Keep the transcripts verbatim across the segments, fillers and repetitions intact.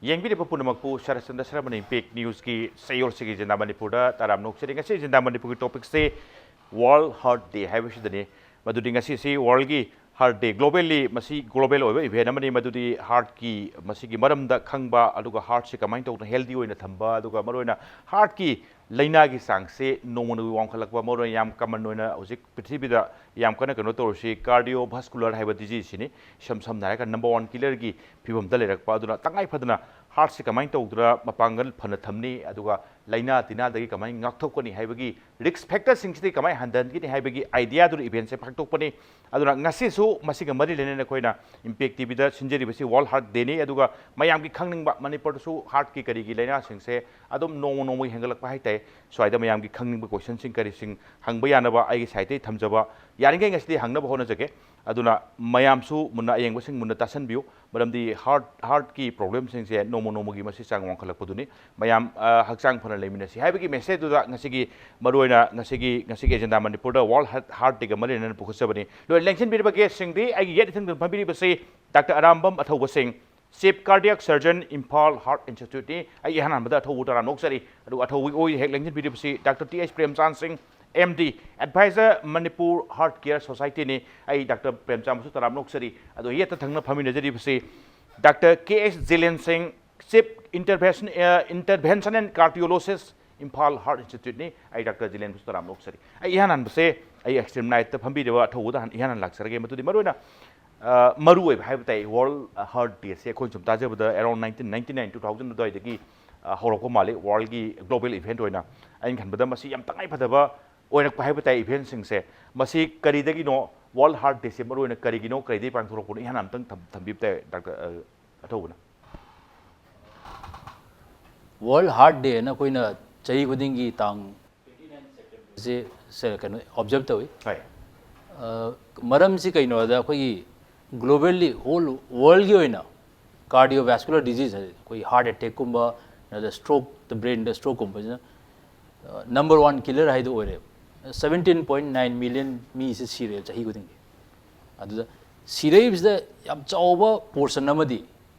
ꯌꯦꯡꯕꯤꯔꯤꯕ ꯄꯨꯝꯅꯃꯛꯄꯨ Saratchandra ꯁꯔꯃꯅ impact ꯅ꯭ꯌꯨꯁꯀꯤ ꯆꯌꯣꯜꯁꯤꯒꯤ agenda ꯃꯅꯤꯄꯨꯔꯗ ꯇꯔꯥꯝꯅ ꯑꯣꯛꯆꯔꯤ꯫ ꯉꯁꯤ ꯑꯦꯖꯦꯟꯗꯥ ꯃꯅꯤꯄꯨꯔꯒꯤ ꯇꯣꯄꯤꯛꯁꯦ ꯋꯥꯔꯜ ꯍꯥꯔꯠ ꯗꯦ ꯍꯥꯏꯕꯁꯤꯗꯅꯤ꯫ ꯃꯗꯨꯗꯤ ꯉꯁꯤꯁꯤ ꯋꯥꯔꯜꯒꯤ ꯍꯥꯔꯠ ꯗꯦ, ꯒ꯭ꯂꯣꯕꯦꯜꯂꯤ ꯃꯁꯤ ꯒ꯭ꯂꯣꯕꯦꯜ ꯑꯣꯏꯕ ꯏꯚꯦꯟ ꯑꯃꯅꯤ꯫ ꯃꯗꯨꯗꯤ ꯍꯥꯔꯠꯀꯤ, ꯃꯁꯤꯒꯤ ꯃꯔꯝꯗ ꯈꯪꯕ, ꯑꯗꯨꯒ ꯍꯥꯔꯠꯁꯤ ꯀꯃꯥꯏꯅ ꯇꯧꯗꯅ ꯍꯦꯜꯗꯤ ꯑꯣꯏꯅ ꯊꯝꯕ, ꯑꯗꯨꯒ ꯃꯔꯨꯑꯣꯏꯅ ꯍꯥꯔꯠꯀꯤ ꯂꯥꯏꯅꯥꯒꯤ ꯆꯥꯡꯁꯦ ꯅꯣꯡꯃ ꯅꯣꯡꯃꯒꯤ ꯋꯥꯡꯈꯠꯂꯛꯄ, ꯃꯔꯨꯑꯣꯏꯅ ꯌꯥꯝ ꯀꯃꯟ ꯑꯣꯏꯅ ꯍꯧꯖꯤꯛ ꯄ꯭ꯔꯤꯊꯤꯕꯤꯗ ꯌꯥꯝ ꯀꯟꯅ ꯀꯩꯅꯣ ꯇꯧꯔꯤꯁꯤ ꯀꯥꯔꯗꯤꯑꯣ ꯚꯥꯁꯀꯨꯂꯔ ꯍꯥꯏꯕ ꯗꯤꯖꯤꯖꯁꯤꯅꯤ꯫ ꯏꯁꯝ ꯁꯝꯅ ꯍꯥꯏꯔꯒ ꯅꯝꯕꯔ ꯋꯥꯟ ꯀꯤꯂꯔꯒꯤ ꯐꯤꯕꯝꯗ ꯂꯩꯔꯛꯄ꯫ ꯑꯗꯨꯅ ꯇꯉꯥꯏ ꯐꯗꯅ ꯍꯥꯔꯠꯁꯤ ꯀꯃꯥꯏꯅ ꯇꯧꯗꯅ ꯃꯄꯥꯡꯒꯜ ꯐꯅ ꯊꯝꯅꯤ, ꯑꯗꯨꯒ ꯂꯥꯏꯅꯥ ꯇꯤꯟꯅꯥꯗꯒꯤ ꯀꯃꯥꯏꯅ ꯉꯥꯛꯊꯣꯛꯀꯅꯤ ꯍꯥꯏꯕꯒꯤ, ꯔꯤꯁꯛ ꯐꯦꯛꯇꯔꯁꯤꯡꯁꯤꯗꯒꯤ ꯀꯃꯥꯏꯅ ꯍꯟꯊꯍꯟꯒꯅꯤ ꯍꯥꯏꯕꯒꯤ ꯑꯥꯏꯗꯤꯌꯥꯗꯨꯅ ꯏꯚꯦꯟꯁꯦ ꯄꯥꯡꯊꯣꯛꯄꯅꯤ꯫ ꯑꯗꯨꯅ ꯉꯁꯤꯁꯨ ꯃꯁꯤꯒ ꯃꯔꯤ ꯂꯩꯅꯅ ꯑꯩꯈꯣꯏꯅ ꯏꯝꯄꯦꯛ ꯇꯤꯚꯤꯗ ꯁꯤꯟꯖꯔꯤꯕꯁꯤ ꯋꯥꯔꯜ ꯍꯥꯔꯠ ꯗꯦꯅꯤ꯫ ꯑꯗꯨꯒ ꯃꯌꯥꯝꯒꯤ ꯈꯪꯅꯤꯡꯕ, ꯃꯅꯤꯄꯨꯔꯗꯁꯨ ꯍꯥꯔꯠꯀꯤ ꯀꯔꯤꯒꯤ ꯂꯥꯏꯅꯥꯁꯤꯡꯁꯦ ꯑꯗꯨꯝ ꯅꯣꯡꯃ ꯅꯣꯡꯃꯒꯤ ꯍꯦꯟꯒꯠꯂꯛꯄ ꯍꯥꯏꯇꯥꯔꯦ꯫ ꯁ꯭ꯋꯥꯏꯗ ꯃꯌꯥꯝꯒꯤ ꯈꯪꯅꯤꯡꯕ ꯀꯣꯏꯁꯟꯁꯤꯡ ꯀꯔꯤꯁꯤꯡ ꯍꯪꯕ ꯌꯥꯅꯕ ꯑꯩꯒꯤ ꯁꯥꯏꯠꯇꯒꯤ ꯊꯝꯖꯕ, ꯌꯥꯔꯤꯉꯩ ꯉꯁꯤꯗꯤ ꯍꯪꯅꯕ ꯍꯣꯠꯅꯖꯒꯦ꯫ ꯑꯗꯨꯅ ꯃꯌꯥꯝꯁꯨ ꯃꯨꯟꯅ, ꯑꯌꯦꯡꯕꯁꯤꯡ ꯃꯨꯟꯅ ꯇꯥꯁꯟꯕꯤꯌꯨ, ꯃꯔꯝꯗꯤ ꯍꯥꯔꯠ, ꯍꯥꯔꯠꯀꯤ ꯄ꯭ꯔꯣꯕ꯭ꯂꯦꯝꯁꯤꯡꯁꯦ ꯅꯣꯡꯃ ꯅꯣꯡꯃꯒꯤ ꯃꯁꯤ ꯆꯥꯡ ꯋꯥꯡꯈꯠꯂꯛꯄꯗꯨꯅꯤ꯫ ꯃꯌꯥꯝ, ꯑ, ꯍꯛꯆꯥꯡ ꯐꯅ ꯂꯩꯃꯤꯟꯅꯁꯤ ꯍꯥꯏꯕꯒꯤ ꯃꯦꯁꯦꯖꯇꯨꯗ ꯉꯁꯤꯒꯤ, ꯃꯔꯨꯑꯣꯏꯅ ꯉꯁꯤꯒꯤ, ꯉꯁꯤꯒꯤ ꯑꯦꯖꯦꯟꯗꯥ ꯃꯅꯤꯄꯨꯔꯗ ꯋꯥꯔꯜ ꯍꯥꯔꯠ, ꯍꯥꯔꯠ ꯗꯦꯒ ꯃꯔꯤ ꯂꯩꯅꯅ ꯄꯨꯈꯠꯆꯕꯅꯤ꯫ ꯂꯣꯏꯅ ꯂꯦꯡꯁꯤꯟꯕꯤꯔꯤꯕ ꯒꯦꯁꯁꯤꯡꯗꯤ ꯑꯩꯒꯤ ꯌꯦꯠ ꯏꯊꯪꯗ ꯐꯝꯕꯤꯔꯤꯕꯁꯤ ꯗꯥꯛꯇꯔ ꯑꯔꯥꯝꯕꯝ ꯑꯊꯧꯕꯁꯤꯡ, chief cardiac surgeon, Imphal heart ꯏꯟꯁꯇꯤꯇ꯭ꯌꯨꯠꯅꯤ꯫ ꯑꯩ ꯏꯍꯥꯟ ꯍꯥꯟꯕꯗ ꯑꯊꯧꯕ ꯇꯔꯥꯝꯅ ꯑꯣꯛꯆꯔꯤ꯫ ꯑꯗꯨꯒ ꯑꯊꯧꯕꯒꯤ ꯑꯣꯏ ꯍꯦꯛ ꯂꯦꯡꯁꯤꯟꯕꯤꯔꯤꯕꯁꯤ doctor T H Premchand Singh, M D, adviser Manipur heart care ꯁꯣꯁꯥꯏꯇꯤꯅꯤ꯫ ꯑꯩ ꯗꯥꯛꯇꯔ ꯄ꯭ꯔꯦꯝꯆꯥꯟꯕꯁꯨ ꯇꯔꯥꯝꯅ ꯑꯣꯛꯆꯔꯤ꯫ ꯑꯗꯨꯒ ꯌꯦꯠꯇ ꯊꯪꯅ ꯐꯝꯃꯤꯟꯅꯖꯔꯤꯕꯁꯤ doctor K S Jilen Singh, chief intervention, uh, intervention and cardiologist, Imphal heart ꯏꯟꯁꯇꯤꯇ꯭ꯌꯨꯠꯅꯤ꯫ ꯑꯩ ꯗꯥꯛꯇꯔ ꯖꯤꯂꯦꯟꯕꯨꯁꯨ ꯇꯔꯥꯝꯅ ꯑꯣꯛꯆꯔꯤ꯫ ꯑꯩ ꯏꯍꯥꯟ ꯍꯥꯟꯕꯁꯦ ꯑꯩ ꯑꯦꯛꯁꯇ꯭ꯔꯤꯝ ꯔꯥꯏꯠꯇ ꯐꯝꯕꯤꯔꯤꯕ ꯑꯊꯧꯕꯗ ꯍꯥꯟ-, ꯏꯍꯥꯟ ꯍꯥꯟꯅ ꯂꯥꯛꯆꯔꯒꯦ꯫ ꯃꯗꯨꯗꯤ ꯃꯔꯨꯑꯣꯏꯅ, ꯑ, ꯃꯔꯨꯑꯣꯏꯕ ꯍꯥꯏꯕ ꯇꯥꯏ, ꯋꯥꯔꯜ ꯍꯥꯔꯠ ꯗꯦꯁꯦ ꯑꯩꯈꯣꯏꯅ ꯁꯨꯝ ꯇꯥꯖꯕꯗ around nineteen ninety nine, two thousand ꯑꯗꯨꯋꯥꯏꯗꯒꯤ, ꯑ, ꯍꯧꯔꯛꯄ ꯃꯥꯜꯂꯤ ꯋꯥꯔꯜꯒꯤ ꯒ꯭ꯂꯣꯕꯦꯜ ꯏꯚꯦꯟꯠ ꯑꯣꯏꯅ꯫ ꯑꯩꯅ ꯈꯟꯕꯗ ꯃꯁꯤ ꯌꯥꯝ ꯇꯉꯥꯏ ꯐꯗꯕ ꯑꯣꯏꯔꯛꯄ ꯍꯥꯏꯕ ꯇꯥꯏ ꯏꯚꯦꯟꯠꯁꯤꯡꯁꯦ꯫ ꯃꯁꯤ ꯀꯔꯤꯗꯒꯤꯅꯣ, ꯋꯥꯔꯜ ꯍꯥꯔꯠ ꯗꯦꯁꯦ ꯃꯔꯨꯑꯣꯏꯅ ꯀꯔꯤꯒꯤꯅꯣ, ꯀꯔꯤꯗꯒꯤ ꯄꯥꯡꯊꯣꯔꯛꯄꯅꯣ, ꯏꯍꯥꯟ ꯑꯝꯇꯪ ꯊꯝ-, ꯊꯝꯕꯤꯕ ꯇꯥꯏ ꯗꯥꯛꯇꯔ, ꯑ, ꯑꯊꯧꯕꯅ꯫ ꯋꯥꯔꯜ ꯍꯥꯔꯠ ꯗꯦꯅ ꯑꯩꯈꯣꯏꯅ ꯆꯍꯤ ꯈꯨꯗꯤꯡꯒꯤ ꯇꯥꯡ ꯁꯦ, ꯁꯦ, ꯀꯩꯅꯣ, ꯑꯣꯕꯖꯔꯕ ꯇꯧꯏ꯫ ꯍꯣꯏ꯫ ꯑ, ꯃꯔꯝꯁꯤ ꯀꯩꯅꯣ ꯍꯥꯏꯕꯗ, ꯑꯩꯈꯣꯏꯒꯤ ꯒ꯭ꯂꯣꯕꯦꯜꯂꯤ, ꯍꯣꯜ ꯋꯥꯔꯜꯒꯤ ꯑꯣꯏꯅ ꯀꯥꯔꯗꯤꯑꯣ ꯚꯥꯁꯀꯨꯂꯔ ꯗꯤꯖꯤꯖ ꯍꯥꯏꯗꯤ ꯑꯩꯈꯣꯏꯒꯤ ꯍꯥꯔꯠ ꯑꯦꯇꯦꯛꯀꯨꯝꯕ, ꯅꯠꯇ꯭ꯔꯒ ꯁ꯭ꯇ꯭ꯔꯣꯛ, ꯕ꯭ꯔꯦꯟꯗ ꯁ꯭ꯇ꯭ꯔꯣꯛꯀꯨꯝꯕꯁꯤꯅ, ꯑ, ꯅꯝꯕꯔ ꯋꯥꯟ ꯀꯤꯂꯔ ꯍꯥꯏꯗꯣ ꯑꯣꯏꯔꯦꯕ꯫ ꯁꯕꯦꯟꯇꯤꯟ ꯄꯣꯏꯟ ꯅꯥꯏꯟ ꯃꯤꯂꯤꯌꯟ ꯃꯤꯁꯦ ꯁꯤꯔꯦꯕ ꯆꯍꯤ ꯈꯨꯗꯤꯡꯒꯤ꯫ ꯑꯗꯨꯗ ꯁꯤꯔꯛꯏꯕꯁꯤꯗ ꯌꯥꯝ ꯆꯥꯎꯕ ꯄꯣꯔꯁꯟ ꯑꯃꯗꯤ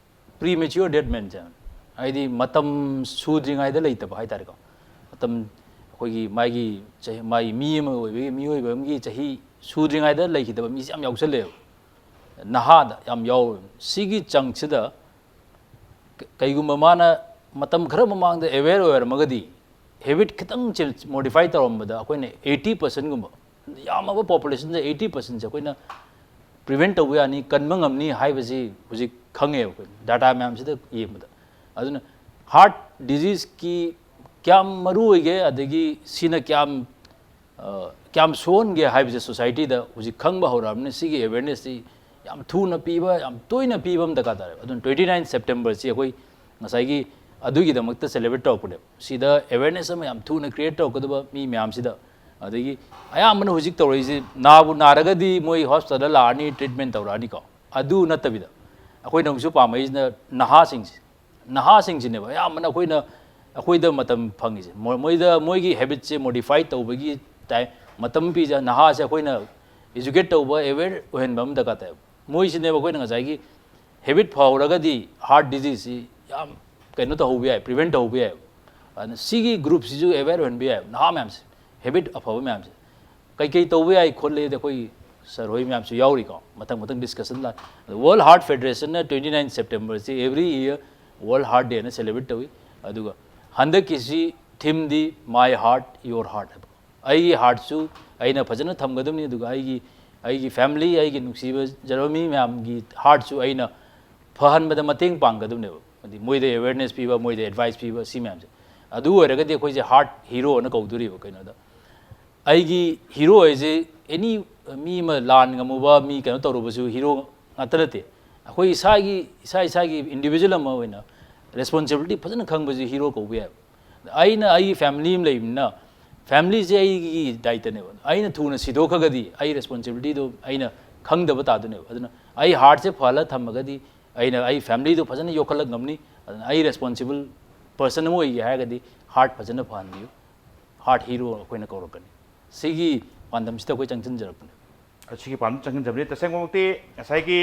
ꯄ꯭ꯔꯤꯃꯦꯆ꯭ꯌꯣꯔ ꯗꯦꯠ ꯃꯦꯟꯁꯦ꯫ ꯍꯥꯏꯗꯤ ꯃꯇꯝ ꯁꯨꯗ꯭ꯔꯤꯉꯩꯗ ꯂꯩꯇꯕ ꯍꯥꯏꯇꯥꯔꯦꯀꯣ꯫ ꯃꯇꯝ ꯑꯩꯈꯣꯏꯒꯤ ꯃꯥꯒꯤ ꯆꯍꯤ, ꯃꯥꯒꯤ ꯃꯤ ꯑꯃ ꯑꯣꯏꯕꯒꯤ, ꯃꯤꯑꯣꯏꯕ ꯑꯃꯒꯤ ꯆꯍꯤ ꯁꯨꯗ꯭ꯔꯤꯉꯩꯗ ꯂꯩꯈꯤꯗꯕ ꯃꯤꯁꯦ ꯌꯥꯝ ꯌꯥꯎꯁꯜꯂꯛꯑꯦꯕ, ꯅꯍꯥꯗ ꯌꯥꯝ ꯌꯥꯎꯋꯦꯕ꯫ ꯁꯤꯒꯤ ꯆꯪꯁꯤꯗ ꯀ-, ꯀꯩꯒꯨꯝꯕ ꯃꯥꯅ ꯃꯇꯝ ꯈꯔ ꯃꯃꯥꯡꯗ ꯑꯦꯋꯦꯌꯔ ꯑꯣꯏꯔꯝꯃꯒꯗꯤ, ꯍꯦꯕꯤꯠ ꯈꯤꯇꯪ ꯃꯣꯗꯤꯐꯥꯏ ꯇꯧꯔꯝꯕꯗ ꯑꯩꯈꯣꯏꯅ ꯑꯩꯠꯇꯤ ꯄꯥꯔꯁꯦꯟꯒꯨꯝꯕ, ꯌꯥꯝꯃꯕ ꯄꯣꯄꯨꯂꯦꯁꯟꯁꯦ ꯑꯩꯠꯇꯤ ꯄꯥꯔꯁꯦꯟꯁꯦ ꯑꯩꯈꯣꯏꯅ ꯄ꯭ꯔꯤꯚꯦꯟ ꯇꯧꯕ ꯌꯥꯅꯤ, ꯀꯟꯕ ꯉꯝꯅꯤ ꯍꯥꯏꯕꯁꯤ ꯍꯧꯖꯤꯛ ꯈꯪꯉꯦꯕ ꯑꯩꯈꯣꯏ ꯗꯥꯇꯥ ꯃꯌꯥꯝꯁꯤꯗ ꯌꯦꯡꯕꯗ꯫ ꯑꯗꯨꯅ ꯍꯥꯔꯠ ꯗꯤꯖꯤꯖꯀꯤ ꯀꯌꯥꯝ ꯃꯔꯨ ꯑꯣꯏꯒꯦ, ꯑꯗꯒꯤ ꯁꯤꯅ ꯀꯌꯥꯝ, ꯑ, ꯀꯌꯥꯝ ꯁꯣꯛꯍꯟꯒꯦ ꯍꯥꯏꯕꯁꯦ ꯁꯣꯁꯥꯏꯇꯤꯗ ꯍꯧꯖꯤꯛ ꯈꯪꯕ ꯍꯧꯔꯛꯑꯕꯅꯤꯅ, ꯁꯤꯒꯤ ꯑꯦꯋꯦꯌꯔꯅꯦꯁꯁꯤ ꯌꯥꯝ ꯊꯨꯅ ꯄꯤꯕ, ꯌꯥꯝ ꯇꯣꯏꯅ ꯄꯤꯕ ꯑꯃ ꯗꯔꯀꯥꯔ ꯇꯥꯔꯦꯕ꯫ ꯑꯗꯨꯅ twenty nine Septemberꯁꯤ ꯑꯩꯈꯣꯏ ꯉꯁꯥꯏꯒꯤ ꯑꯗꯨꯒꯤꯗꯃꯛꯇ ꯁꯦꯂꯦꯕ꯭ꯔꯦꯠ ꯇꯧꯔꯛꯄꯅꯦꯕ꯫ ꯁꯤꯗ ꯑꯦꯋꯦꯌꯔꯅꯦꯁ ꯑꯃ ꯌꯥꯝ ꯊꯨꯅ ꯀ꯭ꯔꯤꯌꯦꯠ ꯇꯧꯔꯛꯀꯗꯕ ꯃꯤ ꯃꯌꯥꯝꯁꯤꯗ꯫ ꯑꯗꯒꯤ ꯑꯌꯥꯝꯕꯅ ꯍꯧꯖꯤꯛ ꯇꯧꯔꯛꯏꯁꯤ, ꯅꯥꯕꯨ ꯅꯥꯔꯒꯗꯤ ꯃꯣꯏ ꯍꯣꯁꯄꯤꯇꯥꯜꯗ ꯂꯥꯛꯑꯅꯤ, ꯇ꯭ꯔꯤꯠꯃꯦꯟ ꯇꯧꯔꯛꯑꯅꯤꯀꯣ꯫ ꯑꯗꯨ ꯅꯠꯇꯕꯤꯗ ꯑꯩꯈꯣꯏꯅ ꯑꯃꯨꯛꯁꯨ ꯄꯥꯝꯃꯛꯏꯁꯤꯅ ꯅꯍꯥꯁꯤꯡꯁꯦ꯫ ꯅꯍꯥꯁꯤꯡꯁꯤꯅꯦꯕ ꯑꯌꯥꯝꯕꯅ ꯑꯩꯈꯣꯏꯅ, ꯑꯩꯈꯣꯏꯗ ꯃꯇꯝ ꯐꯪꯉꯤꯁꯦ꯫ ꯃꯣ-, ꯃꯣꯏꯗ, ꯃꯣꯏꯒꯤ ꯍꯦꯕꯤꯠꯁꯦ ꯃꯣꯗꯤꯐꯥꯏ ꯇꯧꯕꯒꯤ ꯇꯥꯏ-, ꯃꯇꯝ ꯄꯤꯖ-, ꯅꯍꯥꯁꯦ ꯑꯩꯈꯣꯏꯅ ꯏꯖꯨꯀꯦꯠ ꯇꯧꯕ, ꯑꯦꯋꯦꯌꯔ ꯑꯣꯏꯍꯟꯕ ꯑꯃ ꯗꯔꯀꯥꯔ ꯇꯥꯏ꯫ ꯃꯣꯏꯁꯤꯅꯦꯕ ꯑꯩꯈꯣꯏꯅ ꯉꯁꯥꯏꯒꯤ ꯍꯦꯕꯤꯠ ꯐꯍꯧꯔꯒꯗꯤ ꯍꯥꯔꯠ ꯗꯤꯖꯤꯖꯁꯤ ꯌꯥꯝ ꯀꯩꯅꯣ ꯇꯧꯍꯧꯕ ꯌꯥꯏ, ꯄ꯭ꯔꯤꯚꯦꯟ ꯇꯧꯍꯧꯕ ꯌꯥꯏ꯫ ꯑꯗꯨꯅ ꯁꯤꯒꯤ ꯒ꯭ꯔꯨꯞꯁꯤꯁꯨ ꯑꯦꯋꯦꯌꯔ ꯑꯣꯏꯍꯟꯕ ꯌꯥꯏ, ꯅꯍꯥ ꯃꯌꯥꯝꯁꯦ꯫ ꯍꯦꯕꯤꯠ ꯑꯐꯕ ꯃꯌꯥꯝꯁꯦ ꯀꯩꯀꯩ ꯇꯧꯕ ꯌꯥꯏ ꯈꯣꯠꯂꯦꯗꯤ ꯑꯩꯈꯣꯏꯒꯤ ꯁꯥꯔ ꯍꯣꯏ ꯃꯌꯥꯝꯁꯨ ꯌꯥꯎꯔꯤꯀꯣ, ꯃꯊꯪ ꯃꯊꯪ ꯗꯤꯁꯀꯁꯟ ꯂꯥꯛ꯫ World Heart Federationꯅ twenty nine Septemberꯁꯤ every year World Heart Dayꯅ ꯁꯦꯂꯦꯕ꯭ꯔꯦꯠ ꯇꯧꯏ꯫ ꯑꯗꯨꯒ ꯍꯟꯗꯛꯀꯤꯁꯤ ꯊꯤꯝꯗꯤ My Heart Your Heart ꯍꯥꯏꯕ꯫ ꯑꯩꯒꯤ ꯍꯥꯔꯠꯁꯨ ꯑꯩꯅ ꯐꯖꯅ ꯊꯝꯒꯗꯕꯅꯤ, ꯑꯗꯨꯒ ꯑꯩꯒꯤ, ꯑꯩꯒꯤ ꯐꯦꯃꯤꯂꯤ, ꯑꯩꯒꯤ ꯅꯨꯡꯁꯤꯕꯖꯔꯕ ꯃꯤ ꯃꯌꯥꯝꯒꯤ ꯍꯥꯔꯠꯁꯨ ꯑꯩꯅ ꯐꯍꯟꯕꯗ ꯃꯇꯦꯡ ꯄꯥꯡꯒꯗꯕꯅꯦꯕ꯫ ꯍꯥꯏꯗꯤ ꯃꯣꯏꯗ ꯑꯦꯋꯦꯌꯔꯅꯦꯁ ꯄꯤꯕ, ꯃꯣꯏꯗ ꯑꯦꯗꯚꯥꯏꯁ ꯄꯤꯕ, ꯁꯤ ꯃꯌꯥꯝꯁꯦ꯫ ꯑꯗꯨ ꯑꯣꯏꯔꯒꯗꯤ ꯑꯩꯈꯣꯏꯁꯦ ꯍꯥꯔꯠ ꯍꯤꯔꯣ ꯑꯅ ꯀꯧꯗꯣꯔꯤꯕ ꯀꯩꯅꯣꯗ꯫ ꯑꯩꯒꯤ ꯍꯤꯔꯣ ꯍꯥꯏꯁꯦ ꯑꯦꯅꯤ ꯃꯤ ꯑꯃ ꯂꯥꯟ ꯉꯝꯃꯨꯕ, ꯃꯤ ꯀꯩꯅꯣ ꯇꯧꯔꯨꯕꯁꯨ ꯍꯤꯔꯣ ꯉꯥꯛꯇ ꯅꯠꯇꯦ꯫ ꯑꯩꯈꯣꯏ ꯏꯁꯥꯒꯤ, ꯏꯁꯥ ꯏꯁꯥꯒꯤ ꯏꯟꯗꯤꯚꯤꯖꯨꯋꯦꯜ ꯑꯃ ꯑꯣꯏꯅ ꯔꯦꯁꯄꯣꯟꯁꯤꯕꯤꯂꯤꯇꯤ ꯐꯖꯅ ꯈꯪꯕꯁꯦ ꯍꯤꯔꯣ ꯀꯧꯕ ꯌꯥꯏꯕ꯫ ꯑꯩꯅ ꯑꯩꯒꯤ ꯐꯦꯃꯤꯂꯤ ꯑꯃ ꯂꯩꯕꯅꯤꯅ, ꯐꯦꯃꯤꯂꯤꯁꯦ ꯑꯩꯒꯤ ꯗꯥꯏꯇꯅꯦꯕ꯫ ꯑꯩꯅ ꯊꯨꯅ ꯁꯤꯗꯣꯛꯈ꯭ꯔꯒꯗꯤ ꯑꯩ ꯔꯦꯁꯄꯣꯟꯁꯤꯕꯤꯂꯤꯇꯤꯗꯣ ꯑꯩꯅ ꯈꯪꯗꯕ ꯇꯥꯗꯣꯏꯅꯦꯕ꯫ ꯑꯗꯨꯅ ꯑꯩ ꯍꯥꯔꯠꯁꯦ ꯐꯍꯜꯂ ꯊꯝꯃꯒꯗꯤ ꯑꯩꯅ ꯑꯩ ꯐꯦꯃꯤꯂꯤꯗꯣ ꯐꯖꯅ ꯌꯣꯛꯈꯠꯂꯛ ꯉꯝꯅꯤ꯫ ꯑꯗꯨꯅ ꯑꯩ ꯔꯦꯁꯄꯣꯟꯁꯤꯕꯜ ꯄꯔꯁꯟ ꯑꯃ ꯑꯣꯏꯒꯦ ꯍꯥꯏꯔꯒꯗꯤ ꯍꯥꯔꯠ ꯐꯖꯅ ꯐꯍꯟꯕꯤꯌꯨ꯫ ꯍꯥꯔꯠ ꯍꯤꯔꯣ ꯑꯩꯈꯣꯏꯅ ꯀꯧꯔꯛꯀꯅꯤ꯫ ꯁꯤꯒꯤ ꯄꯥꯟꯗꯝꯁꯤꯗ ꯑꯩꯈꯣꯏ ꯆꯪꯁꯤꯟꯖꯔꯛꯄꯅꯦ꯫ ꯑꯁꯤꯒꯤ ꯄꯥꯟꯗꯝ ꯆꯪꯁꯤꯟꯖꯕꯅꯤ꯫ ꯇꯁꯦꯡꯃꯛꯇꯤ ꯉꯁꯥꯏꯒꯤ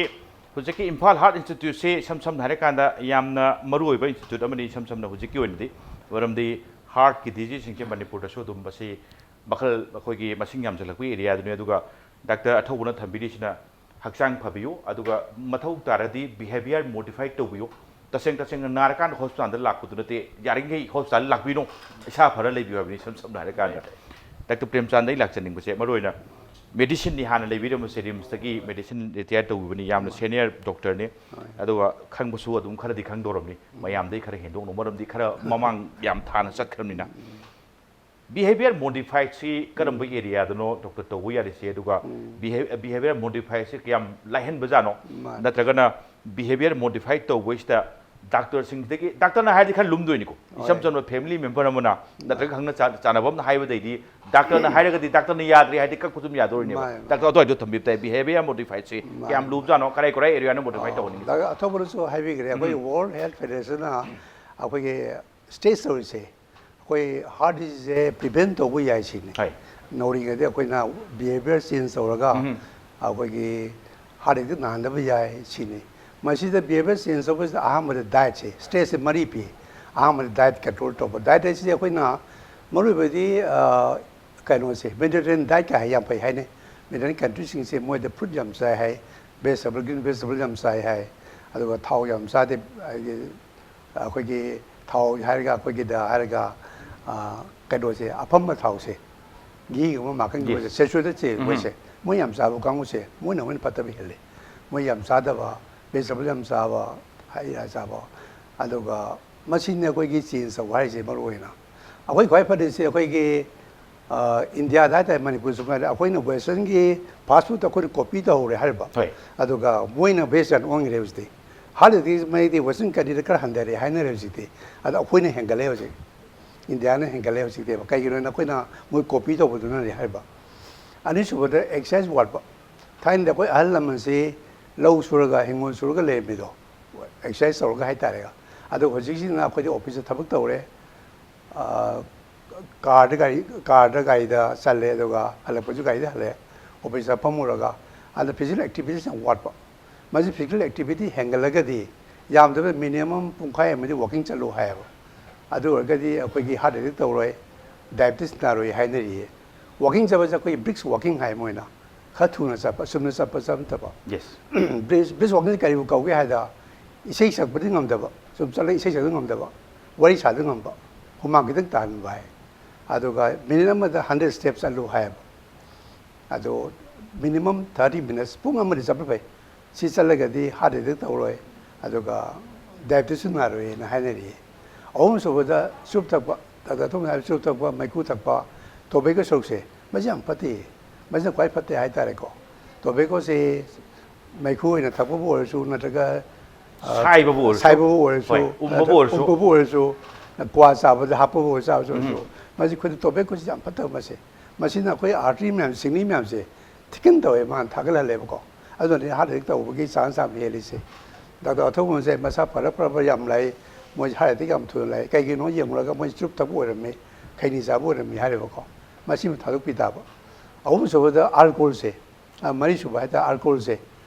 ꯍꯧꯖꯤꯛꯀꯤ ꯏꯝꯐꯥꯜ ꯍꯥꯔꯠ ꯏꯟꯁꯇꯤꯇ꯭ꯌꯨꯠꯁꯤ ꯏꯁꯝ ꯁꯝꯅ ꯍꯥꯏꯔꯀꯥꯟꯗ ꯌꯥꯝꯅ ꯃꯔꯨꯑꯣꯏꯕ ꯏꯟꯁꯇꯤꯇ꯭ꯌꯨꯠ ꯑꯃꯅꯤ, ꯏꯁꯝ ꯁꯝꯅ ꯍꯧꯖꯤꯛꯀꯤ ꯑꯣꯏꯅꯗꯤ꯫ ꯃꯔꯝꯗꯤ ꯍꯥꯔꯠꯀꯤ ꯗꯤꯖꯤꯖꯁꯤꯡꯁꯦ ꯃꯅꯤꯄꯨꯔꯗꯁꯨ ꯑꯗꯨꯝ ꯃꯁꯤ ꯃꯈꯜ ꯑꯩꯈꯣꯏꯒꯤ ꯃꯁꯤꯡ ꯌꯥꯝꯁꯤꯜꯂꯛꯄꯒꯤ ꯑꯦꯔꯤꯌꯥꯗꯨꯅꯤ꯫ ꯑꯗꯨꯒ ꯗꯥꯛꯇꯔ ꯑꯊꯧꯕꯅ ꯊꯝꯕꯤꯔꯤꯁꯤꯅ ꯍꯛꯆꯥꯡ ꯐꯕꯤꯌꯨ, ꯑꯗꯨꯒ ꯃꯊꯧ ꯇꯥꯔꯗꯤ ꯕꯤꯍꯦꯕꯤꯌꯔ ꯃꯣꯗꯤꯐꯥꯏ ꯇꯧꯕꯤꯌꯨ꯫ ꯇꯁꯦꯡ ꯇꯁꯦꯡꯅ ꯅꯥꯔꯀꯥꯟꯗ ꯍꯣꯁꯄꯤꯇꯥꯜꯗ ꯂꯥꯛꯄꯗꯨ ꯅꯠꯇꯦ, ꯌꯥꯔꯤꯈꯩ ꯍꯣꯁꯄꯤꯇꯥꯜꯗ ꯂꯥꯛꯄꯤꯅꯣ, ꯏꯁꯥ ꯐꯔ ꯂꯩꯕꯤꯌꯨ ꯍꯥꯏꯕꯅꯤ꯫ ꯏꯁꯝ ꯁꯝꯅ ꯍꯥꯏꯔꯀꯥꯟꯗ ꯗꯥꯛꯇꯔ ꯄ꯭ꯔꯦꯝꯆꯥꯟꯗ ꯑꯩ ꯂꯥꯛꯆꯅꯤꯡꯕꯁꯦ ꯃꯔꯨꯑꯣꯏꯅ ꯃꯦꯗꯤꯁꯤꯟꯅꯤ ꯍꯥꯟꯅ ꯂꯩꯕꯤꯔꯝꯕꯁꯦ, ꯔꯤꯝꯁꯇꯒꯤ ꯃꯦꯗꯤꯁꯤꯟ ꯔꯤꯇꯥꯌꯔ ꯇꯧꯕꯤꯕꯅꯤ, ꯌꯥꯝꯅ ꯁꯦꯅꯤꯌꯔ ꯗꯣꯛꯇꯔꯅꯤ꯫ ꯑꯗꯨꯒ ꯈꯪꯕꯁꯨ ꯑꯗꯨꯝ ꯈꯔꯗꯤ ꯈꯪꯗꯧꯔꯝꯅꯤ, ꯃꯌꯥꯝꯗꯩ ꯈꯔ ꯍꯦꯟꯗꯣꯛꯅ, ꯃꯔꯝꯗꯤ ꯈꯔ ꯃꯃꯥꯡ ꯌꯥꯝ ꯊꯥꯅ ꯆꯠꯈ꯭ꯔꯕꯅꯤꯅ꯫ ꯕꯤꯍꯦꯕꯤꯌꯔ ꯃꯣꯗꯤꯐꯥꯏꯠꯁꯤ ꯀꯔꯝꯕ ꯑꯦꯔꯤꯌꯥꯗꯅꯣ ꯗꯣꯛꯇꯔ ꯇꯧꯕ ꯌꯥꯔꯤꯁꯦ? ꯑꯗꯨꯒ ꯕꯤꯍꯦꯕꯤꯌꯔ ꯃꯣꯗꯤꯐꯥꯏꯠꯁꯤ ꯀꯌꯥꯝ ꯂꯥꯏꯍꯟꯕꯖꯥꯠꯅꯣ? ꯃꯥꯅꯤ꯫ ꯅꯠꯇ꯭ꯔꯒꯅ ꯕꯤꯍꯦꯕꯤꯌꯔ ꯃꯣꯗꯤꯐꯥꯏꯠ ꯇꯧꯕꯁꯤꯗ ꯗꯥꯛꯇꯔꯁꯤꯡꯁꯤꯗꯒꯤ, ꯗꯥꯛꯇꯔꯅ ꯍꯥꯏꯔꯗꯤ ꯈꯔ ꯂꯨꯝꯗꯣꯏꯅꯤꯀꯣ, ꯏꯁꯝ ꯍꯣꯏ꯫ ꯆꯝꯕ ꯐꯦꯃꯤꯂꯤ ꯃꯦꯝꯕꯔ ꯑꯃꯅ ꯅꯠꯇ꯭ꯔꯒ ꯈꯪꯅ ꯆꯥ- ꯆꯥꯟꯅꯕ ꯑꯃꯅ ꯍꯥꯏꯕꯗꯩꯗꯤ, ꯗꯥꯛꯇꯔꯅ ꯍꯥꯏꯔꯒꯗꯤ ꯗꯥꯛꯇꯔꯅ ꯌꯥꯗ꯭ꯔꯦ ꯍꯥꯏꯗꯤ ꯀꯛꯄ ꯑꯗꯨꯝ ꯌꯥꯗꯣꯔꯤꯅꯦꯕ꯫ ꯃꯥꯅꯤ, ꯃꯥꯅꯤ꯫ ꯗꯥꯛꯇꯔ ꯑꯗꯨꯋꯥꯏꯗꯣ ꯊꯝꯕꯤꯕ ꯇꯥꯏ꯫ ꯕꯤꯍꯦꯕꯤꯌꯔ ꯃꯣꯗꯤꯐꯥꯏꯠꯁꯤ ꯃꯥꯅꯤ꯫ ꯀꯌꯥꯝ ꯂꯨꯕꯖꯥꯠꯅꯣ, ꯀꯔꯥꯏ ꯀꯔꯥꯏ ꯑꯦꯔꯤꯌꯥꯅ ꯃꯣꯗꯤꯐꯥꯏ ꯇꯧꯍꯟꯅꯤꯡꯉꯤ? ꯗꯥꯛꯇꯔ ꯑꯊꯧꯕꯅꯁꯨ ꯍꯥꯏꯕꯤꯈ꯭ꯔꯦ, ꯑꯩꯈꯣꯏ ꯎꯝ꯫ ꯋꯥꯔꯜ ꯍꯦꯜꯊ ꯐꯦꯗꯔꯦꯁꯟꯅ ꯑꯩꯈꯣꯏꯒꯤ ꯁ꯭ꯇꯦꯖ ꯇꯧꯔꯤꯁꯦ, ꯑꯩꯈꯣꯏ ꯍꯥꯔꯠ ꯗꯤꯖꯤꯖꯁꯦ ꯄ꯭ꯔꯤꯚꯦꯟ ꯇꯧꯕ ꯌꯥꯏ ꯁꯤꯅꯤ꯫ ꯍꯣꯏ꯫ ꯅꯧꯔꯤꯉꯩꯗ ꯑꯩꯈꯣꯏꯅ ꯕꯤꯍꯦꯕꯤꯌꯔ ꯆꯦꯟꯖ ꯇꯧꯔꯒ ꯎꯝ꯫ ꯑꯩꯈꯣꯏꯒꯤ ꯍꯥꯔꯠ ꯑꯦꯇꯦꯛ ꯅꯥꯍꯟꯗꯕ ꯌꯥꯏ ꯁꯤꯅꯤ꯫ ꯃꯁꯤꯗ ꯕꯤꯍꯦꯕꯤꯌꯔ ꯆꯦꯟꯖ ꯇꯧꯕꯁꯤꯗ ꯑꯍꯥꯟꯕꯗ ꯗꯥꯏꯠꯁꯦ, ꯁ꯭ꯇꯦꯖꯁꯦ ꯃꯔꯤ ꯄꯤ꯫ ꯑꯍꯥꯟꯕꯗ ꯗꯥꯏꯠ ꯀꯟꯇ꯭ꯔꯣꯜ ꯇꯧꯕ꯫ ꯗꯥꯏꯠ ꯍꯥꯏꯁꯤꯗꯤ ꯑꯩꯈꯣꯏꯅ ꯃꯔꯨꯑꯣꯏꯕꯗꯤ, ꯑ, ꯀꯩꯅꯣꯁꯦ, ꯃꯦꯗꯤꯇꯦꯔꯦꯅꯤꯌꯟ ꯗꯥꯏꯠꯀ ꯍꯥꯏ ꯌꯥꯝ ꯐꯩ ꯍꯥꯏꯅꯩ꯫ ꯃꯦꯗꯤꯇꯦꯔꯦꯅꯤꯌꯟ ꯀꯟꯇ꯭ꯔꯤꯁꯤꯡꯁꯦ ꯃꯣꯏꯗ ꯐ꯭ꯔꯨꯠ ꯌꯥꯝ ꯆꯥꯏ ꯍꯥꯏ, ꯚꯦꯖꯤꯇꯦꯕꯜ, ꯒ꯭ꯔꯤꯟ ꯚꯦꯖꯤꯇꯦꯕꯜ ꯌꯥꯝ ꯆꯥꯏ ꯍꯥꯏ, ꯑꯗꯨꯒ ꯊꯥꯎ ꯌꯥꯝ ꯆꯥꯗꯦ, ꯍꯥꯏꯗꯤ ꯑꯩꯈꯣꯏꯒꯤ ꯊꯥꯎ ꯍꯥꯏꯔꯒ, ꯑꯩꯈꯣꯏꯒꯤꯗ ꯍꯥꯏꯔꯒ, ꯑ, ꯀꯩꯅꯣꯁꯦ, ꯑꯐꯝꯕ ꯊꯥꯎꯁꯦ, ꯘꯤꯒꯨꯝꯕ ꯃꯥꯈꯟꯒꯨꯝꯕꯁꯦ, ꯎꯝ꯫ ꯁꯦꯆꯨꯔꯦꯇꯦꯗꯁꯦ, ꯎꯝ꯫ ꯃꯣꯏꯁꯦ, ꯃꯣꯏ ꯌꯥꯝ ꯆꯥꯕ ꯀꯥꯡꯕꯨꯁꯦ ꯃꯣꯏꯅ ꯍꯦꯟꯅ ꯐꯠꯇꯕ ꯍꯦꯜꯂꯦ꯫ ꯃꯣꯏ ꯌꯥꯝ ꯆꯥꯗꯕ, ꯚꯦꯖꯤꯇꯦꯕꯜ ꯌꯥꯝ ꯆꯥꯕ, ꯍꯩ ꯔꯥ ꯆꯥꯕ, ꯑꯗꯨꯒ ꯃꯁꯤꯅ ꯑꯩꯈꯣꯏꯒꯤ ꯆꯦꯟꯖ ꯇꯧꯕ ꯍꯥꯏꯔꯤꯁꯦ ꯃꯔꯨ ꯑꯣꯏꯅ꯫ ꯑꯩꯈꯣꯏ ꯈ꯭ꯋꯥꯏ ꯐꯔꯤꯁꯦ ꯑꯩꯈꯣꯏꯒꯤ, ꯑ, ꯏꯟꯗꯤꯌꯥꯗ ꯍꯥꯏꯇꯥꯔꯦ, ꯃꯅꯤꯄꯨꯔꯁꯨ ꯉꯥꯏꯔꯦ, ꯑꯩꯈꯣꯏꯅ ꯋꯦꯁꯇꯔꯟꯒꯤ ꯐꯥꯁ ꯐꯨꯗ ꯑꯩꯈꯣꯏꯅ ꯀꯣꯄꯤ ꯇꯧꯍꯧꯔꯦ ꯍꯥꯏꯔꯤꯕ꯫ ꯍꯣꯏ꯫ ꯑꯗꯨꯒ ꯃꯣꯏꯅ ꯚꯦꯖ ꯌꯥꯝ ꯑꯣꯟꯈ꯭ꯔꯦ ꯍꯧꯖꯤꯛꯇꯤ꯫ ꯍꯥꯔꯠ ꯑꯦꯇꯦꯛ ꯃꯩꯗꯤ ꯋꯦꯁꯇꯔꯟ ꯀꯟꯇ꯭ꯔꯤꯗ ꯈꯔ ꯍꯟꯊꯔꯦ ꯍꯥꯏꯅꯔꯦ ꯍꯧꯖꯤꯛꯇꯤ꯫ ꯑꯗꯣ ꯑꯩꯈꯣꯏꯅ ꯍꯦꯟꯒꯠꯂꯦ ꯍꯧꯖꯤꯛ꯫ ꯏꯟꯗꯤꯌꯥꯅ ꯍꯦꯟꯒꯠꯂꯦ ꯍꯧꯖꯤꯛꯇꯤ꯫ ꯀꯩꯒꯤꯅꯣ ꯍꯥꯏꯅ ꯑꯩꯈꯣꯏꯅ ꯃꯣꯏ ꯀꯣꯄꯤ ꯇꯧꯕꯗꯨꯅꯅꯦ ꯍꯥꯏꯕ꯫ ꯑꯅꯤꯁꯨꯕꯗ ꯑꯦꯛꯁꯔꯁꯥꯏꯁ ꯋꯥꯠꯄ꯫ ꯊꯥꯏꯅꯗꯤ ꯑꯩꯈꯣꯏ ꯑꯍꯜ ꯂꯃꯟꯁꯤ ꯂꯧ ꯁꯨꯔꯒ, ꯍꯤꯡꯒꯣꯜ ꯁꯨꯔꯒ ꯂꯩꯔꯝꯃꯤꯗꯣ, ꯑꯦꯛꯁꯔꯁꯥꯏꯁ ꯇꯧꯔꯒ ꯍꯥꯏꯇꯥꯔꯦ꯫ ꯑꯗꯣ ꯍꯧꯖꯤꯛꯁꯤꯅ ꯑꯩꯈꯣꯏꯗꯤ ꯑꯣꯐꯤꯁꯇ ꯊꯕꯛ ꯇꯧꯔꯦ, ꯑ, ꯀꯥꯔꯗ ꯒꯥꯔꯤ, ꯀꯥꯔꯗ ꯒꯥꯔꯤꯗ ꯆꯠꯂꯦ, ꯑꯗꯨꯒ ꯍꯜꯂꯛꯄꯁꯨ ꯒꯥꯔꯤꯗ ꯍꯜꯂꯛꯑꯦ, ꯑꯣꯐꯤꯁꯇ ꯐꯝꯃꯨꯔꯒ꯫ ꯑꯗ ꯐꯤꯖꯤꯀꯦꯜ ꯑꯦꯛꯇꯤꯚꯤꯇꯤꯁ ꯌꯥꯝ ꯋꯥꯠꯄ꯫ ꯃꯁꯤ physical activity ꯍꯦꯟꯒꯠꯂꯒꯗꯤ ꯌꯥꯝꯗꯕ minimum ꯄꯨꯡꯈꯥꯏ ꯑꯃꯗꯤ walking ꯆꯠꯂꯨ ꯍꯥꯏꯌꯦꯕ꯫ ꯑꯗꯨ ꯑꯣꯏꯔꯒꯗꯤ ꯑꯩꯈꯣꯏꯒꯤ heart attack ꯇꯧꯔꯣꯏ, diabetes ꯅꯥꯔꯣꯏ ꯍꯥꯏꯅꯔꯤꯌꯦ꯫ Walking ꯆꯠꯄꯁꯦ ꯑꯩꯈꯣꯏꯒꯤ brisk walking ꯍꯥꯏ ꯃꯣꯏꯅ꯫ ꯈꯔ ꯊꯨꯅ ꯆꯠꯄ, ꯆꯨꯝꯅ ꯆꯠꯄ ꯆꯠ ꯅꯠꯇꯕ꯫ Yes. Brisk, brisk walking ꯀꯔꯤꯕꯨ ꯀꯧꯒꯦ ꯍꯥꯏꯗ, ꯏꯁꯩ ꯁꯛꯄꯗꯤ ꯉꯝꯗꯕ, ꯁꯨꯝ ꯆꯠꯂꯒ ꯏꯁꯩ ꯁꯛꯄꯗꯤ ꯉꯝꯗꯕ, ꯋꯥꯔꯤ ꯁꯥꯗꯤ ꯉꯝꯕ, ꯍꯨꯃꯥꯡ ꯈꯤꯇꯪ ꯇꯥꯍꯟꯕ ꯍꯥꯏ꯫ ꯑꯗꯨꯒ minute ꯑꯃꯗ hundred step ꯆꯠꯂꯨ ꯍꯥꯏꯌꯦꯕ꯫ ꯑꯗꯣ minimum thirty minutes, ꯄꯨꯡ ꯑꯃꯗꯤ ꯆꯠꯄ ꯐꯩ꯫ ꯁꯤ ꯆꯠꯂꯒꯗꯤ heart attack ꯇꯧꯔꯣꯏ, ꯑꯗꯨꯒ diabetes ꯁꯨ ꯅꯥꯔꯣꯏꯅ ꯍꯥꯏꯅꯔꯤ꯫ ꯑꯍꯨꯝꯁꯨꯕꯗ ꯆꯨꯔꯨꯞ ꯊꯛꯄ, ꯗꯥꯛꯇꯔ ꯊꯣꯡꯅ ꯍꯥꯏꯕ ꯆꯨꯔꯨꯞ ꯊꯛꯄ, ꯃꯩꯈꯨ ꯊꯛꯄ, tobacco ꯁꯔꯨꯛꯁꯦ, ꯃꯁꯤ ꯌꯥꯝ ꯐꯠꯇꯦ꯫ ꯃꯁꯤꯅ ꯈ꯭ꯋꯥꯏ ꯐꯠꯇꯦ ꯍꯥꯏꯇꯥꯔꯦꯀꯣ꯫ Tobacco ꯁꯦ ꯃꯩꯈꯨ ꯑꯣꯏꯅ ꯊꯛꯄꯕꯨ ꯑꯣꯏꯔꯁꯨ, ꯅꯠꯇ꯭ꯔꯒ, ꯑ, ꯁꯥꯏꯕꯕꯨ ꯑꯣꯏꯔꯁꯨ꯫ ꯁꯥꯏꯕꯕꯨ ꯑꯣꯏꯔꯁꯨ, ꯍꯣꯏ, ꯎꯝꯕꯕꯨ ꯅꯠꯇ꯭ꯔꯒ ꯑꯣꯏꯔꯁꯨ꯫ ꯎꯝꯕꯕꯨ ꯑꯣꯏꯔꯁꯨ, ꯀ꯭ꯋꯥ ꯆꯥꯕꯗ ꯍꯥꯞꯄꯕꯨ ꯑꯣꯏꯔꯁꯨ, ꯆꯥꯕꯁꯨ ꯑꯣꯏꯔꯁꯨ, ꯃꯁꯤ ꯑꯩꯈꯣꯏꯗ tobacco ꯁꯤ ꯌꯥꯝ ꯐꯠꯇꯕ ꯃꯁꯦ꯫ ꯃꯁꯤꯅ ꯑꯩꯈꯣꯏ artery ꯃꯌꯥꯝ, ꯁꯤꯡꯂꯤ ꯃꯌꯥꯝꯁꯦ thicken ꯇꯧꯋꯦ, ꯃꯥꯅ ꯊꯥꯒꯠꯍꯜꯂꯦꯕꯀꯣ꯫ ꯑꯗꯨꯅ heart attack ꯇꯧꯕꯒꯤ chance ꯌꯥꯝ ꯍꯦꯜꯂꯤꯁꯦ꯫ ꯗꯥꯛꯇꯔ ꯑꯊꯧꯕꯁꯦ ꯃꯁꯥ ꯐꯔ ꯐꯔꯕ ꯌꯥꯝ ꯂꯩ, ꯃꯣꯏ heart attack ꯌꯥꯝ ꯊꯨꯅ ꯂꯩ꯫ ꯀꯩꯒꯤꯅꯣ ꯌꯦꯡꯉꯨꯔꯒ ꯃꯣꯏ ꯆꯨꯔꯨꯞ ꯊꯛꯄ ꯑꯣꯏꯔꯝꯃꯤ, ꯈꯩꯅꯤ ꯆꯥꯕ ꯑꯣꯏꯔꯝꯃꯤ ꯍꯥꯏꯔꯦꯕꯀꯣ꯫ ꯃꯁꯤꯃ ꯊꯥꯗꯣꯛꯄꯤ ꯇꯥꯕ꯫ ꯑꯍꯨꯝꯁꯨꯕꯗ alcohol ꯁꯦ, ꯑ, ꯃꯔꯤꯁꯨꯕ ꯍꯥꯏꯇꯥꯔꯦ alcohol ꯁꯦ꯫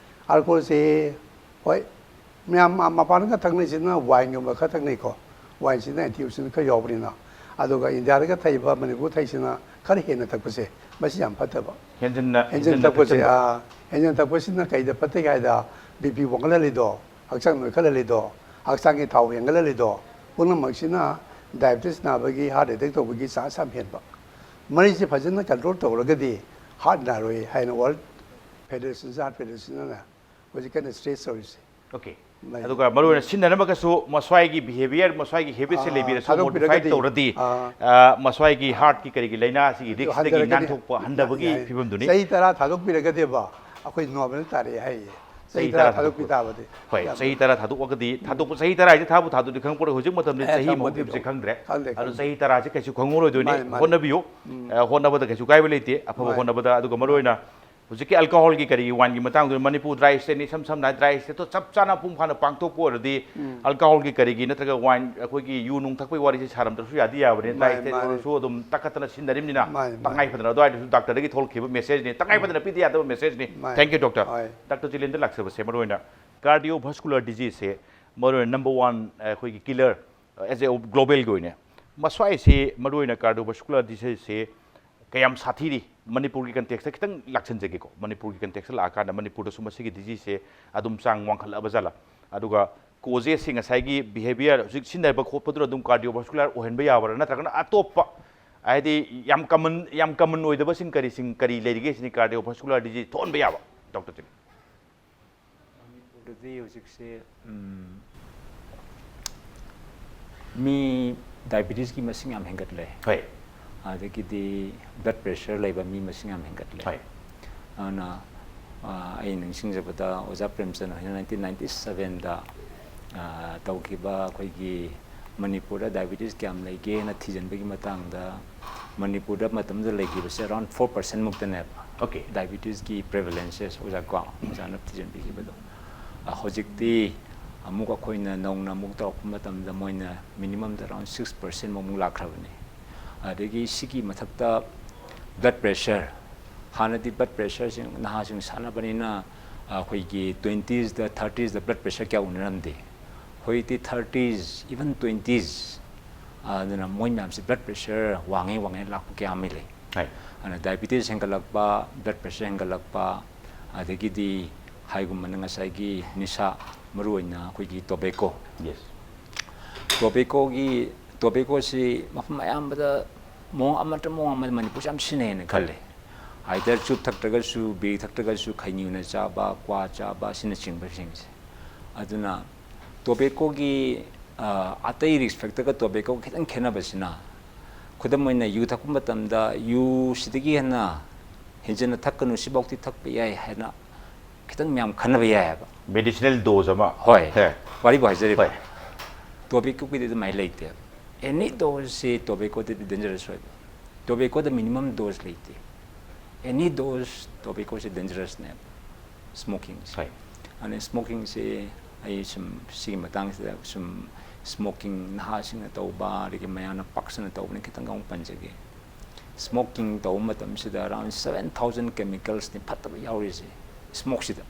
Alcohol ꯁꯦ, ꯍꯣꯏ, ꯃꯌꯥꯝ ꯃ-, ꯃꯄꯥꯟꯗꯒ ꯊꯛꯅꯩꯁꯤꯅ wine ꯒꯨꯝꯕ ꯈꯔ ꯊꯛꯅꯩꯀꯣ꯫ Wine ꯁꯤꯅ antioxidant ꯈꯔ ꯌꯥꯎꯕꯅꯤꯅ꯫ ꯑꯗꯨꯒ ꯏꯟꯗꯤꯌꯥꯗꯒ ꯊꯛꯏꯕ, ꯃꯅꯤꯄꯨꯔ ꯊꯛꯏꯁꯤꯅ ꯈꯔ ꯍꯦꯟꯅ ꯊꯛꯄꯁꯦ, ꯃꯁꯤ ꯌꯥꯝ ꯐꯠꯇꯕ꯫ ꯍꯦꯟꯖꯤꯟꯅ, ꯍꯦꯟꯖꯤꯟ ꯍꯦꯟꯖꯤꯟꯅ ꯊꯛꯄꯁꯦ, ꯊꯛꯆꯟꯕ꯫ ꯑꯥ, ꯍꯦꯟꯖꯤꯟ ꯊꯛꯄꯁꯤꯅ ꯀꯩꯗ ꯐꯠꯇꯒꯦ ꯍꯥꯏꯗ, BP ꯋꯥꯡꯈꯠꯍꯜꯂꯤꯗꯣ, ꯍꯛꯆꯥꯡ ꯅꯣꯏꯈꯠꯍꯜꯂꯤꯗꯣ, ꯍꯛꯆꯥꯡꯒꯤ ꯊꯥꯎ ꯍꯦꯟꯒꯠꯍꯜꯂꯤꯗꯣ, ꯄꯨꯝꯅꯃꯛꯁꯤꯅ diabetes ꯅꯥꯕꯒꯤ, heart attack ꯇꯧꯕꯒꯤ chance ꯌꯥꯝ ꯍꯦꯟꯕ꯫ ꯃꯔꯤꯁꯦ ꯐꯖꯅ control ꯇꯧꯔꯒꯗꯤ heart ꯅꯥꯔꯣꯏ ꯍꯥꯏꯅ World Federation, Heart Federation ꯅ ꯍꯧꯖꯤꯛ ꯀꯟꯅ stress ꯇꯧꯔꯤꯁꯦ꯫ Okay. ꯃꯥꯏ- ꯑꯗꯨꯒ ꯃꯔꯨꯑꯣꯏꯅ ꯁꯤꯖꯤꯟꯅꯅꯕꯒꯁꯨ ꯃꯁ꯭ꯋꯥꯏꯒꯤ behaviour, ꯃꯁ꯭ꯋꯥꯏꯒꯤ habit ꯁꯦ ꯑꯥ, ꯂꯩꯕꯤꯔꯁꯨ, ꯊꯥꯗꯣꯛꯄꯤꯔꯒꯗꯤ, modify ꯇꯧꯔꯗꯤ, ꯑꯥ, ꯑ, ꯃꯁ꯭ꯋꯥꯏꯒꯤ heart ꯀꯤ ꯀꯔꯤꯒꯤ ꯂꯥꯏꯅꯥꯁꯤꯒꯤ risk ꯇꯒꯤ ꯍꯟꯊꯔꯒꯗꯤ ꯅꯥꯟꯊꯣꯛꯄ, ꯍꯟꯊꯕꯒꯤ ꯌꯥꯏ꯫ ꯐꯤꯕꯝꯗꯨꯅꯤ꯫ ꯆꯍꯤ ꯇꯔꯥ ꯊꯥꯗꯣꯛꯄꯤꯔꯒꯗꯤꯕ ꯑꯩꯈꯣꯏ normal ꯇꯥꯔꯛꯑꯦ ꯍꯥꯏꯌꯦ꯫ ꯆꯍꯤ ꯇꯔꯥ ꯊꯥꯗꯣꯛꯄꯤ ꯇꯥꯕꯗꯤ꯫ ꯍꯣꯏ, ꯌꯥꯝ ꯆꯍꯤ ꯇꯔꯥ ꯊꯥꯗꯣꯛꯑꯒꯗꯤ, ꯊꯥꯗꯣꯛꯄ, ꯆꯍꯤ ꯇꯔꯥ ꯍꯥꯏꯁꯦ ꯊꯥꯕꯨ ꯊꯥꯗꯣꯛꯇꯤ ꯈꯪꯄꯣꯠꯇꯦ, ꯍꯧꯖꯤꯛ ꯃꯇꯝꯗ ꯑꯦ, ꯆꯍꯤ ꯈꯪꯄꯣꯠꯇꯦ, ꯃꯍꯨꯠ ꯄꯤꯕꯁꯦ ꯈꯪꯗ꯭ꯔꯦ꯫ ꯈꯪꯗꯦ, ꯑꯗꯣ ꯈꯪꯗꯦ꯫ ꯆꯍꯤ ꯇꯔꯥꯁꯦ ꯀꯩꯁꯨ ꯈꯪꯍꯧꯔꯣꯏꯗꯣꯏꯅꯤ꯫ ꯃꯥꯅꯦ, ꯃꯥꯅꯦ꯫ ꯍꯣꯠꯅꯕꯤꯌꯨ꯫ ꯎꯝ꯫ ꯑ, ꯍꯣꯠꯅꯕꯗ ꯀꯩꯁꯨ ꯀꯥꯏꯕ ꯂꯩꯇꯦ, ꯑꯐꯕ ꯃꯥꯅꯦ꯫ ꯍꯣꯠꯅꯕꯗ꯫ ꯑꯗꯨꯒ ꯃꯔꯨꯑꯣꯏꯅ ꯍꯧꯖꯤꯛꯀꯤ ꯑꯦꯜꯀꯣꯍꯣꯜꯒꯤ ꯀꯔꯤꯒꯤ ꯋꯥꯏꯟꯒꯤ ꯃꯇꯥꯡꯗꯨꯗ ꯃꯅꯤꯄꯨꯔ ꯗ꯭ꯔꯥꯏ ꯁ꯭ꯇꯦꯠꯅꯤ, ꯏꯁꯝ ꯁꯝꯅ ꯍꯥꯏ ꯗ꯭ꯔꯥꯏ ꯁ꯭ꯇꯦꯠꯇꯣ ꯆꯞ ꯆꯥꯅ ꯃꯄꯨꯡ ꯐꯥꯅ ꯄꯥꯡꯊꯣꯛꯄ ꯑꯣꯏꯔꯗꯤ ꯑꯦꯜꯀꯣꯍꯣꯜꯒꯤ ꯀꯔꯤꯒꯤ ꯅꯠꯇ꯭ꯔꯒ ꯋꯥꯏꯟ ꯑꯩꯈꯣꯏꯒꯤ ꯌꯨ ꯅꯨꯡ ꯊꯛꯄꯒꯤ ꯋꯥꯔꯤꯁꯦ ꯁꯥꯔꯝꯗ꯭ꯔꯁꯨ ꯌꯥꯗꯤ ꯌꯥꯕꯅꯤ꯫ ꯗ꯭ꯔꯥꯏ ꯃꯥꯅꯦ, ꯁ꯭ꯇꯦꯠ ꯃꯥꯅꯦ꯫ ꯑꯣꯏꯔꯁꯨ ꯑꯗꯨꯝ ꯇꯛꯈꯠꯇꯅ ꯁꯤꯖꯤꯟꯅꯔꯤꯕꯅꯤꯅ ꯃꯥꯅꯦ, ꯃꯥꯅꯦ꯫ ꯇꯉꯥꯏ ꯐꯗꯅ ꯑꯗꯨꯋꯥꯏꯗꯁꯨ ꯗꯥꯛꯇꯔꯗꯒꯤ ꯊꯣꯛꯂꯛꯈꯤꯕ ꯃꯦꯁꯦꯖꯅꯤ, ꯇꯉꯥꯏ ꯐꯗꯅ ꯄꯤꯗ ꯌꯥꯗꯕ ꯃꯦꯁꯦꯖꯅꯤ꯫ ꯃꯥꯅꯦ꯫ Thank you, doctor꯫ ꯍꯣꯏ꯫ ꯗꯥꯛꯇꯔ ꯖꯤꯂꯦꯟꯗ ꯂꯥꯛꯆꯕꯁꯦ ꯃꯔꯨꯑꯣꯏꯅ ꯀꯥꯔꯗꯤꯑꯣ ꯚꯥꯁꯀꯨꯂꯔ ꯗꯤꯖꯤꯖꯁꯦ ꯃꯔꯨꯑꯣꯏꯅ ꯅꯝꯕꯔ ꯋꯥꯟ ꯑꯩꯈꯣꯏꯒꯤ ꯀꯤꯂꯔ ꯑꯦꯖ ꯑꯦ ꯒ꯭ꯂꯣꯕꯦꯜꯒꯤ ꯑꯣꯏꯅ ꯃꯁ꯭ꯋꯥꯏꯁꯤ ꯃꯔꯨꯑꯣꯏꯅ ꯀꯥꯔꯗꯤꯑꯣ ꯚꯥꯁꯀꯨꯂꯔ ꯗꯤꯖꯤꯖꯁꯦ ꯀꯌꯥꯝ ꯁꯥꯊꯤꯔꯤ? ꯃꯅꯤꯄꯨꯔꯒꯤ ꯀꯟꯇꯦꯛꯁꯇ ꯈꯤꯇꯪ ꯂꯥꯛꯁꯤꯟꯖꯒꯦꯀꯣ꯫ ꯃꯅꯤꯄꯨꯔꯒꯤ ꯀꯟꯇꯦꯛꯁꯇ ꯂꯥꯛꯑꯀꯥꯟꯗ ꯃꯅꯤꯄꯨꯔꯗꯁꯨ ꯃꯁꯤꯒꯤ ꯗꯤꯖꯤꯖꯁꯦ ꯑꯗꯨꯝ ꯆꯥꯡ ꯋꯥꯡꯈꯠꯂꯛꯑꯕ ꯖꯥꯠꯂꯥ? ꯑꯗꯨꯒ ꯀꯣꯖꯦꯁꯁꯦ ꯉꯁꯥꯏꯒꯤ ꯕꯤꯍꯦꯕꯤꯌꯔ ꯍꯧꯖꯤꯛ ꯁꯤꯖꯤꯟꯅꯔꯤꯕ ꯈꯣꯠꯄꯗꯨꯅ ꯑꯗꯨꯝ ꯀꯥꯔꯗꯤꯑꯣ ꯚꯥꯁꯀꯨꯂꯔ ꯑꯣꯏꯍꯟꯕ ꯌꯥꯕ꯭ꯔꯥ, ꯅꯠꯇ꯭ꯔꯒꯅ ꯑꯇꯣꯞꯄ ꯍꯥꯏꯗꯤ ꯌꯥꯝ ꯀꯃꯟ ꯌꯥꯝ ꯀꯃꯟ ꯑꯣꯏꯗꯕꯁꯤꯡ ꯀꯔꯤꯁꯤꯡ ꯀꯔꯤ ꯂꯩꯔꯤꯒꯦ ꯁꯤꯅꯤ ꯀꯥꯔꯗꯤꯑꯣ ꯚꯥꯁꯀꯨꯂꯔ ꯗꯤꯖꯤꯖ ꯊꯣꯛꯍꯟꯕ ꯌꯥꯕ, ꯗꯣꯛꯇꯔ ꯖꯤꯂꯦꯟ? ꯃꯅꯤꯄꯨꯔꯗꯗꯤ ꯍꯧꯖꯤꯛꯁꯦ, ꯎꯝ, ꯃꯤ ꯗꯥꯏꯕꯤꯇꯤꯁꯀꯤ ꯃꯁꯤꯡ ꯌꯥꯝ ꯍꯦꯟꯒꯠꯂꯦ꯫ ꯍꯣꯏ꯫ ꯑꯗꯒꯤꯗꯤ ꯕ꯭ꯂꯗ ꯄ꯭ꯔꯦꯁꯔ ꯂꯩꯕ ꯃꯤ ꯃꯁꯤꯡ ꯌꯥꯝ ꯍꯦꯟꯒꯠꯂꯦ꯫ ꯍꯣꯏ꯫ ꯑꯗꯨꯅ, ꯑ, ꯑꯩ ꯅꯤꯡꯁꯤꯡꯖꯕꯗ ꯑꯣꯖꯥ ꯄ꯭ꯔꯦꯝꯆꯟ ꯍꯣꯏꯅ ꯅꯥꯏꯟꯇꯤꯟ ꯅꯥꯏꯟꯇꯤ ꯁꯕꯦꯟꯗ, ꯑ, ꯇꯧꯈꯤꯕ ꯑꯩꯈꯣꯏꯒꯤ ꯃꯅꯤꯄꯨꯔꯗ ꯗꯥꯏꯕꯤꯇꯤꯁ ꯀꯌꯥꯝ ꯂꯩꯒꯦꯅ ꯊꯤꯖꯤꯟꯕꯒꯤ ꯃꯇꯥꯡꯗ ꯃꯅꯤꯄꯨꯔꯗ ꯃꯇꯝꯗꯨꯗ ꯂꯩꯈꯤꯕꯁꯦ around four percent ꯃꯨꯛꯇꯅꯦꯕ꯫ Okay꯫ ꯗꯥꯏꯕꯤꯇꯤꯁꯀꯤ ꯄ꯭ꯔꯦꯚꯦꯂꯦꯟꯁꯦꯁ ꯑꯣꯖꯥ ꯀꯣ, ꯑꯣꯖꯥꯅ ꯊꯤꯖꯤꯟꯕꯤꯈꯤꯕꯗꯣ꯫ ꯑ, ꯍꯧꯖꯤꯛꯇꯤ ꯑꯃꯨꯛ ꯑꯩꯈꯣꯏꯅ ꯅꯧꯅ ꯑꯃꯨꯛ ꯇꯧꯔꯛꯄ ꯃꯇꯝꯗ ꯃꯣꯏꯅ ꯃꯤꯅꯤꯃꯝꯗ around six percent ꯃꯨꯛ ꯂꯥꯛꯈ꯭ꯔꯕꯅꯤ꯫ ꯑꯗꯒꯤ ꯁꯤꯒꯤ ꯃꯊꯛꯇ ꯕ꯭ꯂꯗ ꯄ꯭ꯔꯦꯁꯔ, ꯍꯥꯟꯅꯗꯤ ꯕ꯭ꯂꯗ ꯄ꯭ꯔꯦꯁꯔꯁꯤꯡ ꯅꯍꯥꯁꯤꯡ ꯁꯥꯟꯅꯕꯅꯤꯅ ꯑꯩꯈꯣꯏꯒꯤ ꯇ꯭ꯋꯦꯟꯇꯤꯁꯗ, ꯊꯥꯔꯇꯤꯁꯗ ꯕ꯭ꯂꯗ ꯄ꯭ꯔꯦꯁꯔ ꯀꯌꯥ ꯎꯅꯔꯝꯗꯦ꯫ ꯍꯧꯖꯤꯛꯇꯤ ꯊꯥꯔꯇꯤꯁ, even ꯇ꯭ꯋꯦꯟꯇꯤꯁ, ꯑꯗꯨꯅ ꯃꯣꯏ ꯃꯌꯥꯝꯁꯦ ꯕ꯭ꯂꯗ ꯄ꯭ꯔꯦꯁꯔ ꯋꯥꯡꯉꯦ ꯋꯥꯡꯉꯦ ꯂꯥꯛꯄ ꯀꯌꯥ ꯑꯃ ꯂꯩ꯫ ꯍꯣꯏ꯫ ꯑꯗꯨꯅ ꯗꯥꯏꯕꯤꯇꯤꯁ ꯍꯦꯟꯒꯠꯂꯛꯄ, ꯕ꯭ꯂꯗ ꯄ꯭ꯔꯦꯁꯔ ꯍꯦꯟꯒꯠꯂꯛꯄ, ꯑꯗꯒꯤꯗꯤ ꯍꯥꯏꯒꯨꯝꯕꯅ ꯉꯁꯥꯏꯒꯤ ꯅꯤꯁꯥ, ꯃꯔꯨꯑꯣꯏꯅ ꯑꯩꯈꯣꯏꯒꯤ ꯇꯣꯕꯦꯀꯣ꯫ Yes꯫ ꯇꯣꯕꯦꯀꯣꯒꯤ, ꯇꯣꯕꯦꯀꯣꯁꯤ ꯃꯐꯝ ꯑꯌꯥꯝꯕꯗ ꯃꯑꯣꯡ ꯑꯃ ꯅꯠꯇ꯭ꯔ ꯃꯑꯣꯡ ꯑꯃꯗ ꯃꯅꯤꯄꯨꯔꯁꯤ ꯌꯥꯝ ꯁꯤꯖꯤꯟꯅꯩꯅ ꯈꯜꯂꯦ꯫ Either ꯆꯨꯔꯨꯞ ꯊꯛꯇ꯭ꯔꯒꯁꯨ, ꯕꯤꯔꯤ ꯊꯛꯇ꯭ꯔꯒꯁꯨ, ꯈꯩꯅꯤ ꯑꯣꯏꯅ ꯆꯥꯕ, ꯀ꯭ꯋꯥ ꯆꯥꯕ ꯑꯁꯤꯅꯆꯤꯡꯕꯁꯤꯡꯁꯦ꯫ ꯑꯗꯨꯅ ꯇꯣꯕꯦꯀꯣꯒꯤ, ꯑ, ꯑꯇꯩ ꯔꯤꯁꯄꯦꯛꯇꯒ ꯇꯣꯕꯦꯀꯣꯒ ꯈꯤꯇꯪ ꯈꯦꯠꯅꯕꯁꯤꯅ, ꯈꯨꯗꯝ ꯑꯣꯏꯅ ꯌꯨ ꯊꯛꯄ ꯃꯇꯝꯗ ꯌꯨꯁꯤꯗꯒꯤ ꯍꯦꯟꯅ ꯍꯦꯟꯖꯟꯅ ꯊꯛꯀꯅꯨ, ꯁꯤꯐꯥꯎꯗꯤ ꯊꯛꯄ ꯌꯥꯏ ꯍꯥꯏꯅ ꯈꯤꯇꯪ ꯃꯌꯥꯝ ꯈꯟꯅꯕ ꯌꯥꯏ ꯍꯥꯏꯕ꯫ Medicinal dose ꯑꯃ꯫ ꯍꯣꯏ꯫ ꯍꯦ꯫ ꯋꯥꯔꯤꯕꯨ ꯍꯥꯏꯖꯔꯤꯕ꯫ ꯍꯣꯏ꯫ ꯇꯣꯕꯦꯀꯣꯒꯤꯗꯤ ꯑꯗꯨꯃꯥꯏꯅ ꯂꯩꯇꯦꯕ꯫ Any doseꯁꯤ ꯇꯣꯕꯦꯀꯣꯗꯗꯤ dangerous ꯑꯣꯏꯕ꯫ ꯇꯣꯕꯦꯀꯣꯗ minimum dose ꯂꯩꯇꯦ꯫ Any dose tobacco ꯁꯦ dangerous ꯅꯦꯕ, ꯁ꯭ꯃꯣꯀꯤꯡꯁꯦ꯫ ꯍꯣꯏ꯫ ꯑꯗꯨꯅ ꯁ꯭ꯃꯣꯀꯤꯡꯁꯦ ꯑꯩ ꯁꯨꯝ ꯁꯤꯒꯤ ꯃꯇꯥꯡꯁꯤꯗ ꯁꯨꯝ ꯁ꯭ꯃꯣꯀꯤꯡ ꯅꯍꯥꯁꯤꯡꯅ ꯇꯧꯕ ꯑꯗꯒꯤ ꯃꯌꯥꯝꯅ ꯄꯥꯛꯁꯟꯅ ꯇꯧꯕꯅ ꯈꯤꯇꯪ ꯑꯃꯨꯛ ꯄꯟꯖꯒꯦ꯫ ꯁ꯭ꯃꯣꯀꯤꯡ ꯇꯧꯕ ꯃꯇꯝꯁꯤꯗ around seven thousand chemicals ꯅꯤ ꯐꯠꯇꯕ ꯌꯥꯎꯔꯤꯁꯦ ꯁ꯭ꯃꯣꯛꯁꯤꯗ꯫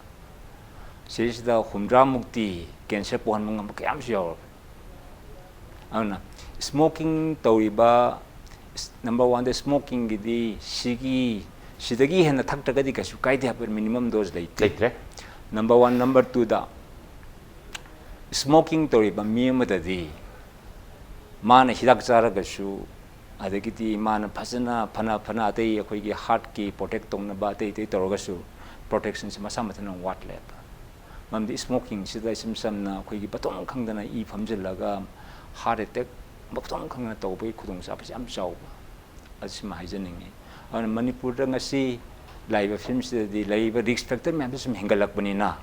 ꯁꯤꯁꯤꯗ ꯍꯨꯝꯗ꯭ꯔꯥꯃꯨꯛꯇꯤ ꯀꯦꯟꯁꯔ ꯄꯣꯛꯍꯟꯕ ꯉꯝꯕ ꯀꯌꯥ ꯑꯃꯁꯨ ꯌꯥꯎꯔꯕꯅꯤ꯫ ꯑꯗꯨꯅ ꯁ꯭ꯃꯣꯀꯤꯡ ꯇꯧꯔꯤꯕ, ꯅꯝꯕꯔ ꯋꯥꯟꯗ ꯁ꯭ꯃꯣꯀꯤꯡꯒꯤꯗꯤ ꯁꯤꯒꯤ, ꯁꯤꯗꯒꯤ ꯍꯦꯟꯅ ꯊꯛꯇ꯭ꯔꯒꯗꯤ ꯀꯩꯁꯨ ꯀꯥꯏꯗꯦ ꯍꯥꯏꯕ ꯃꯤꯅꯤꯃꯝ ꯗꯣꯁ ꯂꯩꯇꯦ꯫ ꯂꯩꯇ꯭ꯔꯦ꯫ Number one. ꯅꯝꯕꯔ ꯇꯨꯗ, ꯁ꯭ꯃꯣꯀꯤꯡ ꯇꯧꯔꯤꯕ ꯃꯤ ꯑꯃꯗꯗꯤ ꯃꯥꯅ ꯍꯤꯗꯥꯛ ꯆꯥꯔꯒꯁꯨ, ꯑꯗꯒꯤꯗꯤ ꯃꯥꯅ ꯐꯖꯅ ꯐꯅ ꯐꯅ ꯑꯇꯩ ꯑꯩꯈꯣꯏꯒꯤ ꯍꯥꯔꯠꯀꯤ ꯄ꯭ꯔꯣꯇꯦꯛ ꯇꯧꯅꯕ ꯑꯇꯩ ꯑꯇꯩ ꯇꯧꯔꯒꯁꯨ, ꯄ꯭ꯔꯣꯇꯦꯛꯁꯟꯁꯦ ꯃꯁꯥ ꯃꯊꯟꯇ ꯋꯥꯠꯂꯦꯕ꯫ ꯃꯔꯝꯗꯤ ꯁ꯭ꯃꯣꯀꯤꯡꯁꯤꯗ ꯏꯁꯝ ꯁꯝꯅ ꯑꯩꯈꯣꯏꯒꯤ ꯃꯇꯣꯝ ꯈꯪꯗꯅ ꯏ ꯐꯝꯖꯤꯜꯂꯒ ꯍꯥꯔꯠ ꯑꯦꯇꯦꯛ ꯃꯇꯣꯝ ꯈꯪꯗꯅ ꯇꯧꯕꯒꯤ ꯈꯨꯗꯣꯡꯆꯥꯕꯁꯦ ꯌꯥꯝ ꯆꯥꯎꯕ꯫ ꯑꯁꯤꯃ ꯍꯥꯏꯖꯅꯤꯡꯉꯤ꯫ ꯑꯗꯨꯅ ꯃꯅꯤꯄꯨꯔꯗ ꯉꯁꯤ ꯂꯥꯛꯏꯕ ꯐꯤꯕꯝꯁꯤꯗꯗꯤ ꯂꯩꯔꯤꯕ ꯔꯤꯁꯛ ꯐꯦꯛꯇꯔ ꯃꯌꯥꯝꯁꯦ ꯁꯨꯝ ꯍꯦꯟꯒꯠꯂꯛꯄꯅꯤꯅ,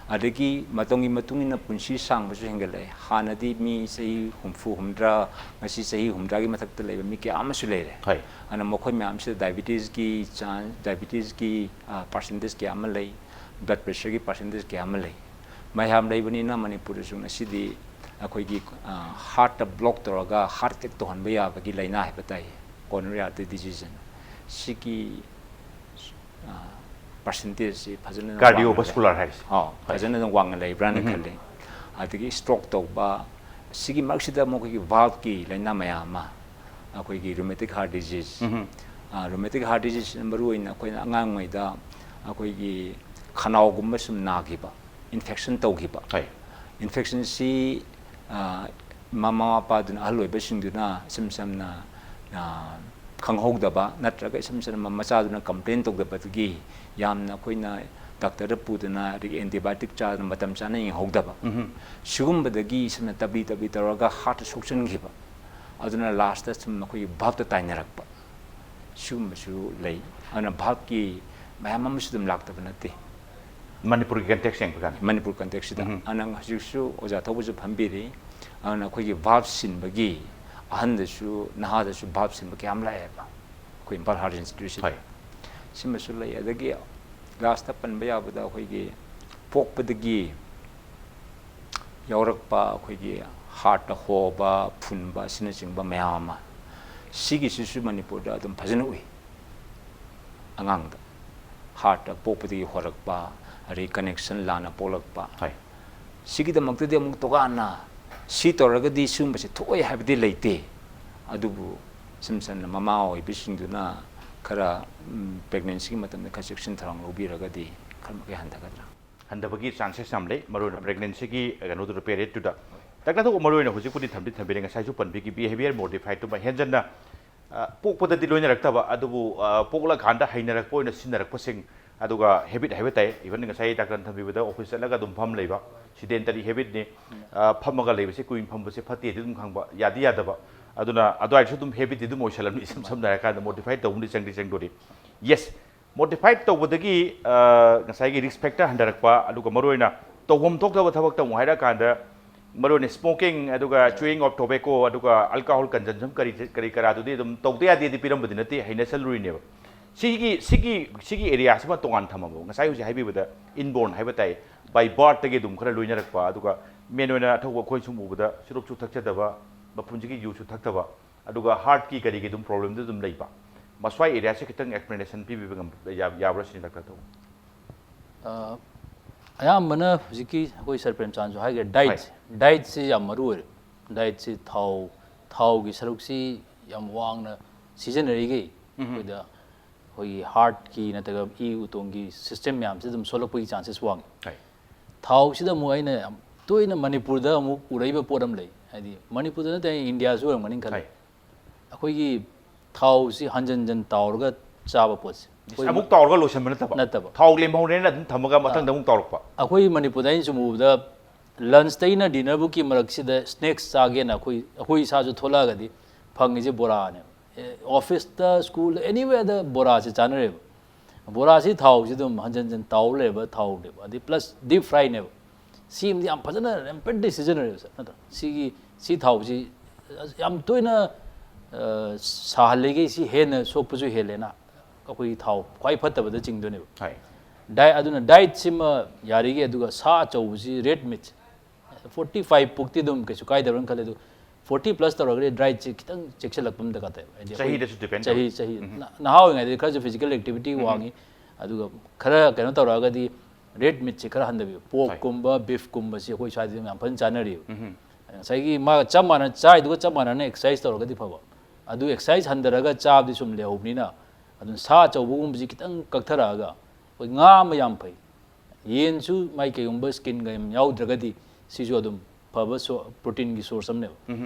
ꯑꯗꯒꯤ ꯃꯇꯝꯒꯤ ꯃꯇꯨꯡ ꯏꯟꯅ ꯄꯨꯟꯁꯤ ꯁꯥꯡꯕꯁꯨ ꯍꯦꯟꯒꯠꯂꯛꯑꯦ꯫ ꯍꯥꯟꯅꯗꯤ ꯃꯤ ꯆꯍꯤ ꯍꯨꯝꯐꯨ, ꯍꯨꯝꯗ꯭ꯔꯥ, ꯉꯁꯤ ꯆꯍꯤ ꯍꯨꯝꯗ꯭ꯔꯥꯒꯤ ꯃꯊꯛꯇ ꯂꯩꯕ ꯃꯤ ꯀꯌꯥ ꯑꯃꯁꯨ ꯂꯩꯔꯦ꯫ ꯍꯣꯏ꯫ ꯑꯗꯨꯅ ꯃꯈꯣꯏ ꯃꯌꯥꯝꯁꯤꯗ ꯗꯥꯏꯕꯤꯇꯤꯁꯀꯤ ꯆꯥꯟꯁ, ꯗꯥꯏꯕꯤꯇꯤꯁꯀꯤ, ꯑ, ꯄꯥꯔꯁꯦꯟꯇꯦꯖ ꯀꯌꯥ ꯑꯃ ꯂꯩ, ꯕ꯭ꯂꯗ ꯄ꯭ꯔꯦꯁꯔꯒꯤ ꯄꯥꯔꯁꯦꯟꯇꯦꯖ ꯀꯌꯥ ꯑꯃ ꯂꯩ꯫ ꯃꯌꯥꯝ ꯂꯩꯕꯅꯤꯅ ꯃꯅꯤꯄꯨꯔꯗꯁꯨ ꯉꯁꯤꯗꯤ ꯑꯩꯈꯣꯏꯒꯤ, ꯑ, ꯍꯥꯔꯠꯇ ꯕ꯭ꯂꯣꯛ ꯇꯧꯔꯒ ꯍꯥꯔꯠ ꯑꯦꯇꯦꯛ ꯇꯧꯍꯟꯕ ꯌꯥꯕꯒꯤ ꯂꯥꯏꯅꯥ ꯍꯥꯏꯕ ꯇꯥꯏ, ꯀꯣꯔꯣꯅꯔꯤ ꯑꯥꯔꯇꯔꯤ ꯗꯤꯖꯤꯖ꯫ ꯁꯤꯒꯤ, ꯑ, ꯄꯥꯔꯁꯦꯟꯇꯦꯖꯁꯤ ꯐꯖꯅ ꯋꯥꯡꯅ ꯂꯩ꯫ ꯀꯥꯔꯗꯤꯑꯣꯚꯥꯁꯀꯨꯂꯥꯔ ꯍꯥꯏꯁꯦ꯫ ꯑꯥꯎ, ꯐꯖꯅ ꯑꯗꯨꯝ ꯋꯥꯡꯅ ꯂꯩꯕ꯭ꯔꯥꯅ ꯈꯜꯂꯤ꯫ ꯑꯗꯒꯤ ꯁ꯭ꯇ꯭ꯔꯣꯛ ꯇꯧꯕ, ꯁꯤꯒꯤ ꯃꯔꯛꯁꯤꯗ ꯃꯈꯣꯏꯒꯤ ꯚꯥꯜꯕꯀꯤ ꯂꯥꯏꯅꯥ ꯃꯌꯥꯝ ꯑꯃ, ꯑꯩꯈꯣꯏꯒꯤ ꯔꯨꯃꯦꯇꯤꯛ ꯍꯥꯔꯠ ꯗꯤꯖꯤꯖ꯫ ꯔꯨꯃꯦꯇꯤꯛ ꯍꯥꯔꯠ ꯗꯤꯖꯤꯖ ꯃꯔꯨ ꯑꯣꯏꯅ ꯑꯩꯈꯣꯏꯅ ꯑꯉꯥꯡꯉꯩꯗ ꯑꯩꯈꯣꯏꯒꯤ ꯈꯅꯥꯎꯒꯨꯝꯕ ꯁꯨꯝ ꯅꯥꯈꯤꯕ, ꯏꯟꯐꯦꯛꯁꯟ ꯇꯧꯈꯤꯕ꯫ ꯍꯣꯏ꯫ ꯏꯟꯐꯦꯛꯁꯟꯁꯤ, ꯑ, ꯃꯃꯥ ꯃꯄꯥꯗꯨꯅ, ꯑꯍꯜ ꯑꯣꯏꯕꯁꯤꯡꯗꯨꯅ ꯏꯁꯝ ꯁꯝꯅ, ꯑ, ꯈꯪꯍꯧꯗꯕ ꯅꯠꯇ꯭ꯔꯒ ꯏꯁꯝ ꯁꯝꯅ ꯃꯆꯥꯗꯨꯅ ꯀꯝꯄ꯭ꯂꯦꯟ ꯇꯧꯗꯕꯗꯒꯤ ꯌꯥꯝꯅ ꯑꯩꯈꯣꯏꯅ ꯗꯥꯛꯇꯔꯗ ꯄꯨꯗꯅ ꯑꯗꯒꯤ ꯑꯦꯟꯇꯤꯕꯥꯌꯣꯇꯤꯛ ꯆꯥꯗꯅ ꯃꯇꯝ ꯆꯥꯅ ꯌꯦꯡꯍꯧꯗꯕ꯫ ꯁꯤꯒꯨꯝꯕꯗꯒꯤ ꯏꯁꯝꯅ ꯇꯞꯂꯤ ꯇꯞꯂꯤ ꯇꯧꯔꯒ ꯍꯥꯔꯠꯇ ꯁꯣꯛꯆꯟꯈꯤꯕ꯫ ꯑꯗꯨꯅ ꯂꯥꯁꯇ ꯁꯨꯝ ꯑꯩꯈꯣꯏꯒꯤ ꯚꯥꯜꯕꯇ ꯇꯥꯏꯅꯔꯛꯄ꯫ ꯁꯤꯒꯨꯝꯕꯁꯨ ꯂꯩ꯫ ꯑꯗꯨꯅ ꯚꯥꯜꯕꯀꯤ ꯃꯌꯥꯝ ꯑꯃꯁꯨ ꯑꯗꯨꯝ ꯂꯥꯛꯇꯕ ꯅꯠꯇꯦ꯫ ꯃꯅꯤꯄꯨꯔꯒꯤ ꯀꯟꯇꯦꯛꯁ ꯌꯦꯡꯕ ꯀꯥꯟꯗ꯫ ꯃꯅꯤꯄꯨꯔ ꯀꯟꯇꯦꯛꯁꯁꯤꯗ꯫ ꯑꯗꯨꯅ ꯍꯧꯖꯤꯛꯁꯨ ꯑꯣꯖꯥ ꯊꯧꯕꯁꯨ ꯐꯝꯕꯤꯔꯤ꯫ ꯑꯗꯨꯅ ꯑꯩꯈꯣꯏꯒꯤ ꯚꯥꯜꯕ ꯁꯤꯟꯕꯒꯤ, ꯑꯍꯟꯗꯁꯨ ꯅꯍꯥꯗꯁꯨ ꯚꯥꯜꯕ ꯁꯤꯟꯕ ꯀꯌꯥꯝ ꯂꯥꯛꯑꯦꯕ ꯑꯩꯈꯣꯏ ꯏꯝꯐꯥꯜ ꯍꯥꯔꯠ ꯏꯟꯁꯇꯤꯇ꯭ꯌꯨꯠꯁꯤꯗ꯫ ꯍꯣꯏ꯫ ꯁꯤꯃꯁꯨ ꯂꯩ꯫ ꯑꯗꯒꯤ ꯂꯥꯁꯇ ꯄꯟꯕ ꯌꯥꯕꯗ ꯑꯩꯈꯣꯏꯒꯤ ꯄꯣꯛꯄꯗꯒꯤ ꯌꯥꯎꯔꯛꯄ ꯑꯩꯈꯣꯏꯒꯤ ꯍꯥꯔꯠꯇ ꯍꯣꯕ, ꯐꯨꯟꯕ ꯑꯁꯤꯅꯆꯤꯡꯕ ꯃꯌꯥꯝ ꯑꯃ, ꯁꯤꯒꯤꯁꯤꯁꯨ ꯃꯅꯤꯄꯨꯔꯗ ꯑꯗꯨꯝ ꯐꯖꯅ ꯎꯏ꯫ ꯑꯉꯥꯡꯗ ꯍꯥꯔꯠꯇ ꯄꯣꯛꯄꯗꯒꯤ ꯍꯣꯔꯛꯄ, ꯑꯗꯩ ꯀꯅꯦꯛꯁꯟ ꯂꯥꯟꯅ ꯄꯣꯛꯂꯛꯄ, ꯍꯣꯏ꯫ ꯁꯤꯒꯤꯗꯃꯛꯇꯗꯤ ꯑꯃꯨꯛ ꯇꯣꯉꯥꯟꯅ ꯁꯤ ꯇꯧꯔꯒꯗꯤ ꯁꯤꯒꯨꯝꯕꯁꯤ ꯊꯣꯛꯑꯣꯏ ꯍꯥꯏꯕꯗꯤ ꯂꯩꯇꯦ꯫ ꯑꯗꯨꯕꯨ ꯏꯁꯝ ꯁꯝꯅ ꯃꯃꯥ ꯑꯣꯏꯕꯁꯤꯡꯗꯨꯅ ꯈꯔ ꯄ꯭ꯔꯦꯒꯅꯦꯟꯁꯤꯒꯤ ꯃꯇꯝꯗ ꯈꯔ ꯆꯦꯛꯁꯤꯟ ꯊꯧꯔꯥꯡ ꯂꯧꯕꯤꯔꯒꯗꯤ ꯈꯔ ꯃꯈꯩ ꯍꯟꯊꯒꯗ꯭ꯔꯥ? ꯍꯟꯊꯕꯒꯤ ꯆꯥꯟꯁꯦꯁ ꯌꯥꯝ ꯂꯩ, ꯃꯔꯨꯑꯣꯏꯅ ꯄ꯭ꯔꯦꯒꯅꯦꯟꯁꯤꯒꯤ ꯀꯩꯅꯣꯗꯨꯗ, ꯄꯦꯔꯤꯌꯗꯇꯨꯗ꯫ ꯗꯥꯛꯇꯔ, ꯑꯗꯨꯒ ꯃꯔꯨꯑꯣꯏꯅ ꯍꯧꯖꯤꯛꯄꯨꯗꯤ ꯊꯝꯗꯤ ꯊꯝꯕꯤꯔꯦ, ꯉꯁꯥꯏꯁꯨ ꯄꯟꯕꯤꯈꯤ, ꯕꯤꯍꯦꯕꯤꯌꯔ ꯃꯣꯗꯤꯐꯥꯏꯠꯇꯨꯃ ꯍꯦꯟꯖꯟꯅ, ꯑ, ꯄꯣꯛꯄꯗꯗꯤ ꯂꯣꯏꯅꯔꯛꯇꯕ, ꯑꯗꯨꯕꯨ, ꯑ, ꯄꯣꯛꯂꯀꯥꯟꯗ ꯍꯩꯅꯔꯛꯄ ꯑꯣꯏꯅ ꯁꯤꯖꯤꯟꯅꯔꯛꯄꯁꯤꯡ, ꯑꯗꯨꯒ ꯍꯦꯕꯤꯠ ꯍꯥꯏꯕ ꯇꯥꯏ, ꯏꯚꯟ ꯉꯁꯥꯏ ꯗꯥꯛꯇꯔꯅ ꯊꯝꯕꯤꯕꯗ ꯑꯣꯐꯤꯁ ꯆꯠꯂꯒ ꯑꯗꯨꯝ ꯐꯝ ꯂꯩꯕ, ꯁꯤꯗꯦꯟꯇꯔꯤ ꯍꯦꯕꯤꯠꯅꯤ꯫ ꯑ, ꯐꯝꯃꯒ ꯂꯩꯕꯁꯦ, ꯀꯨꯏꯅ ꯐꯝꯕꯁꯦ ꯐꯠꯇꯦꯗꯤ ꯑꯗꯨꯝ ꯈꯪꯕ, ꯌꯥꯗꯤ ꯌꯥꯗꯕ, ꯑꯗꯨꯅ ꯑꯗꯨꯋꯥꯏꯗꯁꯨ ꯑꯗꯨꯝ ꯍꯦꯕꯤꯠꯇꯤ ꯑꯗꯨꯝ ꯑꯣꯏꯁꯜꯂꯝꯅꯤ꯫ ꯏꯁꯝ ꯁꯝꯅ ꯍꯥꯏꯔꯀꯥꯟꯗ ꯃꯣꯗꯤꯐꯥꯏ ꯇꯧꯕꯗꯤ ꯆꯪꯗꯤ ꯆꯪꯗꯣꯔꯤ꯫ ꯌꯦꯁ, ꯃꯣꯗꯤꯐꯥꯏꯠ ꯇꯧꯕꯗꯒꯤ, ꯑ, ꯉꯁꯥꯏꯒꯤ ꯔꯤꯁꯛ ꯐꯦꯛꯇꯔ ꯍꯟꯊꯔꯛꯄ, ꯑꯗꯨꯒ ꯃꯔꯨꯑꯣꯏꯅ ꯇꯧꯐꯝ ꯊꯣꯛꯇꯕ ꯊꯕꯛꯇ ꯑꯃꯨꯛ ꯍꯥꯏꯔꯛꯑꯀꯥꯟꯗ, ꯃꯔꯨꯑꯣꯏꯅ ꯁ꯭ꯃꯣꯀꯤꯡ, ꯑꯗꯨꯒ ꯆ꯭ꯌꯨꯋꯤꯡ ꯑꯣꯐ ꯇꯣꯕꯦꯀꯣ, ꯑꯗꯨꯒ ꯑꯜꯀꯣꯍꯣꯜ ꯀꯟꯖꯝꯁꯟ, ꯀꯔꯤ ꯀꯔꯤ ꯀꯔꯥꯗꯨꯗꯤ ꯑꯗꯨꯝ ꯇꯧꯗ ꯌꯥꯗꯦꯗꯤ ꯄꯤꯔꯝꯕꯗꯤ ꯅꯠꯇꯦ, ꯍꯩꯅꯁꯜꯂꯨꯔꯤꯅꯦꯕ꯫ ꯁꯤꯒꯤ ꯁꯤꯒꯤ ꯁꯤꯒꯤ ꯑꯦꯔꯤꯌꯥꯁꯤꯃ ꯇꯣꯉꯥꯟ ꯊꯝꯃꯕ, ꯉꯁꯥꯏ ꯍꯧꯖꯤꯛ ꯍꯥꯏꯕꯤꯕꯗ ꯏꯟꯕꯣꯔꯟ ꯍꯥꯏꯕ ꯇꯥꯏ, ꯕꯥꯏ ꯕꯥꯔꯠꯇꯒꯤ ꯑꯗꯨꯝ ꯈꯔ ꯂꯣꯏꯅꯔꯛꯄ, ꯑꯗꯨꯒ ꯃꯦꯟ ꯑꯣꯏꯅ ꯑꯊꯧꯕ ꯑꯩꯈꯣꯏ ꯁꯨꯝ ꯎꯕꯗ ꯆꯨꯔꯨꯞꯁꯨ ꯊꯛꯆꯗꯕ, ꯃꯄꯨꯟꯁꯤꯒꯤ ꯌꯨꯁꯨ ꯊꯛꯇꯕ, ꯑꯗꯨꯒ ꯍꯥꯔꯠꯀꯤ ꯀꯔꯤꯒꯤ ꯑꯗꯨꯝ ꯄ꯭ꯔꯣꯕ꯭ꯂꯦꯝꯗꯤ ꯑꯗꯨꯝ ꯂꯩꯕ, ꯃꯁ꯭ꯋꯥꯏ ꯑꯦꯔꯤꯌꯥꯁꯦ ꯈꯤꯇꯪ ꯑꯦꯛꯁꯄ꯭ꯂꯦꯅꯦꯁꯟ ꯄꯤꯕꯤꯕ ꯉꯝ-, ꯌꯥ-, ꯌꯥꯕ꯭ꯔꯥ ꯁꯤꯅꯤ, ꯗꯥꯛꯇꯔ ꯇꯧꯕ꯫ ꯑ, ꯑꯌꯥꯝꯕꯅ ꯍꯧꯖꯤꯛꯀꯤ ꯑꯩꯈꯣꯏ ꯁꯔ ꯄ꯭ꯔꯦꯝꯆꯥꯟꯁꯨ ꯍꯥꯏꯈ꯭ꯔꯦ, ꯗꯥꯏꯠ, ꯗꯥꯏꯠꯁꯤ ꯌꯥꯝ ꯃꯔꯨ ꯑꯣꯏꯔꯦ꯫ ꯗꯥꯏꯠꯁꯤ ꯊꯥꯎ, ꯊꯥꯎꯒꯤ ꯁꯔꯨꯛꯁꯤ ꯌꯥꯝ ꯋꯥꯡꯅ ꯁꯤꯖꯤꯟꯅꯔꯤꯈꯩ ꯑꯩꯈꯣꯏꯗ ꯑꯩꯈꯣꯏꯒꯤ ꯍꯥꯔꯠꯀꯤ ꯅꯠꯇ꯭ꯔꯒ ꯏ ꯎꯇꯣꯡꯒꯤ ꯁꯤꯁꯇꯦꯝ ꯃꯌꯥꯝꯁꯤ ꯑꯗꯨꯝ ꯁꯣꯛꯂꯛꯄꯒꯤ ꯆꯥꯟꯁꯦꯁ ꯋꯥꯡꯉꯤ꯫ ꯍꯣꯏ꯫ ꯊꯥꯎꯁꯤꯗ ꯑꯃꯨꯛ ꯑꯩꯅ ꯌꯥꯝ ꯇꯣꯏꯅ ꯃꯅꯤꯄꯨꯔꯗ ꯑꯃꯨꯛ ꯎꯔꯛꯏꯕ ꯄꯣꯠ ꯑꯃ ꯂꯩ, ꯍꯥꯏꯗꯤ ꯃꯅꯤꯄꯨꯔꯗ ꯅꯠꯇꯦ, ꯑꯩ ꯏꯟꯗꯤꯌꯥꯁꯨ ꯑꯣꯏꯔꯝꯒꯅꯤ ꯈꯜꯂꯤ꯫ ꯍꯣꯏ꯫ ꯑꯩꯈꯣꯏꯒꯤ ꯊꯥꯎꯁꯤ ꯍꯟꯖꯟ ꯍꯟꯖꯟ ꯇꯥꯎꯔꯒ ꯆꯥꯕ ꯄꯣꯠꯁꯦ꯫ ꯑꯩꯈꯣꯏ ꯑꯃꯨꯛ ꯇꯥꯎꯔꯒ ꯂꯣꯏꯁꯤꯟꯕ ꯅꯠꯇꯕ? ꯅꯠꯇꯕ꯫ ꯊꯥꯎ ꯂꯦꯝꯍꯧꯔꯦꯅ ꯑꯗꯨꯝ ꯊꯝꯃꯒ ꯃꯊꯪꯗ ꯑꯃꯨꯛ ꯇꯥꯎꯔꯛꯄ? ꯑꯩꯈꯣꯏ ꯃꯅꯤꯄꯨꯔꯗ ꯑꯩꯅ ꯁꯨꯝ ꯎꯕꯗ ꯂꯟꯁꯇꯩꯅ ꯗꯤꯅꯔꯕꯨꯛꯀꯤ ꯃꯔꯛꯁꯤꯗ ꯁ꯭ꯅꯦꯛꯁ ꯆꯥꯒꯦꯅ ꯑꯩꯈꯣꯏ, ꯑꯩꯈꯣꯏ ꯏꯁꯥꯁꯨ ꯊꯣꯛꯂꯛꯑꯒꯗꯤ ꯐꯪꯉꯤꯁꯦ ꯕꯣꯔꯥꯅꯦꯕ꯫ ꯑꯦ, ꯑꯣꯐꯤꯁꯇ, ꯁ꯭ꯀꯨꯜꯗ, ꯑꯦꯅꯤꯋꯦꯗ ꯕꯣꯔꯥꯁꯦ ꯆꯥꯅꯔꯦꯕ꯫ ꯕꯣꯔꯥꯁꯤ ꯊꯥꯎꯁꯤ ꯑꯗꯨꯝ ꯍꯟꯖꯟ ꯍꯟꯖꯟ ꯇꯥꯎ ꯂꯩꯕ ꯊꯥꯎꯅꯦꯕ, ꯑꯗꯩ ꯄ꯭ꯂꯁ ꯗꯤꯞ ꯐ꯭ꯔꯥꯏꯅꯦꯕ꯫ ꯁꯤ ꯑꯃꯗꯤ ꯌꯥꯝ ꯐꯖꯅ ꯔꯦꯝꯄꯦꯟꯠꯂꯤ ꯁꯤꯖꯤꯟꯅꯔꯦꯕ ꯁꯥꯔ, ꯅꯠꯇ꯭ꯔꯥ? ꯁꯤꯒꯤ, ꯁꯤ ꯊꯥꯎꯁꯤ ꯌꯥꯝ ꯇꯣꯏꯅ, ꯑ, ꯁꯥꯍꯜꯂꯤꯈꯩ ꯁꯤ ꯍꯦꯟꯅ ꯁꯣꯛꯄꯁꯨ ꯍꯦꯜꯂꯦꯅ ꯑꯩꯈꯣꯏꯒꯤ ꯊꯥꯎ ꯈ꯭ꯋꯥꯏ ꯐꯠꯇꯕꯗ ꯆꯤꯡꯗꯣꯏꯅꯦꯕ꯫ ꯍꯣꯏ꯫ Diet, ꯑꯗꯨꯅ dietꯁꯤꯃ ꯌꯥꯔꯤꯒꯩ, ꯑꯗꯨꯒ ꯁꯥ ꯑꯆꯧꯕꯁꯤ, red meat, forty five ꯄꯨꯛꯇꯤ ꯑꯗꯨꯝ ꯀꯩꯁꯨ ꯀꯥꯏꯗꯕ꯭ꯔꯅ ꯈꯜꯂꯦ꯫ ꯑꯗꯨ forty plus ꯇꯧꯔꯒꯗꯤ dietꯁꯤ ꯈꯤꯇꯪ ꯆꯦꯛꯁꯤꯜꯂꯛꯄ ꯑꯃ ꯗꯔꯀꯥꯔ ꯇꯥꯏꯕ꯫ ꯍꯥꯏꯗꯤ ꯑꯩꯈꯣꯏ ꯆꯍꯤꯗꯁꯨ depend ꯆꯍꯤ ꯇꯧꯋꯤ꯫ ꯆꯍꯤ ꯅ- ꯅꯍꯥ ꯑꯣꯏꯔꯤꯉꯩꯗꯗꯤ ꯈꯔꯁꯨ physical activity ꯋꯥꯡꯉꯤ, ꯑꯗꯨꯒ ꯈꯔ ꯀꯩꯅꯣ ꯇꯧꯔꯛꯑꯒꯗꯤ red meatꯁꯤ ꯈꯔ ꯍꯟꯊꯕꯤꯌꯨ꯫ Porkꯀꯨꯝꯕ, beefꯀꯨꯝꯕꯁꯤ ꯑꯩꯈꯣꯏ ꯁ꯭ꯋꯥꯏꯗꯗꯤ ꯌꯥꯝ ꯐꯖꯅ ꯆꯥꯅꯔꯤꯕ꯫ ꯉꯁꯥꯏꯒꯤ ꯃꯥ ꯆꯞ ꯃꯥꯟꯅ ꯆꯥꯏꯗꯨꯒ ꯆꯞ ꯃꯥꯟꯅꯅ exercise ꯇꯧꯔꯒꯗꯤ ꯐꯕ꯫ ꯑꯗꯨ exercise ꯍꯟꯊꯔꯒ ꯆꯥꯕꯗꯤ ꯁꯨꯝ ꯂꯩꯍꯧꯕꯅꯤꯅ, ꯑꯗꯨꯅ ꯁꯥ ꯑꯆꯧꯕꯒꯨꯝꯕꯁꯤ ꯈꯤꯇꯪ ꯀꯛꯊꯔꯛꯑꯒ, ꯑꯩꯈꯣꯏ ꯉꯥ ꯑꯃ ꯌꯥꯝ ꯐꯩ, ꯌꯦꯟꯁꯨ ꯃꯥꯏ ꯀꯩꯒꯨꯝꯕ skinꯒ ꯌꯥꯝ ꯌꯥꯎꯗ꯭ꯔꯒꯗꯤ, ꯁꯤꯁꯨ ꯑꯗꯨꯝ ꯐꯕ ꯁꯣ-, proteinꯒꯤ source ꯑꯃꯅꯦꯕ꯫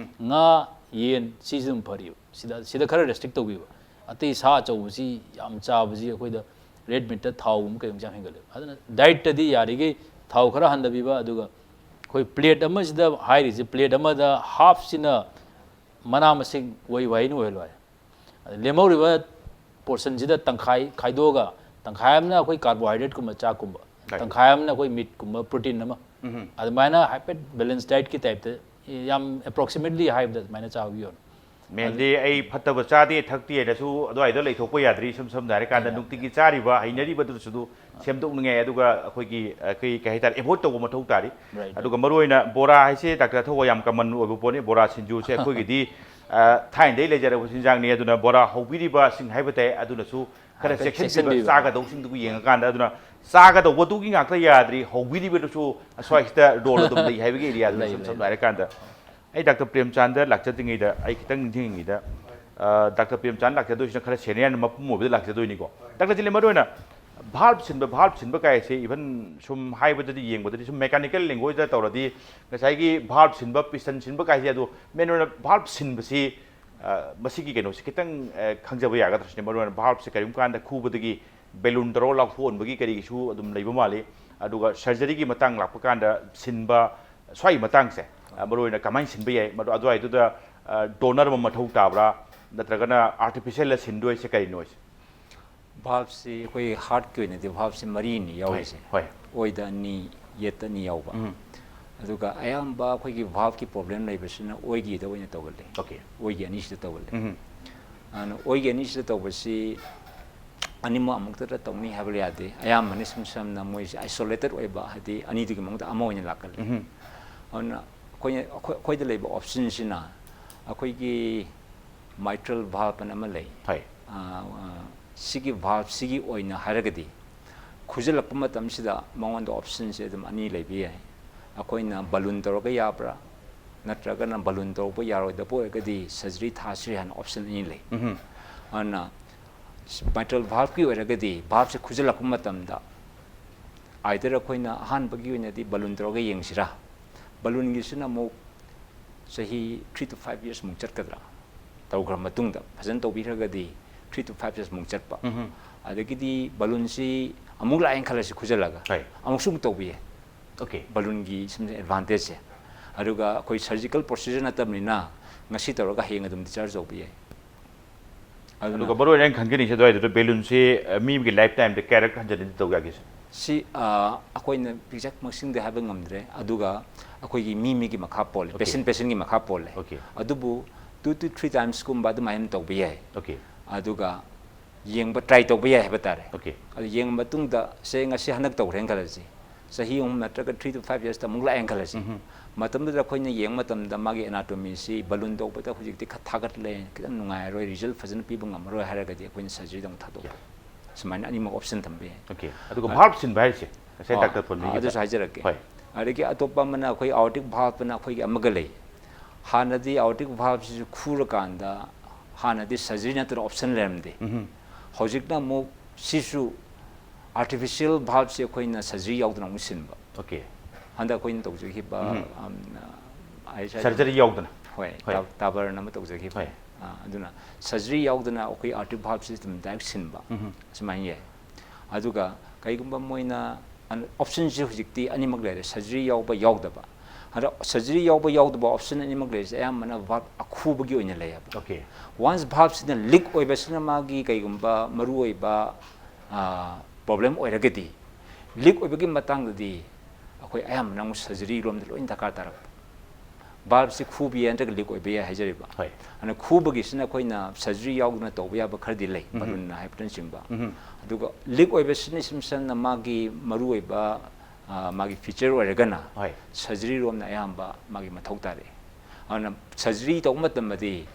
ꯉꯥ, ꯌꯦꯟ, ꯁꯤꯁꯨ ꯑꯗꯨꯝ ꯐꯔꯤꯕ꯫ ꯁꯤꯗ, ꯁꯤꯗ ꯈꯔ restrict ꯇꯧꯕꯤꯕ꯫ ꯑꯇꯩ ꯁꯥ ꯑꯆꯧꯕꯁꯤ ꯌꯥꯝ ꯆꯥꯕꯁꯤ ꯑꯩꯈꯣꯏꯗ red meatꯇ ꯊꯥꯎꯒꯨꯝꯕ ꯀꯩꯒꯨꯝꯕꯁꯦ ꯌꯥꯝ ꯍꯦꯟꯒꯠꯂꯦꯕ꯫ ꯑꯗꯨꯅ dietꯇꯗꯤ ꯌꯥꯔꯤꯈꯩ ꯊꯥꯎ ꯈꯔ ꯍꯟꯊꯕꯤꯕ, ꯑꯗꯨꯒ ꯑꯩꯈꯣꯏ plate ꯑꯃꯁꯤꯗ ꯍꯥꯏꯔꯤꯁꯦ, plate ꯑꯃꯗ halfꯁꯤꯅ ꯃꯅꯥ ꯃꯁꯤꯡ, ꯎꯍꯩ ꯋꯥꯍꯩꯅ ꯑꯣꯏꯍꯜꯂꯣ ꯍꯥꯏ꯫ ꯑꯗ ꯂꯦꯝꯍꯧꯔꯤꯕ portionꯁꯤꯗ ꯇꯪꯈꯥꯏ ꯈꯥꯏꯗꯣꯛꯑꯒ, ꯇꯪꯈꯥꯏ ꯑꯃꯅ ꯑꯩꯈꯣꯏ carbohydrateꯀꯨꯝꯕ, ꯆꯥꯛꯀꯨꯝꯕ, Right. ꯇꯪꯈꯥꯏ ꯑꯃꯅ ꯑꯩꯈꯣꯏ meatꯀꯨꯝꯕ, protein ꯑꯃ, ꯑꯗꯨꯃꯥꯏꯅ ꯍꯥꯏꯐꯦꯠ balance dietꯀꯤ typeꯇ, ꯌꯥꯝ approximately ꯍꯥꯏꯕꯗ ꯑꯗꯨꯃꯥꯏꯅ ꯆꯥꯕꯤꯌꯣ꯫ Mainly ꯑꯩ ꯐꯠꯇꯕ ꯆꯥꯗꯦ ꯊꯛꯇꯦ ꯍꯥꯏꯅꯁꯨ ꯑꯗꯨꯋꯥꯏꯗ ꯂꯩꯊꯣꯛꯄ ꯌꯥꯗ꯭ꯔꯤ꯫ ꯏꯁꯝ ꯁꯝꯅ ꯍꯥꯏꯔꯀꯥꯟꯗ, ꯅꯨꯡꯇꯤꯒꯤ ꯆꯥꯔꯤꯕ ꯍꯩꯅꯔꯤꯕꯗꯨꯁꯨ ꯑꯗꯨ ꯁꯦꯝꯗꯣꯛꯅꯤꯡꯉꯥꯏ, ꯑꯗꯨꯒ ꯑꯩꯈꯣꯏꯒꯤ, ꯑꯩꯈꯣꯏ ꯀꯩ ꯍꯥꯏꯇꯥꯔꯦ, avoid ꯇꯧꯕ ꯃꯊꯧ ꯇꯥꯔꯤ꯫ Right. ꯑꯗꯨꯒ ꯃꯔꯨꯑꯣꯏꯅ ꯕꯣꯔꯥ ꯍꯥꯏꯁꯦ, ꯗꯥꯛꯇꯔ ꯊꯧꯕ, ꯌꯥꯝ common ꯑꯣꯏꯕ ꯄꯣꯠꯅꯤ꯫ ꯕꯣꯔꯥ ꯁꯤꯡꯖꯨꯁꯦ ꯑꯩꯈꯣꯏꯒꯤꯗꯤ, ꯑ, ꯊꯥꯏꯅꯗꯒꯤ ꯂꯩꯖꯔꯛꯄ ꯆꯤꯟꯖꯥꯛꯅꯤ꯫ ꯑꯗꯨꯅ ꯕꯣꯔꯥ ꯍꯧꯕꯤꯔꯤꯕꯁꯤꯡ ꯍꯥꯏꯕ ꯇꯥꯏ, ꯑꯗꯨꯅꯁꯨ ꯈꯔ ꯈꯔ ꯆꯦꯛꯁꯤꯟꯕꯤꯕ, ꯆꯦꯛꯁꯤꯟꯕꯤꯕ꯫ ꯆꯥꯒꯗꯧꯕꯁꯤꯡꯗꯨꯕꯨ ꯌꯦꯡꯉꯀꯥꯟꯗ꯫ ꯑꯗꯨꯅ ꯆꯥꯒꯗꯧꯕꯗꯨꯒꯤ ꯉꯥꯛꯇ ꯌꯥꯗ꯭ꯔꯤ, ꯍꯧꯕꯤꯔꯤꯕꯗꯨꯁꯨ ꯑꯁ꯭ꯋꯥꯏꯁꯤꯗ role ꯑꯗꯨꯝ ꯂꯩ ꯍꯥꯏꯕꯒꯤ areaꯗꯨꯅꯤ꯫ ꯂꯩ, ꯏꯁꯝ ꯂꯩ, ꯁꯝꯅ ꯂꯩ꯫ ꯍꯥꯏꯔꯀꯥꯟꯗ, ꯑꯩ ꯗꯥꯛꯇꯔ ꯄ꯭ꯔꯦꯝꯆꯥꯟꯗ ꯂꯥꯛꯆꯗ꯭ꯔꯤꯉꯩꯗ ꯑꯩ ꯈꯤꯇꯪ ꯅꯤꯡꯁꯤꯡꯉꯤꯉꯩꯗ, ꯑ, ꯗꯥꯛꯇꯔ ꯄ꯭ꯔꯦꯝꯆꯥꯟꯗ ꯂꯥꯛꯆꯗꯣꯏꯁꯤꯅ ꯈꯔ senior ꯃꯄꯨꯝ ꯑꯣꯏꯕꯗ ꯂꯥꯛꯆꯗꯣꯏꯅꯤꯀꯣ꯫ ꯗꯥꯛꯇꯔ ꯆꯤꯂꯦ, ꯃꯔꯨꯑꯣꯏꯅ valve ꯁꯤꯟꯕ, valve ꯁꯤꯟꯕ ꯀꯥꯏꯁꯦ, even ꯁꯨꯝ ꯍꯥꯏꯕꯗꯗꯤ, ꯌꯦꯡꯕꯗꯗꯤ, ꯁꯨꯝ mechanical languageꯗ ꯇꯧꯔꯗꯤ, ꯉꯁꯥꯏꯒꯤ valve ꯁꯤꯟꯕ, piston ꯁꯤꯟꯕ ꯀꯥꯏꯁꯦ, ꯑꯗꯨ main ꯑꯣꯏꯅ valve ꯁꯤꯟꯕꯁꯤ, ꯑ, ꯃꯁꯤꯒꯤ ꯀꯩꯅꯣꯁꯤ ꯈꯤꯇꯪ, ꯑ, ꯈꯪꯖꯕ ꯌꯥꯒꯗ꯭ꯔꯥ ꯁꯤꯅꯤ꯫ ꯃꯔꯨꯑꯣꯏꯅ valveꯁꯦ ꯀꯔꯤꯒꯨꯝꯕ ꯀꯥꯟꯗ ꯈꯨꯕꯗꯒꯤ balloon ꯇꯧꯔꯒ ꯂꯥꯎꯊꯣꯛꯍꯟꯕꯒꯤ ꯀꯔꯤꯒꯤꯁꯨ ꯑꯗꯨꯝ ꯂꯩꯕ ꯃꯥꯜꯂꯤ꯫ ꯑꯗꯨꯒ surgeryꯒꯤ ꯃꯇꯥꯡ ꯂꯥꯛꯄ ꯀꯥꯟꯗ ꯁꯤꯟꯕ, ꯁ꯭ꯋꯥꯏꯒꯤ ꯃꯇꯥꯡꯁꯦ, ꯑ, ꯃꯔꯨꯑꯣꯏꯅ ꯀꯃꯥꯏꯅ ꯁꯤꯟꯕ ꯌꯥꯏ? ꯃꯗꯨ ꯑꯗꯨꯋꯥꯏꯗꯨꯗ, ꯑ, donor ꯑꯃ ꯃꯊꯧ ꯇꯥꯕ꯭ꯔꯥ, ꯅꯠꯇ꯭ꯔꯒꯅ artificialꯗ ꯁꯤꯟꯗꯣꯏꯁꯦ ꯀꯔꯤꯅꯣ ꯍꯥꯏꯁꯦ? Valveꯁꯤ ꯑꯩꯈꯣꯏ heartꯀꯤ ꯑꯣꯏꯅꯗꯤ valveꯁꯤ ꯃꯔꯤꯅꯤ ꯌꯥꯎꯔꯤꯁꯦ꯫ ꯍꯣꯏ꯫ ꯑꯣꯏꯗ ꯑꯅꯤ, ꯌꯦꯠꯇ ꯑꯅꯤ ꯌꯥꯎꯕ꯫ ꯎꯝ꯫ ꯑꯗꯨꯒ ꯑꯌꯥꯝꯕ ꯑꯩꯈꯣꯏꯒꯤ valveꯀꯤ problem ꯂꯩꯕꯁꯤꯅ ꯑꯣꯏꯒꯤꯗ ꯑꯣꯏꯅ ꯇꯧꯒꯜꯂꯤ꯫ Okay꯫ ꯑꯣꯏꯒꯤ ꯑꯅꯤꯁꯤꯗ ꯇꯧꯒꯜꯂꯤ꯫ ꯎꯝ꯫ ꯑꯗꯨꯅ ꯑꯣꯏꯒꯤ ꯑꯅꯤꯁꯤꯗ ꯇꯧꯕꯁꯤ ꯑꯅꯤꯃꯛ ꯑꯃꯨꯛꯇꯗ ꯇꯧꯅꯤ ꯍꯥꯏꯕ ꯌꯥꯗꯦ꯫ ꯑꯌꯥꯝꯕꯅ ꯏꯁꯝ ꯁꯝꯅ ꯃꯣꯏꯁꯦ isolated ꯑꯣꯏꯕ, ꯍꯥꯏꯗꯤ ꯑꯅꯤꯗꯨꯒꯤ ꯃꯅꯨꯡꯗ ꯑꯃ ꯑꯣꯏꯅ ꯂꯥꯛꯀꯜꯂꯤ꯫ ꯎꯝ꯫ ꯑꯗꯨꯅ ꯑꯩꯈꯣꯏꯅ, ꯑꯩꯈꯣꯏ, ꯑꯩꯈꯣꯏꯗ ꯂꯩꯕ option ꯁꯤꯅ ꯑꯩꯈꯣꯏꯒꯤ mitral valve ꯑꯅ ꯑꯃ ꯂꯩ꯫ ꯍꯣꯏ꯫ ꯑ, ꯑ, ꯁꯤꯒꯤ valve ꯁꯤꯒꯤ ꯑꯣꯏꯅ ꯍꯥꯏꯔꯒꯗꯤ ꯈꯨꯖꯤꯜꯂꯛꯄ ꯃꯇꯝꯁꯤꯗ ꯃꯉꯣꯟꯗ option ꯁꯦ ꯑꯗꯨꯝ ꯑꯅꯤ ꯂꯩꯕ ꯌꯥꯏ꯫ ꯑꯩꯈꯣꯏꯅ balloon ꯇꯧꯔꯒ ꯌꯥꯕ꯭ꯔꯥ, ꯅꯠꯇ꯭ꯔꯒꯅ balloon ꯇꯧꯔꯛꯄ ꯌꯥꯔꯣꯏꯗꯕ ꯑꯣꯏꯔꯒꯗꯤ surgery ꯊꯥꯁꯤꯔꯤ ꯍꯥꯏꯅ option ꯑꯅꯤ ꯂꯩ꯫ ꯎꯝ꯫ ꯑꯗꯨꯅ mitral valve ꯀꯤ ꯑꯣꯏꯔꯒꯗꯤ valve ꯁꯦ ꯈꯨꯖꯤꯜꯂꯛꯄ ꯃꯇꯝꯗ either ꯑꯩꯈꯣꯏꯅ ꯑꯍꯥꯟꯕꯒꯤ ꯑꯣꯏꯅꯗꯤ balloon ꯇꯧꯔꯒ ꯌꯦꯡꯁꯤꯔꯥ, balloon ꯒꯤꯁꯤꯅ ꯑꯃꯨꯛ ꯆꯍꯤ three to five years ꯃꯨꯛ ꯆꯠꯀꯗ꯭ꯔꯥ, ꯇꯧꯈ꯭ꯔ ꯃꯇꯨꯡꯗ ꯐꯖꯅ ꯇꯧꯕꯤꯈ꯭ꯔꯒꯗꯤ three to five years ꯃꯨꯛ ꯆꯠꯄ꯫ ꯎꯝ꯫ ꯑꯗꯒꯤꯗꯤ balloon ꯁꯤ ꯑꯃꯨꯛ ꯂꯥꯛꯑꯦꯅ ꯈꯜꯂꯁꯤ ꯈꯨꯖꯤꯜꯂꯒ, ꯍꯣꯏ꯫ ꯑꯃꯨꯛꯁꯨ ꯑꯃꯨꯛ ꯇꯧꯕ ꯌꯥꯏ꯫ Okay꯫ Balloon ꯒꯤ ꯁꯨꯝ advantage ꯁꯦ꯫ ꯑꯗꯨꯒ ꯑꯩꯈꯣꯏ surgical procedure ꯅꯠꯇꯕꯅꯤꯅ ꯉꯁꯤ ꯇꯧꯔꯒ ꯍꯌꯦꯡ ꯑꯗꯨꯝ discharge ꯇꯧꯕ ꯌꯥꯏ꯫ ꯑꯗꯨꯅ ꯑꯗꯨꯒ ꯃꯔꯨ ꯑꯣꯏꯅ ꯑꯩꯅ ꯈꯪꯖꯅꯤꯡꯉꯤꯁꯦ ꯑꯗꯨꯋꯥꯏꯗꯨꯗ balloon ꯁꯤ, ꯑ, ꯃꯤ ꯑꯃꯒꯤ lifetime ꯗ ꯀꯌꯥꯔꯛ ꯍꯟꯖꯤꯟ ꯍꯟꯖꯤꯟ ꯇꯧ ꯌꯥꯒꯦ ꯁꯤꯅꯤ? ꯁꯤ, ꯑ, ꯑꯩꯈꯣꯏꯅ exact ꯃꯁꯤꯡꯗꯤ ꯍꯥꯏꯕ ꯉꯝꯗ꯭ꯔꯦ, ꯑꯗꯨꯒ ꯑꯩꯈꯣꯏꯒꯤ ꯃꯤ ꯃꯤꯒꯤ ꯃꯈꯥ ꯄꯣꯜꯂꯦ, Okay꯫ Patient patient ꯀꯤ ꯃꯈꯥ ꯄꯣꯜꯂꯦ꯫ Okay꯫ ꯑꯗꯨꯕꯨ two to three times ꯀꯨꯝꯕ ꯑꯗꯨꯃꯥꯏꯅ ꯇꯧꯕ ꯌꯥꯏ꯫ Okay꯫ ꯑꯗꯨꯒ ꯌꯦꯡꯕ try ꯇꯧꯕ ꯌꯥꯏ ꯍꯥꯏꯕ ꯇꯥꯔꯦ꯫ Okay꯫ ꯑꯗꯨ ꯌꯦꯡꯕ ꯃꯇꯨꯡꯗ ꯁꯦ ꯉꯁꯤ ꯍꯟꯗꯛ ꯇꯧꯈ꯭ꯔꯦꯅ ꯈꯜꯂꯁꯤ, ꯆꯍꯤ ꯑꯍꯨꯝ ꯅꯠꯇ꯭ꯔꯒ three to five years ꯇ ꯑꯃꯨꯛ ꯂꯥꯛꯑꯦꯅ ꯈꯜꯂꯁꯤ꯫ ꯎꯝ꯫ ꯃꯇꯝꯗꯨꯗ ꯑꯩꯈꯣꯏꯅ ꯌꯦꯡꯕ ꯃꯇꯝꯗ ꯃꯥꯒꯤ anatomy ꯁꯤ balloon ꯇꯧꯕꯗ ꯍꯧꯖꯤꯛꯇꯤ ꯈꯔ ꯊꯥꯒꯠꯂꯦ, ꯈꯤꯇꯪ ꯅꯨꯡꯉꯥꯏꯔꯔꯣꯏ, result ꯐꯖꯅ ꯄꯤꯕ ꯉꯝꯃꯔꯣꯏ ꯍꯥꯏꯔꯒꯗꯤ ꯑꯩꯈꯣꯏꯅ surgery ꯗ ꯑꯃꯨꯛ ꯊꯥꯗꯣꯛꯄ꯫ ꯁꯨꯃꯥꯏꯅ ꯑꯅꯤꯃꯛ option ꯊꯝꯕ ꯌꯥꯏ꯫ Okay꯫ ꯑꯗꯨꯒ ꯑ, valve ꯁꯤꯟꯕ ꯍꯥꯏꯔꯤꯁꯦ ꯉꯁꯥꯏ ꯑ, doctor ꯐꯣꯟ ꯑ, ꯃꯤꯒꯤꯗ꯫ ꯑꯗꯨꯁꯨ ꯍꯥꯏꯖꯔꯛꯀꯦ꯫ ꯍꯣꯏ꯫ ꯑꯗꯒꯤ ꯑꯇꯣꯞꯄ ꯑꯃꯅ ꯑꯩꯈꯣꯏ aortic valve ꯅ ꯑꯩꯈꯣꯏꯒꯤ ꯑꯃꯒ ꯂꯩ꯫ ꯍꯥꯟꯅꯗꯤ aortic valve ꯁꯤꯁꯨ ꯈꯨꯔꯀꯥꯟꯗ ꯍꯥꯟꯅꯗꯤ surgery ꯅꯠꯇꯅ option ꯂꯩꯔꯝꯗꯦ꯫ ꯎꯝ꯫ ꯍꯧꯖꯤꯛꯅ ꯑꯃꯨꯛ ꯁꯤꯁꯨ artificial valve ꯁꯤ ꯑꯩꯈꯣꯏꯅ surgery ꯌꯥꯎꯗꯅ ꯑꯃꯨꯛ ꯁꯤꯟꯕ꯫ Okay꯫ ꯍꯟꯗꯛ ꯑꯩꯈꯣꯏꯅ ꯇꯧꯖꯈꯤꯕ, ꯎꯝ꯫ ꯑꯝ, ꯑ, ꯑꯩ ꯁ꯭ꯋꯥꯏꯗ Surgery ꯌꯥꯎꯗꯅ꯫ ꯍꯣꯏ, ꯍꯣꯏ꯫ ꯇꯥ-, ꯇꯥꯕꯔꯅ ꯑꯃ ꯇꯧꯖꯈꯤꯕ꯫ ꯍꯣꯏ꯫ ꯑ, ꯑꯗꯨꯅ surgery ꯌꯥꯎꯗꯅ ꯑꯩꯈꯣꯏ aortic valve system direct ꯁꯤꯟꯕ꯫ ꯎꯝ꯫ ꯁꯨꯃꯥꯏꯅ ꯌꯥꯏ꯫ ꯑꯗꯨꯒ ꯀꯩꯒꯨꯝꯕ ꯃꯣꯏꯅ ꯑꯟ-, option ꯁꯤ ꯍꯧꯖꯤꯛꯇꯤ ꯑꯅꯤꯃꯛ ꯂꯩꯔꯦ, surgery ꯌꯥꯎꯕ ꯌꯥꯎꯗꯕ꯫ ꯑꯗꯣ surgery ꯌꯥꯎꯕ ꯌꯥꯎꯗꯕ option ꯑꯅꯤꯃꯛ ꯂꯩꯔꯤꯁꯦ ꯑꯌꯥꯝꯕꯅ valve ꯑꯈꯨꯕꯒꯤ ꯑꯣꯏꯅ ꯂꯩꯌꯦꯕ꯫ Okay꯫ Once valve ꯁꯤꯅ leak ꯑꯣꯏꯕꯁꯤꯅ ꯃꯥꯒꯤ ꯀꯩꯒꯨꯝꯕ ꯃꯔꯨꯑꯣꯏꯕ, ꯑ, problem ꯑꯣꯏꯔꯒꯗꯤ, leak ꯑꯣꯏꯕꯒꯤ ꯃꯇꯥꯡꯗꯗꯤ ꯑꯩꯈꯣꯏ ꯑꯌꯥꯝꯕꯅ ꯑꯃꯨꯛ surgery ꯔꯣꯝꯗ ꯂꯣꯏꯅ ꯗꯔꯀꯥꯔ ꯇꯥꯔꯛꯄ꯫ ꯚꯥꯜꯕꯁꯤ ꯈꯨꯕ ꯌꯥꯏ ꯅꯠꯇ꯭ꯔꯒ ꯂꯤꯛ ꯑꯣꯏꯕ ꯌꯥꯏ ꯍꯥꯏꯖꯔꯤꯕ꯫ ꯍꯣꯏ꯫ ꯑꯗꯨꯅ ꯈꯨꯕꯒꯤꯁꯤꯅ ꯑꯩꯈꯣꯏꯅ ꯁꯔꯖꯔꯤ ꯌꯥꯎꯗꯅ ꯇꯧꯕ ꯌꯥꯕ ꯈꯔꯗꯤ ꯂꯩ, ꯎꯝ꯫ ꯕꯂꯨꯟꯅ ꯍꯥꯏꯐꯦꯠꯇꯅꯆꯤꯡꯕ꯫ ꯎꯝ꯫ ꯑꯗꯨꯒ ꯂꯤꯛ ꯑꯣꯏꯕꯁꯤꯅ ꯏꯁꯝ ꯁꯝꯅ ꯃꯥꯒꯤ ꯃꯔꯨꯑꯣꯏꯕ, ꯑ, ꯃꯥꯒꯤ ꯐꯤꯆꯔ ꯑꯣꯏꯔꯒꯅ ꯍꯣꯏ꯫ ꯁꯔꯖꯔꯤ ꯔꯣꯝꯅ ꯑꯌꯥꯝꯕ ꯃꯥꯒꯤ ꯃꯊꯧ ꯇꯥꯔꯛꯑꯦ꯫ ꯑꯗꯨꯅ ꯁꯔꯖꯔꯤ ꯇꯧꯕ ꯃꯇꯝꯗꯗꯤ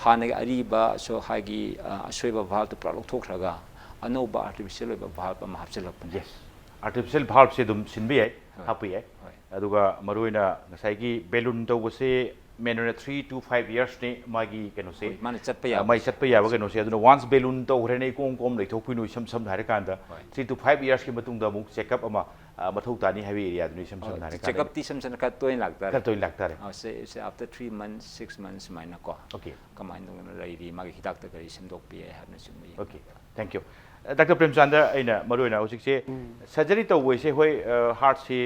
ꯍꯥꯟꯅꯒꯤ ꯑꯔꯤꯕ ꯑꯁꯣ-, ꯍꯥꯏꯒꯤ, ꯑ, ꯑꯁꯣꯏꯕ ꯚꯥꯜꯕꯇꯨ ꯄꯨꯔꯥ ꯂꯧꯊꯣꯛꯈ꯭ꯔꯒ ꯑꯅꯧꯕ ꯑꯥꯔꯇꯤꯐꯤꯁꯤꯌꯦꯜ ꯑꯣꯏꯕ ꯚꯥꯜꯕ ꯑꯃ ꯍꯥꯞꯆꯤꯜꯂꯛꯄꯅꯤ꯫ ꯌꯦꯁ, ꯑꯥꯔꯇꯤꯐꯤꯁꯤꯌꯦꯜ ꯚꯥꯜꯕꯁꯦ ꯑꯗꯨꯝ ꯁꯤꯟꯕ ꯌꯥꯏ, ꯍꯣꯏ꯫ ꯍꯥꯞꯄ ꯌꯥꯏ꯫ ꯍꯣꯏ꯫ ꯑꯗꯨꯒ ꯃꯔꯨꯑꯣꯏꯅ ꯉꯁꯥꯏꯒꯤ ꯕꯦꯂꯨꯟ ꯇꯧꯕꯁꯦ ꯃꯦꯟ ꯑꯣꯏꯅ three to five yearsꯅꯤ ꯃꯥꯒꯤ ꯀꯩꯅꯣꯁꯦ꯫ ꯍꯣꯏ, ꯃꯥꯅ ꯆꯠꯄ ꯑ, ꯌꯥꯕ꯫ ꯃꯥꯏ ꯆꯠꯄ ꯌꯥꯕ ꯀꯩꯅꯣꯁꯦ꯫ ꯑꯗꯨꯅ ꯋꯥꯟꯁ ꯕꯦꯂꯨꯟ ꯇꯧꯈ꯭ꯔꯦꯅ ꯏꯀꯣꯝ ꯀꯣꯝ ꯂꯩꯊꯣꯛꯄꯤ ꯅꯣꯏ ꯏꯁꯝ ꯁꯝꯅ ꯍꯥꯏꯔꯀꯥꯟꯗ ꯍꯣꯏ꯫ Three to five yearsꯀꯤ ꯃꯇꯨꯡꯗ ꯑꯃꯨꯛ ꯆꯦꯛꯑꯞ ꯑꯃ, ꯑ, ꯃꯊꯧ ꯇꯥꯅꯤ ꯍꯥꯏꯕ ꯑꯦꯔꯤꯌꯥꯗꯨꯅꯤ ꯏꯁꯝ ꯁꯝꯅ ꯍꯥꯏꯔꯀꯥꯟꯗ꯫ ꯆꯦꯛꯑꯞꯇꯤ ꯏꯁꯝ ꯁꯝꯅ ꯈꯔ ꯇꯣꯏꯅ ꯂꯥꯛꯇꯥꯔꯦ꯫ ꯈꯔ ꯇꯣꯏꯅ ꯂꯥꯛꯇꯥꯔꯦ꯫ ꯑ, ꯁꯦ, ꯁꯦ, after three months, six months ꯁꯨꯃꯥꯏꯅ ꯀꯣ꯫ ꯑꯣꯀꯦ꯫ ꯀꯃꯥꯏꯅ ꯇꯧꯗꯅ ꯂꯩꯔꯤ, ꯃꯥꯒꯤ ꯍꯤꯗꯥꯛꯇ ꯀꯔꯤ ꯁꯦꯝꯗꯣꯛꯄ ꯌꯥꯏ ꯍꯥꯏꯕꯅꯆꯤꯡꯕ ꯌꯦꯡꯕ꯫ ꯑꯣꯀꯦ꯫ Thank you꯫ ꯗꯥꯛꯇꯔ ꯄ꯭ꯔꯦꯝꯆꯥꯟꯗ, ꯑꯩꯅ ꯃꯔꯨꯑꯣꯏꯅ ꯍꯧꯖꯤꯛꯁꯦ ꯁꯔꯖꯔꯤ ꯇꯧꯕ ꯍꯥꯏꯁꯦ, ꯍꯣꯏ, ꯑ, ꯍꯥꯔꯠꯁꯤ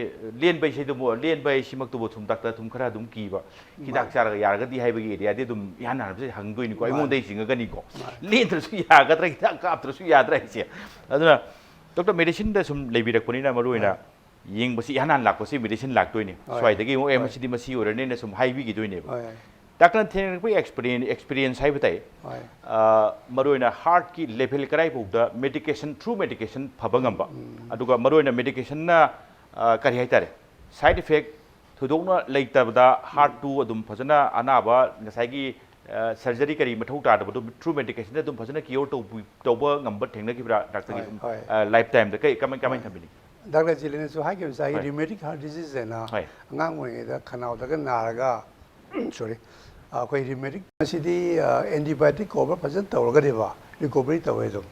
ꯂꯦꯟꯕ ꯍꯥꯏꯁꯤꯗꯕꯨ, ꯂꯦꯟꯕ ꯍꯥꯏꯁꯤꯃꯛꯇꯕꯨ ꯁꯨꯝ ꯗꯥꯛꯇꯔ ꯁꯨꯝ ꯈꯔ ꯑꯗꯨꯝ ꯀꯤꯕ, ꯍꯤꯗꯥꯛ ꯆꯥꯔꯒ ꯌꯥꯔꯒꯗꯤ ꯍꯥꯏꯕꯒꯤ ꯑꯦꯔꯤꯌꯥꯗꯤ ꯑꯗꯨꯝ ꯏꯍꯥꯟ ꯍꯥꯟꯕꯁꯦ ꯍꯪꯗꯣꯏꯅꯤꯀꯣ, ꯃꯥꯅꯤ꯫ ꯑꯩꯉꯣꯟꯗꯒꯤ ꯆꯤꯡꯉꯒꯅꯤꯀꯣ꯫ ꯂꯦꯟꯗ꯭ꯔꯁꯨ ꯌꯥꯒꯗ꯭ꯔꯥ, ꯍꯤꯗꯥꯛ ꯀꯥꯞꯇ꯭ꯔꯁꯨ ꯌꯥꯗ꯭ꯔꯥ ꯍꯥꯏꯁꯦ꯫ ꯑꯗꯨꯅ ꯗꯣꯛꯇꯔ, ꯃꯦꯗꯤꯁꯤꯟꯗ ꯁꯨꯝ ꯂꯩꯕꯤꯔꯛꯄꯅꯤꯅ ꯃꯔꯨꯑꯣꯏꯅ ꯌꯦꯡꯕꯁꯤ ꯏꯍꯥꯟ ꯍꯥꯟ ꯂꯥꯛꯄꯁꯤ ꯃꯦꯗꯤꯁꯤꯟ ꯂꯥꯛꯇꯣꯏꯅꯤ꯫ ꯍꯣꯏ꯫ ꯁ꯭ꯋꯥꯏꯗꯒꯤ ꯑꯃꯨꯛ ꯑꯦ ꯍꯣꯏ꯫ ꯃꯁꯤꯗꯤ ꯃꯁꯤ ꯑꯣꯏꯔꯅꯤꯅ ꯁꯨꯝ ꯍꯥꯏꯕꯤꯈꯤꯗꯣꯏꯅꯦꯕ꯫ ꯍꯣꯏ, ꯍꯣꯏ꯫ ꯗꯥꯛꯇꯔꯅ ꯊꯦꯡꯅꯔꯛꯄꯒꯤ ꯑꯦꯛꯁꯄꯤꯔꯤꯌꯦꯟꯁ, ꯑꯦꯛꯁꯄꯤꯔꯤꯌꯦꯟꯁ ꯍꯥꯏꯕ ꯇꯥꯏ꯫ ꯍꯣꯏ꯫ ꯑ, ꯃꯔꯨꯑꯣꯏꯅ ꯍꯥꯔꯠꯀꯤ ꯂꯦꯚꯦꯜ ꯀꯗꯥꯏꯐꯥꯎꯗ ꯃꯦꯗꯤꯀꯦꯁꯟ, ꯊ꯭ꯔꯨ ꯃꯦꯗꯤꯀꯦꯁꯟ ꯐꯕ ꯉꯝꯕ, ꯑꯗꯨꯒ ꯃꯔꯨꯑꯣꯏꯅ ꯃꯦꯗꯤꯀꯦꯁꯟꯅ, ꯑ, ꯀꯔꯤ ꯍꯥꯏꯇꯥꯔꯦ, ꯁꯥꯏꯠ ꯏꯐꯦꯛ ꯊꯣꯏꯗꯣꯛꯅ ꯂꯩꯇꯕꯗ ꯍꯥꯔꯠꯇꯨ ꯑꯗꯨꯝ ꯐꯖꯅ ꯑꯅꯥꯕ ꯉꯁꯥꯏꯒꯤ, ꯑ, ꯁꯔꯖꯔꯤ ꯀꯔꯤ ꯃꯊꯧ ꯇꯥꯗꯕꯗꯨ ꯊ꯭ꯔꯨ ꯃꯦꯗꯤꯀꯦꯁꯟꯗ ꯑꯗꯨꯝ ꯐꯖꯅ ꯀꯤꯌꯣꯔ ꯇꯧꯕꯤ-, ꯇꯧꯕ ꯉꯝꯕ ꯊꯦꯡꯅꯈꯤꯕ꯭ꯔꯥ ꯗꯥꯛꯇꯔꯒꯤ ꯍꯣꯏ, ꯁꯨꯝ, ꯍꯣꯏ꯫ ꯑ, ꯂꯥꯏꯐ ꯇꯥꯏꯝꯗ ꯀꯩ, ꯀꯃꯥꯏ-, ꯀꯃꯥꯏꯅ ꯊꯝꯕꯤꯅꯤ? ꯗꯥꯛꯇꯔ ꯖꯤꯂꯤꯟꯅꯁꯨ ꯍꯥꯏꯈꯤꯕ ꯉꯁꯥꯏꯒꯤ ꯍꯣꯏ꯫ ꯔꯤꯃꯦꯇꯤꯛ ꯍꯥꯔꯠ ꯗꯤꯖꯤꯖ ꯍꯥꯏꯅ ꯍꯣꯏ꯫ ꯑꯉꯥꯡ ꯑꯣꯏꯔꯤꯉꯩꯗ ꯈꯅꯥꯎꯗꯒ ꯅꯥꯔꯒ, ꯁꯣꯔꯤ, ꯑꯩꯈꯣꯏ ꯔꯤꯃꯦꯇꯤꯛ ꯑꯁꯤꯗꯤ, ꯑ, ꯑꯦꯟꯇꯤꯕꯥꯌꯣꯇꯤꯛ ꯀꯣꯚꯔ ꯐꯖꯅ ꯇꯧꯔꯒꯗꯤꯕ ꯔꯤꯀꯣꯚꯔꯤ ꯇꯧꯋꯦ ꯑꯗꯨꯝ꯫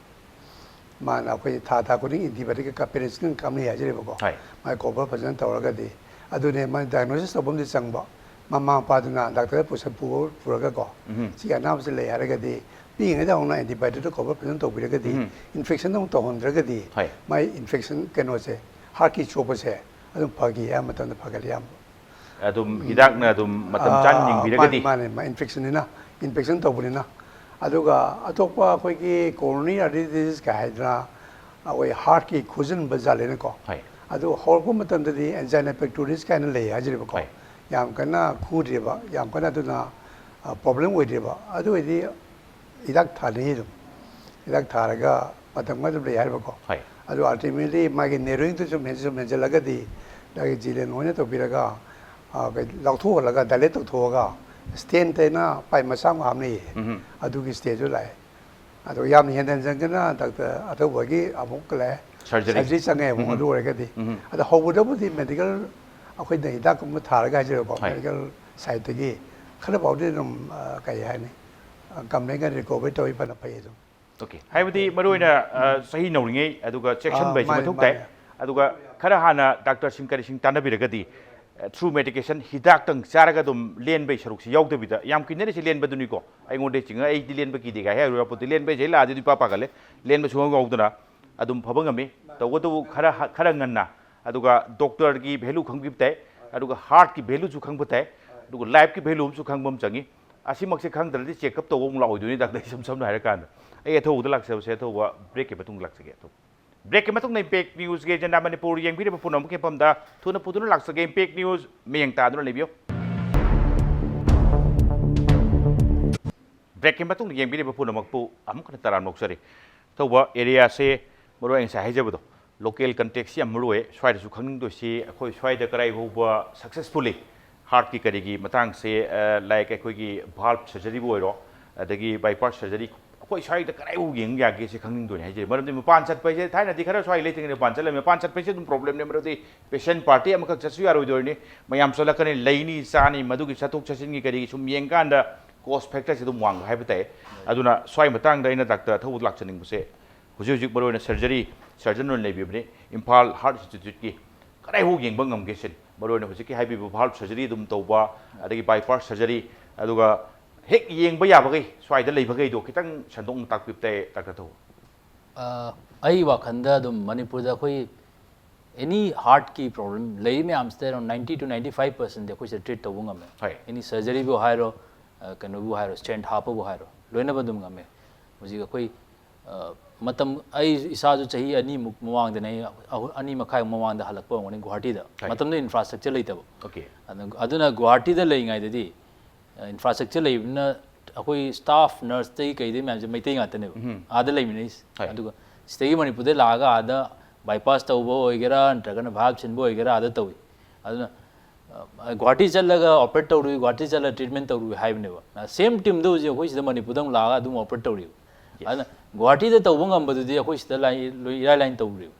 ꯃꯥꯅ ꯑꯩꯈꯣꯏ ꯊꯥ ꯊꯥ ꯈꯨꯗꯤꯡ ꯑꯦꯟꯇꯤꯕꯥꯌꯣꯇꯤꯛ ꯄꯦꯔꯥꯁꯤꯇꯥꯃꯣꯜ ꯀꯥꯞꯅꯩ ꯍꯥꯏꯖꯔꯤꯕꯀꯣ꯫ ꯍꯣꯏ꯫ ꯃꯥꯏ ꯀꯣꯚꯔ ꯐꯖꯅ ꯇꯧꯔꯒꯗꯤ꯫ ꯑꯗꯨꯅꯦ ꯃꯥꯅ ꯗꯥꯏꯒꯅꯣꯁꯤꯁ ꯇꯧꯕ ꯑꯃꯗꯤ ꯆꯪꯕ꯫ ꯃꯃꯥ ꯃꯄꯥꯗꯨꯅ ꯗꯥꯛꯇꯔꯗ ꯄꯨꯁ-, ꯄꯨꯔ-, ꯄꯨꯔꯒꯀꯣ꯫ ꯎꯝ꯫ ꯁꯤꯒꯤ ꯑꯅꯥꯕꯁꯤ ꯂꯩ ꯍꯥꯏꯔꯒꯗꯤ ꯄꯤꯛꯏꯉꯩꯗ ꯍꯧꯅ ꯑꯦꯟꯇꯤꯕꯥꯌꯣꯇꯤꯛꯇ ꯀꯣꯚꯔ ꯐꯖꯅ ꯇꯧꯕꯤꯔꯒꯗꯤ ꯎꯝ꯫ ꯏꯟꯐꯦꯛꯁꯟꯗ ꯑꯃꯨꯛ ꯇꯧꯍꯟꯗ꯭ꯔꯒꯗꯤ ꯍꯣꯏ꯫ ꯃꯥꯏ ꯏꯟꯐꯦꯛꯁꯟ ꯀꯩꯅꯣꯁꯦ, ꯍꯥꯔꯠꯀꯤ ꯁꯣꯛꯄꯁꯦ ꯑꯗꯨꯝ ꯐꯈꯤ, ꯑꯌꯥꯝꯕ ꯃꯇꯝꯗ ꯐꯒꯠꯂꯤ ꯑꯌꯥꯝꯕ꯫ ꯑꯗꯨꯝ ꯍꯤꯗꯥꯛꯅ ꯑꯗꯨꯝ ꯃꯇꯝ ꯆꯥꯅ ꯑꯥ, ꯌꯦꯡꯕꯤꯔꯒꯗꯤ꯫ ꯃꯥꯅꯦ, ꯃꯥꯅꯦ, ꯃꯥ ꯏꯟꯐꯦꯛꯁꯟꯅꯤꯅ, ꯏꯟꯐꯦꯛꯁꯟ ꯇꯧꯕꯅꯤꯅ꯫ ꯑꯗꯨꯒ ꯑꯇꯣꯞꯄ ꯑꯩꯈꯣꯏꯒꯤ ꯀꯣꯔꯣꯅꯔꯤ ꯑꯥꯔꯇꯔꯤ ꯗꯤꯖꯤꯖꯀ ꯍꯥꯏꯗꯅ ꯑꯩꯈꯣꯏ ꯍꯥꯔꯠꯀꯤ ꯈꯨꯖꯤꯟꯕ ꯖꯥꯠ ꯂꯩꯅꯀꯣ꯫ ꯍꯣꯏ꯫ ꯑꯗꯨ ꯍꯧꯔꯛꯄ ꯃꯇꯝꯗꯗꯤ ꯑꯦꯟꯖꯥꯏꯅꯥ ꯄꯦꯛꯇꯣꯔꯤꯁ ꯀꯥꯏꯅ ꯂꯩ ꯍꯥꯏꯖꯔꯤꯕꯀꯣ꯫ ꯍꯣꯏ꯫ ꯌꯥꯝ ꯀꯟꯅ ꯈꯨꯗ꯭ꯔꯤꯕ, ꯌꯥꯝ ꯀꯟꯅ ꯑꯗꯨꯅ ꯄ꯭ꯔꯣꯕ꯭ꯂꯦꯝ ꯑꯣꯏꯗ꯭ꯔꯤꯕ, ꯑꯗꯨ ꯑꯣꯏꯗꯤ ꯍꯤꯗꯥꯛ ꯊꯥꯅꯩ ꯑꯗꯨꯝ꯫ ꯍꯤꯗꯥꯛ ꯊꯥꯔꯒ ꯃꯇꯝ ꯈꯔ ꯑꯗꯨꯝ ꯂꯩ ꯍꯥꯏꯕꯀꯣ꯫ ꯍꯣꯏ꯫ ꯑꯗꯨ ꯑꯜꯇꯤꯃꯦꯠꯂꯤ ꯃꯥꯒꯤ ꯅꯦꯔꯣꯌꯤꯡꯗꯨ ꯁꯨꯝ ꯍꯦꯟ- ꯁꯨꯝ ꯍꯦꯟꯖꯜꯂꯒꯗꯤ ꯅꯪꯒꯤ ꯖꯤꯂꯦꯟ ꯑꯣꯏꯅ ꯇꯧꯕꯤꯔꯒ, ꯑ, ꯀꯩ-, ꯂꯧꯊꯣꯛꯍꯜꯂꯒ, ꯗꯥꯏꯂꯦꯠ ꯇꯧꯊꯣꯛꯑꯒ, ꯁ꯭ꯇꯦꯟꯠ ꯍꯥꯏꯅ ꯄꯥꯏꯞ ꯃꯆꯥ ꯑꯃ ꯍꯥꯞꯅꯩꯌꯦ꯫ ꯎꯝ꯫ ꯑꯗꯨꯒꯤ ꯁ꯭ꯇꯦꯖꯇꯨ ꯂꯥꯛꯑꯦ꯫ ꯑꯗꯣ ꯌꯥꯝ ꯍꯦꯟꯖꯟꯖꯟꯒꯅ ꯗꯥꯛꯇꯔ ꯑꯊꯧꯕꯒꯤ ꯑꯃꯨꯛ ꯀꯩ ꯂꯥꯛꯑꯦ? ꯁꯔꯖꯔꯤ꯫ ꯁꯔꯖꯔꯤ ꯆꯪꯉꯦ ꯑꯃꯨꯛ꯫ ꯎꯝ꯫ ꯑꯗꯨ ꯑꯣꯏꯔꯒꯗꯤ꯫ ꯎꯝ꯫ ꯑꯗꯣ ꯍꯧꯕꯗꯕꯨꯗꯤ ꯃꯦꯗꯤꯀꯦꯜ ꯑꯩꯈꯣꯏꯅ ꯍꯤꯗꯥꯛꯀꯨꯝꯕ ꯊꯥꯔꯒ ꯍꯥꯏꯖꯔꯦꯀꯣ, ꯍꯣꯏ꯫ ꯃꯦꯗꯤꯀꯦꯜ ꯁꯥꯏꯠꯇꯒꯤ ꯈꯔ ꯐꯥꯎꯗꯤ ꯑꯗꯨꯝ, ꯑ, ꯀꯩ ꯍꯥꯏꯅꯤ, ꯑ, ꯀꯝꯄ꯭ꯂꯦꯟꯒ ꯔꯤꯀꯣꯚꯔꯤ ꯇꯧꯏ ꯐꯅ ꯐꯩ ꯑꯗꯨꯝ꯫ ꯑꯣꯀꯦ꯫ ꯍꯥꯏꯕꯗꯤ ꯃꯔꯨ ꯑꯣꯏꯅ, ꯑ, ꯆꯍꯤ ꯅꯧꯔꯤꯉꯩ ꯑꯗꯨꯒ ꯆꯦꯛꯁꯤꯟꯕ ꯑꯥ, ꯍꯥꯏꯁꯤ ꯃꯥꯅꯦ, ꯃꯊꯧ ꯇꯥꯏ꯫ ꯃꯥꯅꯦ꯫ ꯑꯗꯨꯒ ꯈꯔ ꯍꯥꯟꯅ ꯗꯥꯛꯇꯔꯁꯤꯡ ꯀꯔꯤꯁꯤꯡ ꯇꯥꯟꯅꯕꯤꯔꯒꯗꯤ, ꯑ, ꯊ꯭ꯔꯨ ꯃꯦꯗꯤꯀꯦꯁꯟ, ꯍꯤꯗꯥꯛꯇꯪ ꯆꯥꯔꯒ ꯑꯗꯨꯝ ꯂꯦꯟꯕꯒꯤ ꯁꯔꯨꯛꯁꯤ ꯌꯥꯎꯗꯕꯤꯗ, ꯌꯥꯝ ꯀꯨꯏꯅꯔꯤꯁꯤ ꯂꯦꯟꯕꯗꯨꯅꯤꯀꯣ꯫ ꯑꯩꯉꯣꯟꯗ ꯆꯤꯡꯉ ꯑꯩꯗꯤ ꯂꯦꯟꯕ ꯀꯤꯗꯦ ꯀꯥꯏ ꯍꯥꯏꯔꯨꯔ ꯄꯣꯠꯇꯤ, ꯂꯦꯟꯕ ꯍꯥꯏꯁꯦ ꯑꯩ ꯂꯥꯛꯑꯗꯤ ꯑꯗꯨꯝ ꯏꯄꯥ ꯄꯥꯒꯠꯂꯦ꯫ ꯂꯦꯟꯕ ꯁꯨꯡꯌꯥꯎ ꯌꯥꯎꯗꯅ ꯑꯗꯨꯝ ꯐꯕ ꯉꯝꯃꯤ꯫ ꯇꯧꯕꯇꯕꯨ ꯈꯔ ꯍ-, ꯈꯔ ꯉꯟꯅ, ꯑꯗꯨꯒ ꯗꯣꯛꯇꯔꯒꯤ ꯚꯦꯂꯨ ꯈꯪꯕꯤꯕ ꯇꯥꯏ, ꯑꯗꯨꯒ ꯍꯥꯔꯠꯀꯤ ꯚꯦꯂꯨꯁꯨ ꯈꯪꯕ ꯇꯥꯏ, ꯑꯗꯨꯒ ꯂꯥꯏꯐꯀꯤ ꯚꯦꯂꯨ ꯑꯃꯁꯨ ꯈꯪꯕ ꯑꯃ ꯆꯪꯉꯤ꯫ ꯑꯁꯤꯃꯛꯁꯦ ꯈꯪꯗ꯭ꯔꯗꯤ ꯆꯦꯛꯑꯞ ꯇꯧꯕ ꯑꯃꯨꯛ ꯂꯥꯛꯑꯣꯏꯗꯣꯏꯅꯤ ꯗꯥꯛꯇꯔ, ꯏꯁꯝ ꯁꯝꯅ ꯍꯥꯏꯔꯀꯥꯟꯗ꯫ ꯑꯩ ꯑꯊꯧꯕꯗ ꯂꯥꯛꯆꯕꯁꯦ ꯑꯊꯧꯕ ꯕ꯭ꯔꯦꯛꯀꯤ ꯃꯇꯨꯡꯗ ꯂꯥꯛꯆꯒꯦ꯫ ꯑꯊꯧꯕ ꯕ꯭ꯔꯦꯛꯀꯤ ꯃꯇꯨꯡꯗ ꯏꯝꯄꯦꯛ ꯅ꯭ꯌꯨꯁꯀꯤ ꯑꯦꯖꯦꯟꯗꯥ ꯃꯅꯤꯄꯨꯔ ꯌꯦꯡꯕꯤꯔꯤꯕ ꯄꯨꯝꯅꯃꯛꯀꯤ ꯃꯐꯝꯗ ꯊꯨꯅ ꯄꯨꯗꯨꯅ ꯂꯥꯛꯆꯒꯦ꯫ ꯏꯝꯄꯦꯛ ꯅ꯭ꯌꯨꯁ ꯃꯤꯠꯌꯦꯡ ꯇꯥꯗꯨꯅ ꯂꯩꯕꯤꯌꯨ꯫ ꯕ꯭ꯔꯦꯛꯀꯤ ꯃꯇꯨꯡꯗ ꯌꯦꯡꯕꯤꯔꯤꯕ ꯄꯨꯝꯅꯃꯛꯄꯨ ꯑꯃꯨꯛ ꯍꯟꯅ ꯇꯔꯥꯝꯅ ꯑꯣꯛꯆꯔꯤ꯫ ꯑꯊꯧꯕ ꯑꯦꯔꯤꯌꯥꯁꯦ ꯃꯔꯨ ꯑꯩ ꯉꯁꯥꯏ ꯍꯥꯏꯖꯕꯗꯣ, ꯂꯣꯀꯦꯜ ꯀꯟꯇꯦꯛꯁꯁꯤ ꯌꯥꯝ ꯃꯔꯨ ꯑꯣꯏ꯫ ꯁ꯭ꯋꯥꯏꯗꯁꯨ ꯈꯪꯅꯤꯡꯗꯣꯏꯁꯤ ꯑꯩꯈꯣꯏ ꯁ꯭ꯋꯥꯏꯗ ꯀꯔꯥꯏ ꯐꯥꯎꯕ ꯁꯛꯁꯦꯁꯐꯨꯜꯂꯤ ꯍꯥꯔꯠꯀꯤ ꯀꯔꯤꯒꯤ ꯃꯇꯥꯡꯁꯦ, ꯑ, ꯂꯥꯏꯛ ꯑꯩꯈꯣꯏꯒꯤ ꯚꯥꯜꯕ ꯁꯔꯖꯔꯤꯕꯨ ꯑꯣꯏꯔꯣ, ꯑꯗꯒꯤ ꯕꯥꯏꯄꯥꯁ ꯁꯔꯖꯔꯤ, ꯑꯩꯈꯣꯏ ꯁ꯭ꯋꯥꯏꯗ ꯀꯗꯥꯏꯐꯥꯎ ꯌꯦꯡ ꯌꯥꯒꯦ ꯁꯤ ꯈꯪꯅꯤꯡꯗꯣꯏꯅꯤ ꯍꯥꯏꯖꯔꯤ꯫ ꯃꯔꯝꯗꯤ ꯃꯄꯥꯟ ꯆꯠꯄ ꯍꯥꯏꯁꯦ ꯊꯥꯏꯅꯗꯤ ꯈꯔ ꯁ꯭ꯋꯥꯏ ꯂꯩꯇ꯭ꯔꯤꯉꯩꯗ ꯃꯄꯥꯟ ꯆꯠꯂꯝꯃꯤ꯫ ꯃꯄꯥꯟ ꯆꯠꯄ ꯍꯥꯏꯁꯦ ꯑꯗꯨꯝ ꯄ꯭ꯔꯣꯕ꯭ꯂꯦꯝꯅꯦ, ꯃꯔꯝꯗꯤ ꯄꯦꯁꯦꯟ ꯄꯥꯔꯇꯤ ꯑꯃꯈꯛ ꯆꯠꯁꯨ ꯌꯥꯔꯣꯏꯗꯣꯏꯅꯤ, ꯃꯌꯥꯝ ꯆꯠꯂꯛꯀꯅꯤ, ꯂꯩꯅꯤ, ꯆꯥꯅꯤ, ꯃꯗꯨꯒꯤ ꯆꯠꯊꯣꯛ ꯆꯠꯁꯤꯟꯒꯤ ꯀꯔꯤꯒꯤ ꯁꯨꯝ ꯌꯦꯡꯀꯥꯟꯗ ꯀꯣꯁ ꯐꯦꯛꯇꯔꯁꯦ ꯑꯗꯨꯝ ꯋꯥꯡꯕ ꯍꯥꯏꯕ ꯇꯥꯏ꯫ ꯑꯗꯨꯅ ꯁ꯭ꯋꯥꯏ ꯃꯇꯥꯡꯗ ꯑꯩꯅ ꯗꯥꯛꯇꯔ ꯑꯊꯧꯕꯗ ꯂꯥꯛꯆꯅꯤꯡꯕꯁꯦ, ꯍꯧꯖꯤꯛ ꯍꯧꯖꯤꯛ ꯃꯔꯨꯑꯣꯏꯅ ꯁꯔꯖꯔꯤ ꯁꯔꯖꯟ ꯑꯣꯏꯅ ꯂꯩꯕꯤꯕꯅꯤ, ꯏꯝꯐꯥꯜ ꯍꯥꯔꯠ ꯏꯟꯁꯇꯤꯇ꯭ꯌꯨꯠꯀꯤ꯫ ꯀꯗꯥꯏꯐꯥꯎ ꯌꯦꯡꯕ ꯉꯝꯒꯦ ꯁꯤꯅꯤ꯫ ꯃꯔꯨꯑꯣꯏꯅ ꯍꯧꯖꯤꯛꯀꯤ ꯍꯥꯏꯕꯤꯕ ꯚꯥꯜꯕ ꯁꯔꯖꯔꯤ ꯑꯗꯨꯝ ꯇꯧꯕ, ꯑꯗꯒꯤ ꯕꯥꯏꯄꯥꯁ ꯁꯔꯖꯔꯤ, ꯑꯗꯨꯒ ꯍꯦꯛ ꯌꯦꯡꯕ ꯌꯥꯕꯈꯩ ꯁ꯭ꯋꯥꯏꯗ ꯂꯩꯕꯈꯩꯗꯣ ꯈꯤꯇꯪ ꯁꯟꯗꯣꯛꯅ ꯇꯥꯛꯄꯤꯕ ꯇꯥꯏ, ꯗꯥꯛꯇꯔ ꯊꯧꯕ꯫ ꯑ, ꯑꯩ ꯋꯥꯈꯜꯗ ꯑꯗꯨꯝ ꯃꯅꯤꯄꯨꯔꯗ ꯑꯩꯈꯣꯏ ꯑꯦꯅꯤ ꯍꯥꯔꯠꯀꯤ ꯄ꯭ꯔꯣꯕ꯭ꯂꯦꯝ ꯂꯩꯔꯤ ꯃꯌꯥꯝꯁꯤꯗ around ninety to ninety five ꯄꯔꯁꯦꯟꯗꯤ ꯑꯩꯈꯣꯏꯁꯤꯗ ꯇ꯭ꯔꯤꯠ ꯇꯧꯕ ꯉꯝꯃꯦ꯫ ꯍꯣꯏ꯫ ꯑꯦꯅꯤ ꯁꯔꯖꯔꯤꯕꯨ ꯍꯥꯏꯔꯣ, ꯑ, ꯀꯩꯅꯣꯕꯨ ꯍꯥꯏꯔꯣ, ꯁ꯭ꯇꯦꯟꯠ ꯍꯥꯞꯄꯕꯨ ꯍꯥꯏꯔꯣ, ꯂꯣꯏꯅꯃꯛ ꯑꯗꯨꯝ ꯉꯝꯃꯦ꯫ ꯍꯧꯖꯤꯛ ꯑꯩꯈꯣꯏ ꯑ, ꯃꯇꯝ ꯑꯩ ꯏꯁꯥꯁꯨ ꯆꯍꯤ ꯑꯅꯤꯃꯨꯛ ꯃꯃꯥꯡꯗꯅꯦ, ꯑꯩ ꯑꯍꯨ- ꯑꯅꯤ ꯃꯈꯥꯏꯃꯨꯛ ꯃꯃꯥꯡꯗ ꯍꯜꯂꯛꯄ ꯑꯣꯏꯔꯝꯒꯅꯤ ꯒꯨꯍꯥꯇꯤꯗ꯫ ꯍꯣꯏ꯫ ꯃꯇꯝꯗꯨꯗ ꯏꯟꯐ꯭ꯔꯥꯁ꯭ꯇ꯭ꯔꯛꯆꯔ ꯂꯩꯇꯕ꯫ ꯑꯣꯀꯦ꯫ ꯑꯗꯨ- ꯑꯗꯨꯅ ꯒꯨꯍꯥꯇꯤꯗ ꯂꯩꯔꯤꯉꯩꯗꯗꯤ ꯏꯟꯐ꯭ꯔꯥꯁ꯭ꯇ꯭ꯔꯛꯆꯔ ꯂꯩꯕꯅꯤꯅ ꯑꯩꯈꯣꯏ ꯁ꯭ꯇꯥꯐ, ꯅꯔꯁꯇꯒꯤ ꯀꯩꯗꯩ ꯃꯌꯥꯝꯁꯦ ꯃꯩꯇꯩ ꯉꯥꯛꯇꯅꯦꯕ꯫ ꯎꯝ꯫ ꯑꯥꯗ ꯂꯩꯃꯤꯟꯅꯩꯁꯦ꯫ ꯍꯣꯏ꯫ ꯑꯗꯨꯒ ꯁꯤꯗꯒꯤ ꯃꯅꯤꯄꯨꯔꯗꯩ ꯂꯥꯛꯑꯒ ꯑꯥꯗ ꯕꯥꯏꯄꯥꯁ ꯇꯧꯕ ꯑꯣꯏꯒꯦꯔꯥ, ꯅꯠꯇ꯭ꯔꯒꯅ ꯚꯥꯏꯞ ꯁꯤꯟꯕ ꯑꯣꯏꯒꯦꯔꯥ, ꯑꯥꯗ ꯇꯧꯏ꯫ ꯑꯗꯨꯅ ꯑ, ꯒꯨꯍꯥꯇꯤ ꯆꯠꯂꯒ ꯑꯣꯄꯔꯦꯠ ꯇꯧꯔꯨꯏ, ꯒꯨꯍꯥꯇꯤ ꯆꯠꯂꯒ ꯇ꯭ꯔꯤꯠꯃꯦꯟ ꯇꯧꯔꯨꯏ ꯍꯥꯏꯕꯅꯦꯕ꯫ ꯁꯦꯝ ꯇꯤꯝꯗꯣ ꯍꯧꯖꯤꯛ ꯑꯩꯈꯣꯏ ꯁꯤꯗ ꯃꯅꯤꯄꯨꯔꯗ ꯑꯃꯨꯛ ꯂꯥꯛꯑꯒ ꯑꯗꯨꯝ ꯑꯣꯄꯔꯦꯠ ꯇꯧꯔꯤꯕ꯫ ꯑꯗꯨꯅ ꯒꯨꯍꯥꯇꯤꯗ ꯇꯧꯕ ꯉꯝꯕꯗꯨꯗꯤ ꯑꯩꯈꯣꯏ ꯁꯤꯗ ꯂꯥꯏ-, ꯂꯣꯏ ꯏꯔꯥꯏ ꯂꯥꯏꯅ ꯇꯧꯔꯤꯕ꯫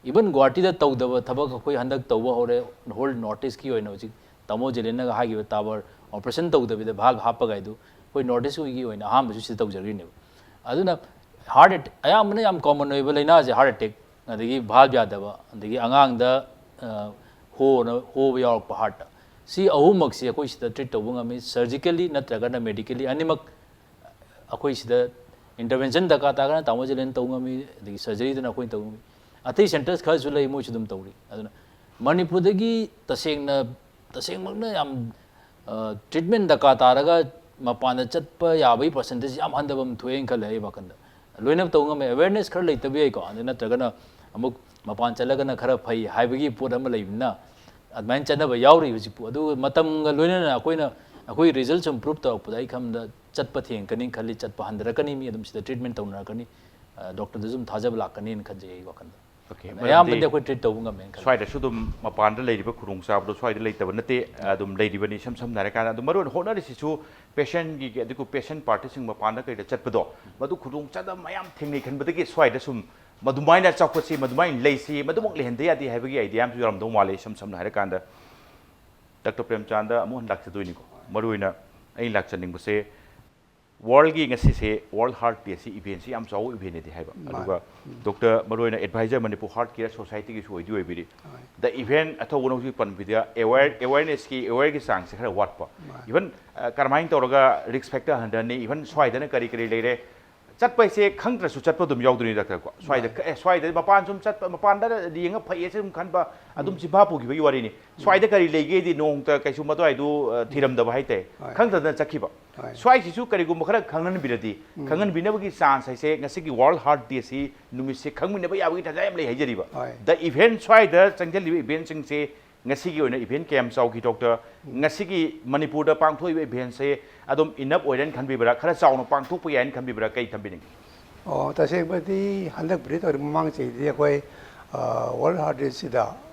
ꯏꯚꯟ ꯒꯨꯍꯥꯇꯤꯗ ꯇꯧꯗꯕ ꯊꯕꯛ ꯑꯩꯈꯣꯏ ꯍꯟꯗꯛ ꯇꯧꯕ ꯍꯧꯔꯦ꯫ ꯍꯣꯜ ꯅꯣꯔꯠ ꯏꯁꯀꯤ ꯑꯣꯏꯅ ꯍꯧꯖꯤꯛ ꯇꯥꯃꯣ ꯖꯤꯂꯦꯟꯅꯒ ꯍꯥꯏꯈꯤꯕ ꯇꯥꯕꯔ ꯑꯣꯄꯔꯦꯁꯟ ꯇꯧꯗꯕꯤꯗ ꯚꯥꯜꯕ ꯍꯥꯞꯄꯒ ꯍꯥꯏꯗꯨ ꯑꯩꯈꯣꯏ ꯅꯣꯔꯠ ꯏꯁꯀꯤ ꯑꯣꯏꯅ ꯑꯍꯥꯟꯕꯁꯨ ꯁꯤꯗ ꯇꯧꯖꯔꯤꯅꯦꯕ꯫ ꯑꯗꯨꯅ ꯍꯥꯔꯠ ꯑꯦꯠ-, ꯑꯌꯥꯝꯕꯅ ꯌꯥꯝ ꯀꯣꯃꯟ ꯑꯣꯏꯕ ꯂꯥꯏꯅꯥꯁꯦ ꯍꯥꯔꯠ ꯑꯦꯇꯦꯛ, ꯑꯗꯒꯤ ꯚꯥꯜꯕ ꯌꯥꯗꯕ, ꯑꯗꯒꯤ ꯑꯉꯥꯡꯗ, ꯑ, ꯍꯣꯅ-, ꯍꯣꯕ ꯌꯥꯎꯔꯛꯄ ꯍꯥꯔꯠꯇ꯫ ꯁꯤ ꯑꯍꯨꯝꯃꯛꯁꯤ ꯑꯩꯈꯣꯏ ꯁꯤꯗ ꯇ꯭ꯔꯤꯠ ꯇꯧꯕ ꯉꯝꯃꯤ, ꯁꯔꯖꯤꯀꯦꯜꯂꯤ ꯅꯠꯇ꯭ꯔꯒꯅ ꯃꯦꯗꯤꯀꯦꯜꯂꯤ ꯑꯅꯤꯃꯛ꯫ ꯑꯩꯈꯣꯏ ꯁꯤꯗ ꯏꯟꯇꯔꯚꯦꯟꯁꯟ ꯗꯔꯀꯥꯔ ꯇꯥꯔꯒꯅ ꯇꯥꯃꯣ ꯖꯤꯂꯦꯟ ꯇꯧꯕ ꯉꯝꯃꯤ, ꯑꯗꯒꯤ ꯁꯔꯖꯔꯤꯗꯨꯅ ꯑꯩꯈꯣꯏꯅ ꯇꯧꯕ ꯉꯝꯃꯤ꯫ ꯑꯇꯩ ꯁꯦꯟꯇꯔꯁ ꯈꯔꯁꯨ ꯂꯩ, ꯃꯣꯏꯁꯨ ꯑꯗꯨꯝ ꯇꯧꯔꯤ꯫ ꯑꯗꯨꯅ ꯃꯅꯤꯄꯨꯔꯗꯒꯤ ꯇꯁꯦꯡꯅ, ꯇꯁꯦꯡꯃꯛꯅ ꯌꯥꯝ, ꯑ, ꯇ꯭ꯔꯤꯠꯃꯦꯟ ꯗꯔꯀꯥꯔ ꯇꯥꯔꯒ ꯃꯄꯥꯟꯗ ꯆꯠꯄ ꯌꯥꯕꯒꯤ ꯄꯥꯔꯁꯦꯟꯇꯦꯖ ꯌꯥꯝ ꯍꯟꯊꯕ ꯑꯃ ꯊꯣꯛꯑꯦꯅ ꯈꯜꯂꯦ ꯑꯩ ꯋꯥꯈꯜꯗ꯫ ꯂꯣꯏꯅ ꯇꯧꯕ ꯉꯝꯃꯦ, ꯑꯦꯋꯦꯔꯅꯦꯁ ꯈꯔ ꯂꯩꯇꯕ ꯌꯥꯏꯀꯣ, ꯑꯗꯨ ꯅꯠꯇ꯭ꯔꯒꯅ ꯑꯃꯨꯛ ꯃꯄꯥꯟ ꯆꯠꯂꯒꯅ ꯈꯔ ꯐꯩ ꯍꯥꯏꯕꯒꯤ ꯄꯣꯠ ꯑꯃ ꯂꯩꯕꯅꯤꯅ ꯑꯗꯨꯃꯥꯏꯅ ꯆꯠꯅꯕ ꯌꯥꯎꯔꯤ ꯍꯧꯖꯤꯛꯄꯨ꯫ ꯑꯗꯨꯒ ꯃꯇꯝꯒ ꯂꯣꯏꯅꯅ ꯑꯩꯈꯣꯏꯅ, ꯑꯩꯈꯣꯏ ꯔꯤꯖꯜꯠ ꯁꯨꯝ ꯄ꯭ꯔꯨꯞ ꯇꯧꯔꯛꯄꯗ ꯑꯩ ꯈꯟꯕꯗ ꯆꯠꯄ ꯊꯦꯡꯀꯅꯤ ꯈꯜꯂꯤ, ꯆꯠꯄ ꯍꯟꯊꯔꯛꯀꯅꯤ, ꯃꯤ ꯑꯗꯨꯝ ꯁꯤꯗ ꯇ꯭ꯔꯤꯠꯃꯦꯟ ꯇꯧꯅꯔꯛꯀꯅꯤ, ꯑ, ꯗꯣꯛꯇꯔꯗꯁꯨ ꯑꯗꯨꯝ ꯊꯥꯖꯕ ꯂꯥꯛꯀꯅꯤꯅ ꯈꯟꯖꯩ ꯑꯩ ꯋꯥꯈꯜꯗ꯫ ꯑꯣꯀꯦ, ꯑꯌꯥꯝꯕꯗꯤ ꯃꯔꯝꯗꯤ ꯑꯩꯈꯣꯏ ꯇ꯭ꯔꯤꯠ ꯇꯧꯕ ꯉꯝꯃꯦꯅ ꯈꯜꯂꯤ꯫ ꯁ꯭ꯋꯥꯏꯗꯁꯨ ꯑꯗꯨꯝ ꯃꯄꯥꯟꯗ ꯂꯩꯔꯤꯕ ꯈꯨꯗꯣꯡꯆꯥꯕꯗꯣ ꯁ꯭ꯋꯥꯏꯗ ꯂꯩꯇꯕ ꯅꯠꯇꯦ, ꯑꯗꯨꯝ ꯂꯩꯔꯤꯕꯅꯤ꯫ ꯏꯁꯝ ꯁꯝꯅ ꯍꯥꯏꯔꯀꯥꯟꯗ ꯑꯗꯨꯝ ꯃꯔꯨꯑꯣꯏꯅ ꯍꯣꯠꯅꯔꯤꯁꯤꯁꯨ ꯄꯦꯁꯦꯟꯒꯤ, ꯑꯗꯨꯒ ꯄꯦꯁꯦꯟ ꯄꯥꯔꯇꯤꯁꯤꯡ ꯃꯄꯥꯟꯗ ꯀꯩꯗ ꯆꯠꯄꯗꯣ, ꯃꯗꯨ ꯈꯨꯗꯣꯡꯆꯥꯗꯕ ꯃꯌꯥꯝ ꯊꯦꯡꯅꯩ ꯈꯟꯕꯗꯒꯤ ꯁ꯭ꯋꯥꯏꯗ ꯁꯨꯝ ꯃꯗꯨꯃꯥꯏꯅ ꯆꯥꯎꯈꯠꯁꯤ, ꯃꯗꯨꯃꯥꯏꯅ ꯂꯩꯁꯤ, ꯃꯗꯨꯃꯛ ꯂꯩꯍꯟꯗ ꯌꯥꯗꯦ ꯍꯥꯏꯕꯒꯤ ꯑꯥꯏꯗꯤꯌꯥ ꯑꯃꯁꯨ ꯌꯥꯎꯔꯝꯗꯧ ꯃꯥꯜꯂꯦ꯫ ꯏꯁꯝ ꯁꯝꯅ ꯍꯥꯏꯔꯀꯥꯟꯗ ꯗꯥꯛꯇꯔ ꯄ꯭ꯔꯦꯝꯆꯥꯟꯗ ꯑꯃꯨꯛ ꯍꯟꯅ ꯂꯥꯛꯆꯗꯣꯏꯅꯤꯀꯣ꯫ ꯃꯔꯨꯑꯣꯏꯅ ꯑꯩꯅ ꯂꯥꯛꯆꯅꯤꯡꯕꯁꯦ, ꯋꯥꯔꯜꯒꯤ ꯉꯁꯤꯁꯦ ꯋꯥꯔꯜ ꯍꯥꯔꯠ ꯗꯦꯁꯤ ꯏꯚꯦꯟꯁꯤ ꯌꯥꯝ ꯆꯥꯎꯕ ꯏꯚꯦꯟꯅꯦꯗꯤ ꯍꯥꯏꯕ꯫ ꯃꯥꯅꯤ꯫ ꯑꯗꯨꯒ ꯗꯣꯛꯇꯔ ꯃꯔꯨꯑꯣꯏꯅ ꯑꯦꯗꯚꯥꯏꯖꯔ ꯃꯅꯤꯄꯨꯔ ꯍꯥꯔꯠ ꯀꯤꯌꯔ ꯁꯣꯁꯥꯏꯇꯤꯒꯤꯁꯨ ꯑꯣꯏꯗꯤ ꯑꯣꯏꯕꯤꯔꯤ꯫ ꯍꯣꯏ꯫ ꯗ ꯏꯚꯦꯟ ꯑꯊꯧꯕꯅ ꯍꯧꯖꯤꯛ ꯄꯟꯕꯤꯗ ꯑꯦꯋꯦꯔ, ꯑꯦꯋꯦꯔꯅꯦꯁꯀꯤ, ꯑꯦꯋꯦꯔꯒꯤ ꯆꯥꯡꯁꯦ ꯈꯔ ꯋꯥꯠꯄ꯫ ꯃꯥꯅꯤ꯫ ꯏꯚꯟ, ꯑ, ꯀꯔꯝꯍꯥꯏꯅ ꯇꯧꯔꯒ ꯔꯤꯛꯁ ꯐꯦꯛꯇꯔ ꯍꯟꯊꯔꯅꯤ, ꯏꯚꯟ ꯁ꯭ꯋꯥꯏꯗꯅ ꯀꯔꯤ ꯀꯔꯤ ꯂꯩꯔꯦ, ꯆꯠꯄ ꯍꯥꯏꯁꯦ ꯈꯪꯗ꯭ꯔꯁꯨ ꯆꯠꯄ ꯑꯗꯨꯝ ꯌꯥꯎꯗꯣꯏꯅꯤ ꯗꯥꯛꯇꯔ ꯀꯣ꯫ ꯁ꯭ꯋꯥꯏꯗ ꯑꯦ, ꯁ꯭ꯋꯥꯏꯗ ꯃꯄꯥꯟ ꯁꯨꯝ ꯆꯠꯄ, ꯃꯄꯥꯟꯗ ꯌꯦꯡꯉ ꯐꯩꯌꯦ ꯁꯨꯝ ꯈꯟꯕ, ꯑꯗꯨꯝ ꯆꯤꯟꯐꯥ ꯄꯨꯈꯤꯕꯒꯤ ꯋꯥꯔꯤꯅꯤ꯫ ꯁ꯭ꯋꯥꯏꯗ ꯀꯔꯤ ꯂꯩꯒꯦꯗꯤ ꯅꯣꯡꯃꯇ ꯀꯩꯁꯨ ꯃꯗꯨꯋꯥꯏꯗꯨ ꯑ, ꯊꯤꯔꯝꯗꯕ ꯍꯥꯏꯇꯥꯔꯦ꯫ ꯍꯣꯏ꯫ ꯈꯪꯗꯗꯅ ꯆꯠꯈꯤꯕ꯫ ꯍꯣꯏ꯫ ꯁ꯭ꯋꯥꯏꯁꯤꯁꯨ ꯀꯔꯤꯒꯨꯝꯕ ꯈꯔ ꯈꯪꯍꯟꯕꯤꯔꯗꯤ, ꯈꯪꯍꯟꯕꯤꯅꯕꯒꯤ ꯆꯥꯟꯁ ꯍꯥꯏꯁꯦ ꯉꯁꯤꯒꯤ ꯋꯥꯔꯜ ꯍꯥꯔꯠ ꯗꯦꯁꯤ ꯅꯨꯃꯤꯠꯁꯦ ꯈꯪꯃꯤꯟꯅꯕ ꯌꯥꯕꯒꯤ ꯇꯥꯟꯖꯥ ꯌꯥꯝ ꯂꯩ ꯍꯥꯏꯖꯔꯤꯕ꯫ ꯍꯣꯏ꯫ ꯗ ꯏꯚꯦꯟ, ꯁ꯭ꯋꯥꯏꯗ ꯆꯪꯁꯤꯜꯂꯤꯕ ꯏꯚꯦꯟꯁꯤꯡꯁꯦ ꯉꯁꯤꯒꯤ ꯑꯣꯏꯅ ꯏꯚꯦꯟ ꯀꯌꯥꯝ ꯆꯥꯎꯈꯤ ꯗꯣꯛꯇꯔ? ꯉꯁꯤꯒꯤ ꯃꯅꯤꯄꯨꯔꯗ ꯄꯥꯡꯊꯣꯛꯏꯕ ꯏꯚꯦꯟꯁꯦ ꯑꯗꯨꯝ ꯏꯅꯞ ꯑꯣꯏꯔꯦꯅ ꯈꯟꯕꯤꯕ꯭ꯔꯥ? ꯈꯔ ꯆꯥꯎꯅ ꯄꯥꯡꯊꯣꯛꯄ ꯌꯥꯏꯅ ꯈꯟꯕꯤꯕ꯭ꯔꯥ? ꯀꯩ ꯊꯝꯕꯤꯅꯤꯡꯉꯤ? ꯑꯣ, ꯇꯁꯦꯡꯕꯗꯤ ꯍꯟꯗꯛꯄꯨꯗꯤ ꯇꯧꯔꯤ, ꯃꯃꯥꯡ ꯆꯍꯤꯗꯤ ꯑꯩꯈꯣꯏ ꯋꯥꯔꯜ ꯍꯥꯔꯠ ꯗꯦꯁꯤꯗ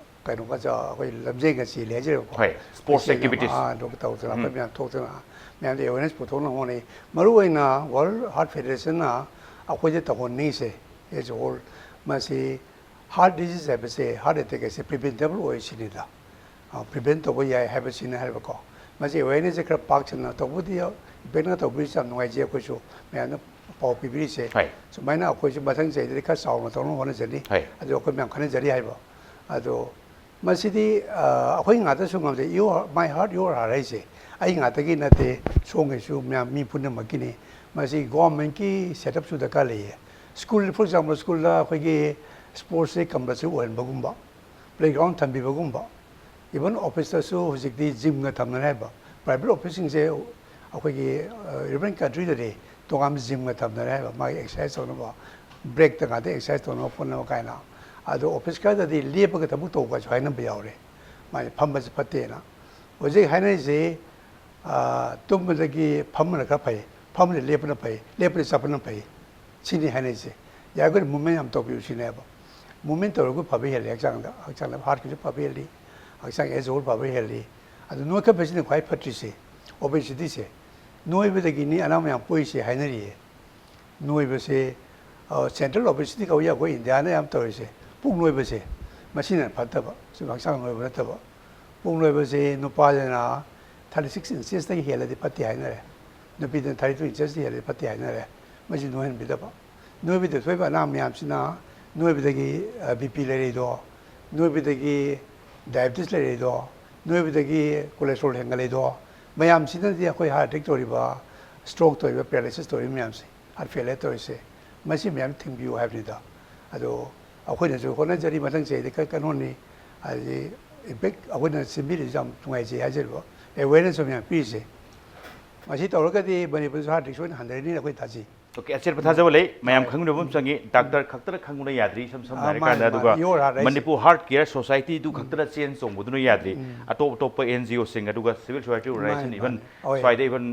ꯀꯩꯅꯣꯒ ꯆ-, ꯑꯩꯈꯣꯏ ꯂꯝꯖꯦꯜꯒ ꯆꯦꯜꯂꯤ ꯍꯥꯏꯖꯔꯤꯕꯀꯣ꯫ ꯍꯣꯏ, sports ꯇꯁꯦꯡꯅ activities꯫ ꯑꯥ, ꯑꯗꯨꯒ ꯇꯧꯗꯅ ꯑꯩꯈꯣꯏ ꯃꯌꯥꯝ ꯊꯣꯛꯇꯅ ꯃꯌꯥꯝꯗ ꯑꯦꯋꯦꯔꯅꯦꯁ ꯄꯨꯊꯣꯛꯅꯕ ꯍꯣꯠꯅꯩ꯫ ꯃꯔꯨꯑꯣꯏꯅ ꯋꯥꯔꯜ ꯍꯥꯔꯠ ꯐꯦꯗꯔꯦꯁꯟꯅ ꯑꯩꯈꯣꯏꯗ ꯇꯧꯍꯟꯅꯤꯡꯉꯤꯁꯦ, as a whole, ꯃꯁꯤ ꯍꯥꯔꯠ ꯗꯤꯖꯤꯖ ꯍꯥꯏꯕꯁꯦ, ꯍꯥꯔꯠ ꯑꯦꯇꯦꯛ ꯍꯥꯏꯁꯦ ꯄ꯭ꯔꯤꯚꯦꯟꯇꯦꯕꯜ ꯑꯣꯏ ꯁꯤꯅꯤꯗ꯫ ꯄ꯭ꯔꯤꯚꯦꯟ ꯇꯧꯕ ꯌꯥꯏ ꯍꯥꯏꯕꯁꯤꯅ ꯍꯥꯏꯕꯀꯣ꯫ ꯃꯁꯤ ꯑꯦꯋꯦꯔꯅꯦꯁꯁꯦ ꯈꯔ ꯄꯥꯛ ꯁꯟꯅ ꯇꯧꯕꯗꯤ, ꯏꯚꯦꯟꯒ ꯇꯧꯕꯤꯔꯤꯁꯤ ꯌꯥꯝ ꯅꯨꯡꯉꯥꯏꯖꯩ꯫ ꯑꯩꯈꯣꯏꯁꯨ ꯃꯌꯥꯝꯅ ꯄꯥꯎ ꯄꯤꯕꯤꯔꯤꯁꯦ꯫ ꯍꯣꯏ꯫ ꯁꯨꯃꯥꯏꯅ ꯑꯩꯈꯣꯏꯁꯨ ꯃꯊꯪ ꯆꯍꯤꯗꯗꯤ ꯈꯔ ꯆꯥꯎꯅ ꯇꯧꯅꯕ ꯍꯣꯠꯅꯖꯅꯤ꯫ ꯍꯣꯏ꯫ ꯑꯗꯨ ꯑꯩꯈꯣꯏ ꯃꯌꯥꯝ ꯈꯟꯅꯖꯔꯤ ꯍꯥꯏꯕ꯫ ꯑꯗꯣ ꯃꯁꯤꯗꯤ, ꯑ, ꯑꯩꯈꯣꯏ ꯉꯥꯛꯇꯁꯨ ꯉꯝꯖꯩ꯫ "You are my heart, you are heart" ꯍꯥꯏꯁꯦ ꯑꯩ ꯉꯥꯛꯇꯒꯤ ꯅꯠꯇꯦ, ꯁꯣꯝꯒꯤꯁꯨ ꯃꯌꯥꯝ ꯃꯤ ꯄꯨꯝꯅꯃꯛꯀꯤꯅꯤ꯫ ꯃꯁꯤ ꯒꯣꯔꯃꯦꯟꯀꯤ ꯁꯦꯠꯑꯞꯁꯨ ꯗꯔꯀꯥꯔ ꯂꯩꯌꯦ꯫ ꯁ꯭ꯀꯨꯜ, for example, ꯁ꯭ꯀꯨꯜꯗ ꯑꯩꯈꯣꯏꯒꯤ ꯁ꯭ꯄꯣꯔꯠꯁꯁꯦ ꯀꯝꯄꯜꯁꯔꯤ ꯑꯣꯏꯍꯟꯕꯒꯨꯝꯕ, ꯄ꯭ꯂꯦꯒ꯭ꯔꯥꯎꯟ ꯊꯝꯕꯤꯕꯒꯨꯝꯕ, ꯏꯚꯟ ꯑꯣꯐꯤꯁꯇꯁꯨ ꯍꯧꯖꯤꯛꯇꯤ ꯖꯤꯝꯒ ꯊꯝꯅꯔꯦ ꯍꯥꯏꯕ꯫ ꯄ꯭ꯔꯥꯏꯚꯦꯠ ꯑꯣꯐꯤꯁꯁꯤꯡꯁꯦ ꯑꯩꯈꯣꯏꯒꯤ, ꯑ, ꯗꯤꯕꯂꯞꯄꯤꯡ ꯀꯟꯇ꯭ꯔꯤꯗꯗꯤ ꯇꯣꯉꯥꯟꯕ ꯖꯤꯝꯒ ꯊꯝꯅꯔꯦ ꯍꯥꯏꯕ, ꯃꯥꯒꯤ ꯑꯦꯛꯁꯔꯁꯥꯏꯁ ꯇꯧꯅꯕ, ꯕ꯭ꯔꯦꯛꯇ ꯉꯥꯛꯇ ꯑꯦꯛꯁꯔꯁꯥꯏꯁ ꯇꯧꯅꯕ ꯈꯣꯠꯅꯕ ꯀꯥꯏꯅ꯫ ꯑꯗꯣ ꯑꯣꯐꯤꯁ ꯈꯔꯗꯗꯤ ꯂꯦꯞꯄꯒ ꯊꯕꯛ ꯇꯧꯕꯁꯨ ꯍꯥꯏꯅꯕ ꯌꯥꯎꯔꯦ, ꯃꯥꯒꯤ ꯐꯝꯕꯁꯦ ꯐꯠꯇꯦꯅ꯫ ꯍꯧꯖꯤꯛ ꯍꯥꯏꯅꯔꯤꯁꯤ, ꯑ, ꯇꯨꯝꯕꯗꯒꯤ ꯐꯝꯕꯅ ꯈꯔ ꯐꯩ, ꯐꯝꯕꯗ ꯂꯦꯞꯄꯅ ꯐꯩ, ꯂꯦꯞꯄꯗ ꯆꯠꯄꯅ ꯐꯩ, ꯁꯤꯅꯤ ꯍꯥꯏꯅꯔꯤꯁꯦ꯫ ꯌꯥꯔꯤꯈꯣꯏ ꯃꯨꯞꯃꯦꯟ ꯌꯥꯝ ꯇꯧꯕꯤꯌꯨ ꯁꯤꯅꯦꯕ꯫ ꯃꯨꯞꯃꯦꯟ ꯇꯧꯔꯒ ꯐꯕ ꯍꯦꯜꯂꯤ ꯍꯛꯆꯥꯡꯗ, ꯍꯛꯆꯥꯡꯗ ꯍꯥꯔꯠꯀꯤꯁꯨ ꯐꯕ ꯍꯦꯜꯂꯤ, ꯍꯛꯆꯥꯡ ꯑꯦꯖ ꯍꯣꯜ ꯐꯕ ꯍꯦꯜꯂꯤ꯫ ꯑꯗꯨ ꯅꯣꯏꯈꯠꯄꯁꯤꯅ ꯈ꯭ꯋꯥꯏ ꯐꯠꯇ꯭ꯔꯤꯁꯦ, ꯑꯣꯕꯦꯁꯤꯇꯤꯁꯦ꯫ ꯅꯣꯏꯕꯗꯒꯤꯅꯤ ꯑꯅꯥꯕ ꯃꯌꯥꯝ ꯄꯣꯛꯏꯁꯦ ꯍꯥꯏꯅꯔꯤꯌꯦ꯫ ꯅꯣꯏꯕꯁꯦ, ꯑ, ꯁꯦꯟꯇ꯭ꯔꯦꯜ ꯑꯣꯕꯦꯁꯤꯇꯤ ꯀꯧꯏ ꯑꯩꯈꯣꯏ ꯏꯟꯗꯤꯌꯥꯅ ꯌꯥꯝ ꯇꯧꯔꯤꯁꯦ꯫ ꯄꯨꯛ ꯅꯣꯏꯕꯁꯦ, ꯃꯁꯤꯅ ꯐꯠꯇꯕ, ꯁꯤ ꯍꯛꯆꯥꯡ ꯅꯣꯏꯕ ꯅꯠꯇꯕ꯫ ꯄꯨꯛ ꯅꯣꯏꯕꯁꯦ ꯅꯨꯄꯥꯗꯅ thirty six inchesꯇꯒꯤ ꯍꯦꯜꯂꯗꯤ ꯐꯠꯇꯦ ꯍꯥꯏꯅꯔꯦ, ꯅꯨꯄꯤꯗꯅ thirty two inchesꯇꯒꯤ ꯍꯦꯜꯂꯗꯤ ꯐꯠꯇꯦ ꯍꯥꯏꯅꯔꯦ꯫ ꯃꯁꯤ ꯅꯣꯏꯍꯟꯕꯤꯗꯕ꯫ ꯅꯣꯏꯕꯗ ꯊꯣꯛꯏꯕ ꯑꯅꯥꯕ ꯃꯌꯥꯝꯁꯤꯅ ꯅꯣꯏꯕꯗꯒꯤ, ꯑ, ꯕꯤ ꯄꯤ ꯂꯩꯔꯛꯏꯗꯣ, ꯅꯣꯏꯕꯗꯒꯤ ꯗꯥꯏꯕꯦꯇꯤꯁ ꯂꯩꯔꯛꯏꯗꯣ, ꯅꯣꯏꯕꯗꯒꯤ ꯀꯣꯂꯦꯁꯇ꯭ꯔꯣꯜ ꯍꯦꯟꯒꯠꯂꯛꯏꯗꯣ, ꯃꯌꯥꯝꯁꯤꯅꯗꯤ ꯑꯩꯈꯣꯏ ꯍꯥꯔꯠ ꯑꯦꯇꯦꯛ ꯇꯧꯔꯤꯕ, ꯁ꯭ꯇ꯭ꯔꯣꯛ ꯇꯧꯔꯤꯕ, ꯄꯦꯔꯥꯂꯥꯏꯁꯤꯁ ꯇꯧꯔꯤꯕ ꯃꯌꯥꯝꯁꯦ, ꯍꯥꯔꯠ ꯐꯦꯂꯤꯌꯔ ꯇꯧꯔꯤꯁꯦ, ꯃꯁꯤ ꯃꯌꯥꯝ ꯊꯤꯡꯕꯤꯌꯨ ꯍꯥꯏꯕꯅꯤꯗ꯫ ꯑꯗꯣ ꯑꯩꯈꯣꯏꯅꯁꯨ ꯍꯣꯠꯅꯖꯔꯤ, ꯃꯊꯪ ꯆꯍꯤꯗꯤ ꯀꯟ ꯀꯟ ꯍꯣꯠꯅꯤ꯫ ꯍꯥꯏꯗꯤ, ꯏꯝꯄꯦꯛ ꯑꯩꯈꯣꯏꯅ ꯁꯤꯟꯕꯤꯔꯤꯁꯤ ꯌꯥꯝ ꯅꯨꯡꯉꯥꯏꯖꯩ ꯍꯥꯏꯖꯔꯤꯕ, ꯑꯦꯋꯦꯔꯅꯦꯁ ꯃꯌꯥꯝ ꯄꯤꯔꯤꯁꯦ꯫ ꯃꯁꯤ ꯇꯧꯔꯒꯗꯤ ꯃꯅꯤꯄꯨꯔꯁꯨ ꯍꯥꯔꯠ ꯁꯣꯏꯅ ꯍꯟꯊꯔꯅꯤ ꯑꯩꯈꯣꯏ ꯊꯥꯖꯩ꯫ ꯑꯣꯀꯦ, ꯑꯆꯦꯠꯄ ꯊꯥꯖꯕ ꯂꯩ꯫ ꯃꯌꯥꯝ ꯍꯣꯏ꯫ ꯈꯪꯃꯤꯟꯅꯕ ꯑꯃ ꯆꯪꯉꯤ꯫ ꯗꯥꯛꯇꯔ ꯈꯛꯇꯅ ꯈꯪꯕꯅ ꯌꯥꯗ꯭ꯔꯤ, ꯏꯁꯝ ꯁꯝꯅ ꯑꯥ, ꯍꯥꯏꯔꯀꯥꯟꯗ꯫ ꯃꯥꯅꯦ, ꯑꯗꯨꯒ ꯃꯥꯅꯦ, ꯌꯣꯔ ꯍꯥꯔꯠ ꯍꯥꯏꯁꯦ꯫ ꯃꯅꯤꯄꯨꯔ ꯍꯥꯔꯠ ꯀꯤꯌꯔ ꯁꯣꯁꯥꯏꯇꯤꯗꯨ ꯈꯛꯇꯅ ꯆꯦꯟꯖ ꯆꯣꯡꯕꯗꯨꯅ ꯌꯥꯗ꯭ꯔꯤ꯫ ꯑꯇꯣꯞ ꯑꯇꯣꯞꯄ ꯑꯦꯟ ꯖꯤ ꯑꯣꯁꯤꯡ, ꯑꯗꯨꯒ ꯁꯤꯚꯤꯜ ꯁꯣꯁꯥꯏꯇꯤ ꯑꯣꯔꯒꯅꯥꯏꯖꯦꯁꯟ, ꯃꯥꯅꯦ, ꯏꯚꯟ ꯃꯥꯅꯦ꯫ ꯍꯣꯏ꯫ ꯁ꯭ꯋꯥꯏꯗ ꯏꯚꯟ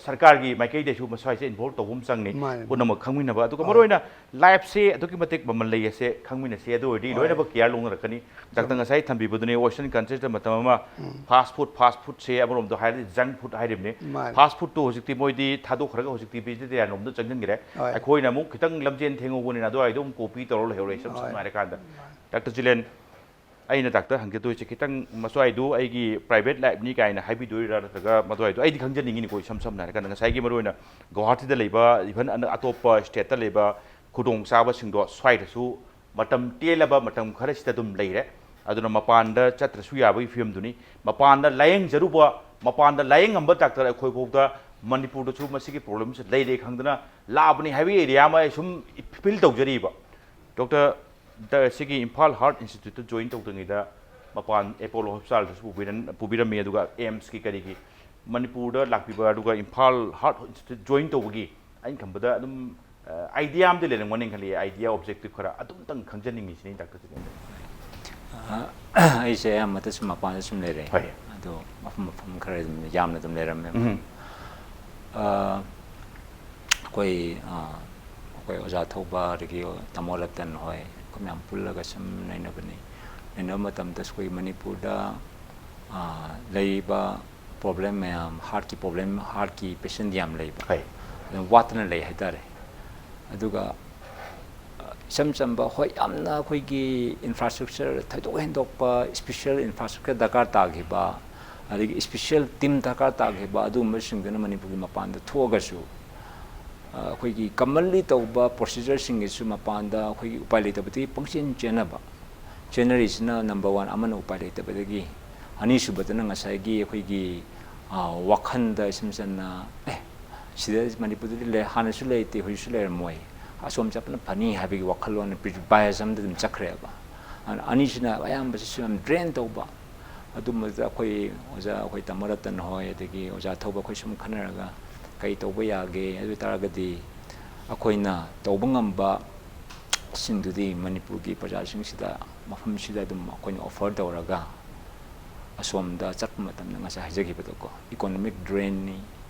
ꯁꯔꯀꯥꯔꯒꯤ ꯃꯥꯏꯀꯩꯗꯁꯨ ꯃꯁ꯭ꯋꯥꯏꯁꯦ ꯏꯟꯚꯣꯜꯕ ꯇꯧꯕ ꯑꯃ ꯆꯪꯅꯤ꯫ ꯃꯥꯅꯦ, ꯃꯥꯅꯦ꯫ ꯄꯨꯝꯅꯃꯛ ꯈꯪꯃꯤꯟꯅꯕ꯫ ꯑꯗꯨꯒ ꯍꯣꯏ꯫ ꯃꯔꯨꯑꯣꯏꯅ ꯂꯥꯏꯐꯁꯦ ꯑꯗꯨꯛꯀꯤ ꯃꯇꯤꯛ ꯃꯃꯜ ꯂꯩ ꯑꯁꯦ ꯈꯪꯃꯤꯟꯅꯁꯦ꯫ ꯑꯗꯨ ꯑꯣꯏꯔꯗꯤ ꯍꯣꯏ꯫ ꯂꯣꯏꯅꯃꯛ ꯀꯤꯌꯔ ꯂꯧꯅꯔꯛꯀꯅꯤ꯫ ꯗꯥꯛꯇꯔ ꯉꯁꯥꯏ ꯊꯝꯕꯤꯕꯗꯨꯅꯤ, ꯋꯦꯁꯇꯔꯟ ꯀꯟꯇ꯭ꯔꯤꯁꯇ ꯃꯇꯝ ꯑꯃ ꯐꯥꯁ ꯐꯨꯗ, ꯐꯥꯁ ꯐꯨꯗꯁꯦ ꯑꯃꯔꯣꯝꯗ ꯍꯥꯏꯔꯗꯤ ꯖꯪꯛ ꯐꯨꯗ ꯍꯥꯏꯔꯤꯕꯅꯤ꯫ ꯃꯥꯅꯦ꯫ ꯐꯥꯁ ꯐꯨꯗꯇꯨ ꯍꯧꯖꯤꯛꯇꯤ ꯃꯣꯏꯗꯤ ꯊꯥꯗꯣꯛꯈ꯭ꯔꯒ ꯍꯧꯖꯤꯛꯇꯤ ꯚꯦꯖꯤꯇꯦꯔꯤꯌꯟ ꯂꯣꯝꯗ ꯆꯪꯁꯤꯟꯈ꯭ꯔꯦ꯫ ꯍꯣꯏ꯫ ꯑꯩꯈꯣꯏꯅ ꯑꯃꯨꯛ ꯈꯤꯇꯪ ꯂꯝꯖꯦꯟ ꯊꯦꯡꯍꯧꯕꯅꯤꯅ ꯑꯗꯨꯋꯥꯏꯗꯣ ꯑꯃꯨꯛ ꯀꯣꯄꯤ ꯇꯧꯔ ꯂꯩꯍꯧꯔꯦ, ꯏꯁꯝ ꯁꯝꯅ ꯍꯣꯏ꯫ ꯍꯥꯏꯔꯀꯥꯟꯗ꯫ ꯗꯥꯛꯇꯔ ꯖꯤꯂꯦꯟ, ꯑꯩꯅ ꯗꯥꯛꯇꯔ ꯍꯪꯖꯗꯣꯏꯁꯦ ꯈꯤꯇꯪ ꯃꯁ꯭ꯋꯥꯏꯗꯨ ꯑꯩꯒꯤ ꯄ꯭ꯔꯥꯏꯚꯦꯠ ꯂꯥꯏꯐꯅꯤ ꯀꯥꯏꯅ ꯍꯥꯏꯕꯤꯗꯣꯏꯔꯥ, ꯅꯠꯇ꯭ꯔꯒ ꯃꯗꯨꯋꯥꯏꯗꯣ ꯑꯩꯗꯤ ꯈꯪꯖꯅꯤꯡꯉꯤꯅꯤꯀꯣ꯫ ꯏꯁꯝ ꯁꯝꯅ ꯍꯥꯏꯔꯀꯥꯟꯗ ꯉꯁꯥꯏꯒꯤ ꯃꯔꯨꯑꯣꯏꯅ ꯒꯨꯋꯥꯍꯥꯇꯤꯗ ꯂꯩꯕ, ꯏꯚꯟ ꯑꯇꯣꯞꯄ ꯁ꯭ꯇꯦꯠꯇ ꯂꯩꯕ ꯈꯨꯗꯣꯡꯆꯥꯕꯁꯤꯡꯗꯣ ꯁ꯭ꯋꯥꯏꯗꯁꯨ ꯃꯇꯝ ꯇꯦꯜꯂꯕ ꯃꯇꯝ ꯈꯔꯁꯤꯗ ꯑꯗꯨꯝ ꯂꯩꯔꯦ꯫ ꯑꯗꯨꯅ ꯃꯄꯥꯟꯗ ꯆꯠꯇ꯭ꯔꯁꯨ ꯌꯥꯕꯒꯤ ꯐꯤꯕꯝꯗꯨꯅꯤ꯫ ꯃꯄꯥꯟꯗ ꯂꯥꯌꯦꯡꯖꯔꯨꯕ, ꯃꯄꯥꯟꯗ ꯂꯥꯌꯦꯡꯉꯝꯕ ꯗꯥꯛꯇꯔ ꯑꯩꯈꯣꯏꯐꯥꯎꯗ ꯃꯅꯤꯄꯨꯔꯗꯁꯨ ꯃꯁꯤꯒꯤ ꯄ꯭ꯔꯣꯕ꯭ꯂꯦꯝꯁꯦ ꯂꯩꯔꯦ ꯈꯪꯗꯅ ꯂꯥꯛꯑꯕꯅꯤ ꯍꯥꯏꯕꯒꯤ ꯑꯦꯔꯤꯌꯥ ꯑꯃ ꯑꯩ ꯁꯨꯝ ꯐꯤꯜ ꯇꯧꯖꯔꯤꯕ꯫ ꯗꯣꯛꯇꯔ, ꯗ-, ꯁꯤꯒꯤ ꯏꯝꯐꯥꯜ ꯍꯥꯔꯠ ꯏꯟꯁꯇꯤꯇ꯭ꯌꯨꯠꯇ ꯖꯣꯏꯟ ꯇꯧꯗ꯭ꯔꯤꯉꯩꯗ ꯃꯄꯥꯟ ꯑꯦꯄꯣꯂꯣ ꯍꯣꯁꯄꯤꯇꯥꯜꯗꯁꯨ ꯄꯨꯕꯤꯔꯝ-, ꯄꯨꯕꯤꯔꯝꯃꯤ, ꯑꯗꯨꯒ ꯑꯦꯝꯁꯀꯤ ꯀꯔꯤꯒꯤ ꯃꯅꯤꯄꯨꯔꯗ ꯂꯥꯛꯄꯤꯕ, ꯑꯗꯨꯒ ꯏꯝꯐꯥꯜ ꯍꯥꯔꯠ ꯏꯟꯁꯇꯤꯇ꯭ꯌꯨꯠ ꯖꯣꯏꯟ ꯇꯧꯕꯒꯤ ꯑꯩꯅ ꯈꯟꯕꯗ ꯑꯗꯨꯝ, ꯑ, ꯑꯥꯏꯗꯤꯌꯥ ꯑꯃꯗꯤ ꯂꯩꯔꯝꯒꯅꯤ ꯈꯜꯂꯤ, ꯑꯥꯏꯗꯤꯌꯥ ꯑꯣꯕꯖꯦꯛꯇꯤꯚ ꯈꯔ ꯑꯗꯨꯝꯇꯪ ꯈꯪꯖꯅꯤꯡꯉꯤ ꯁꯤꯅꯤ, ꯗꯥꯛꯇꯔ ꯖꯤꯇꯦꯟꯗ꯭ꯔ꯫ ꯑ, ꯑꯩꯁꯦ ꯑꯌꯥꯝꯕ ꯃꯇꯝꯗ ꯁꯨꯝ ꯃꯄꯥꯟꯗ ꯁꯨꯝ ꯂꯩꯔꯦ꯫ ꯍꯣꯏ꯫ ꯑꯗꯣ ꯃꯐꯝ ꯃꯐꯝ ꯈꯔ ꯑꯗꯨꯝ ꯌꯥꯝꯅ ꯑꯗꯨꯝ ꯂꯩꯔꯝꯃꯦ꯫ ꯎꯝ꯫ ꯑ, ꯑꯩꯈꯣꯏ, ꯑ, ꯑꯩꯈꯣꯏ ꯑꯣꯖꯥ ꯊꯧꯕ, ꯑꯗꯒꯤ ꯇꯥꯃꯣ ꯔꯇꯟ ꯍꯣꯏ, ꯑꯩꯈꯣꯏ ꯃꯌꯥꯝ ꯄꯨꯜꯂꯒ ꯁꯨꯝ ꯅꯩꯅꯕꯅꯤ꯫ ꯅꯩꯅꯕ ꯃꯇꯝꯗ ꯑꯩꯈꯣꯏ ꯃꯅꯤꯄꯨꯔꯗ, ꯑ, ꯂꯩꯔꯤꯕ ꯄ꯭ꯔꯣꯕ꯭ꯂꯦꯝ ꯃꯌꯥꯝ, ꯍꯥꯔꯠꯀꯤ ꯄ꯭ꯔꯣꯕ꯭ꯂꯦꯝ, ꯍꯥꯔꯠꯀꯤ ꯄꯦꯁꯦꯟ ꯌꯥꯝ ꯂꯩꯕ, ꯍꯣꯏ꯫ ꯑꯗꯨꯝ ꯋꯥꯠꯇꯅ ꯂꯩ ꯍꯥꯏꯇꯥꯔꯦ꯫ ꯑꯗꯨꯒ, ꯑ, ꯏꯆꯝ ꯆꯝꯕ, ꯍꯣꯏ, ꯌꯥꯝꯅ ꯑꯩꯈꯣꯏꯒꯤ ꯏꯟꯐ꯭ꯔꯥꯁ꯭ꯇ꯭ꯔꯛꯆꯔ ꯊꯣꯏꯗꯣꯛ ꯍꯦꯟꯗꯣꯛꯄ ꯏꯁꯄꯤꯁꯦꯜ ꯏꯟꯐ꯭ꯔꯥꯁ꯭ꯇ꯭ꯔꯛꯆꯔ ꯗꯔꯀꯥꯔ ꯇꯥꯈꯤꯕ, ꯑꯗꯒꯤ ꯏꯁꯄꯤꯁꯦꯜ ꯇꯤꯝ ꯗꯔꯀꯥꯔ ꯇꯥꯈꯤꯕ ꯑꯗꯨꯒꯨꯝꯕꯁꯤꯡꯗꯨꯅ ꯃꯅꯤꯄꯨꯔꯒꯤ ꯃꯄꯥꯟꯗ ꯊꯣꯛꯑꯒꯁꯨ, ꯑ, ꯑꯩꯈꯣꯏꯒꯤ ꯀꯃꯟꯂꯤ ꯇꯧꯕ ꯄ꯭ꯔꯣꯁꯤꯖꯔꯁꯤꯡꯒꯤꯁꯨ ꯃꯄꯥꯟꯗ ꯑꯩꯈꯣꯏꯒꯤ ꯎꯄꯥꯏ ꯂꯩꯇꯕꯗꯒꯤ ꯄꯪꯆꯦꯟ ꯆꯦꯟꯅꯕ꯫ ꯆꯦꯟꯅꯔꯤꯁꯤꯅ ꯅꯝꯕꯔ ꯋꯥꯟ, ꯑꯃꯅ ꯎꯄꯥꯏ ꯂꯩꯇꯕꯗꯒꯤ, ꯑꯅꯤꯁꯨꯕꯗꯅ ꯉꯁꯥꯏꯒꯤ ꯑꯩꯈꯣꯏꯒꯤ, ꯑ, ꯋꯥꯈꯜꯗ ꯏꯁꯝ ꯁꯝꯅ, ꯑꯦ, ꯁꯤꯗ ꯃꯅꯤꯄꯨꯔꯗꯗꯤ ꯂꯩ, ꯍꯥꯟꯅꯁꯨ ꯂꯩꯇꯦ, ꯍꯧꯖꯤꯛꯁꯨ ꯂꯩꯔꯝꯃꯣꯏ, ꯑꯁꯣꯝ ꯆꯠꯄꯅ ꯐꯅꯤ ꯍꯥꯏꯕꯒꯤ ꯋꯥꯈꯜꯂꯣꯟ, ꯄ꯭ꯔꯤ-, bias ꯑꯃꯗ ꯑꯗꯨꯝ ꯆꯠꯈ꯭ꯔꯦꯕ꯫ ꯑꯗꯨꯅ ꯑꯅꯤꯁꯤꯅ ꯑꯌꯥꯝꯕꯁꯤꯁꯨ ꯌꯥꯝ drain ꯇꯧꯕ꯫ ꯑꯗꯨꯝꯕꯗ ꯑꯩꯈꯣꯏ ꯑꯣꯖꯥ, ꯑꯩꯈꯣꯏ ꯇꯥꯃꯣ ꯔꯇꯟ ꯍꯣꯏ, ꯑꯗꯒꯤ ꯑꯣꯖꯥ ꯊꯧꯕ, ꯑꯩꯈꯣꯏ ꯁꯨꯝ ꯈꯟꯅꯔꯒ ꯀꯩ ꯇꯧꯕ ꯌꯥꯒꯦ, ꯑꯗꯨ ꯑꯣꯏ ꯇꯥꯔꯒꯗꯤ ꯑꯩꯈꯣꯏꯅ ꯇꯧꯕ ꯉꯝꯕ ꯁꯤꯡꯗꯨꯗꯤ ꯃꯅꯤꯄꯨꯔꯒꯤ ꯄ꯭ꯔꯖꯥꯁꯤꯡꯁꯤꯗ, ꯃꯐꯝꯁꯤꯗ ꯑꯗꯨꯝ ꯑꯩꯈꯣꯏꯅ offer ꯇꯧꯔꯒ, ꯑꯁꯣꯝꯗ ꯆꯠꯄ ꯃꯇꯝꯗ ꯉꯁꯥꯏ ꯍꯥꯏꯖꯈꯤꯕꯗꯣꯀꯣ, economic drainꯅꯤ,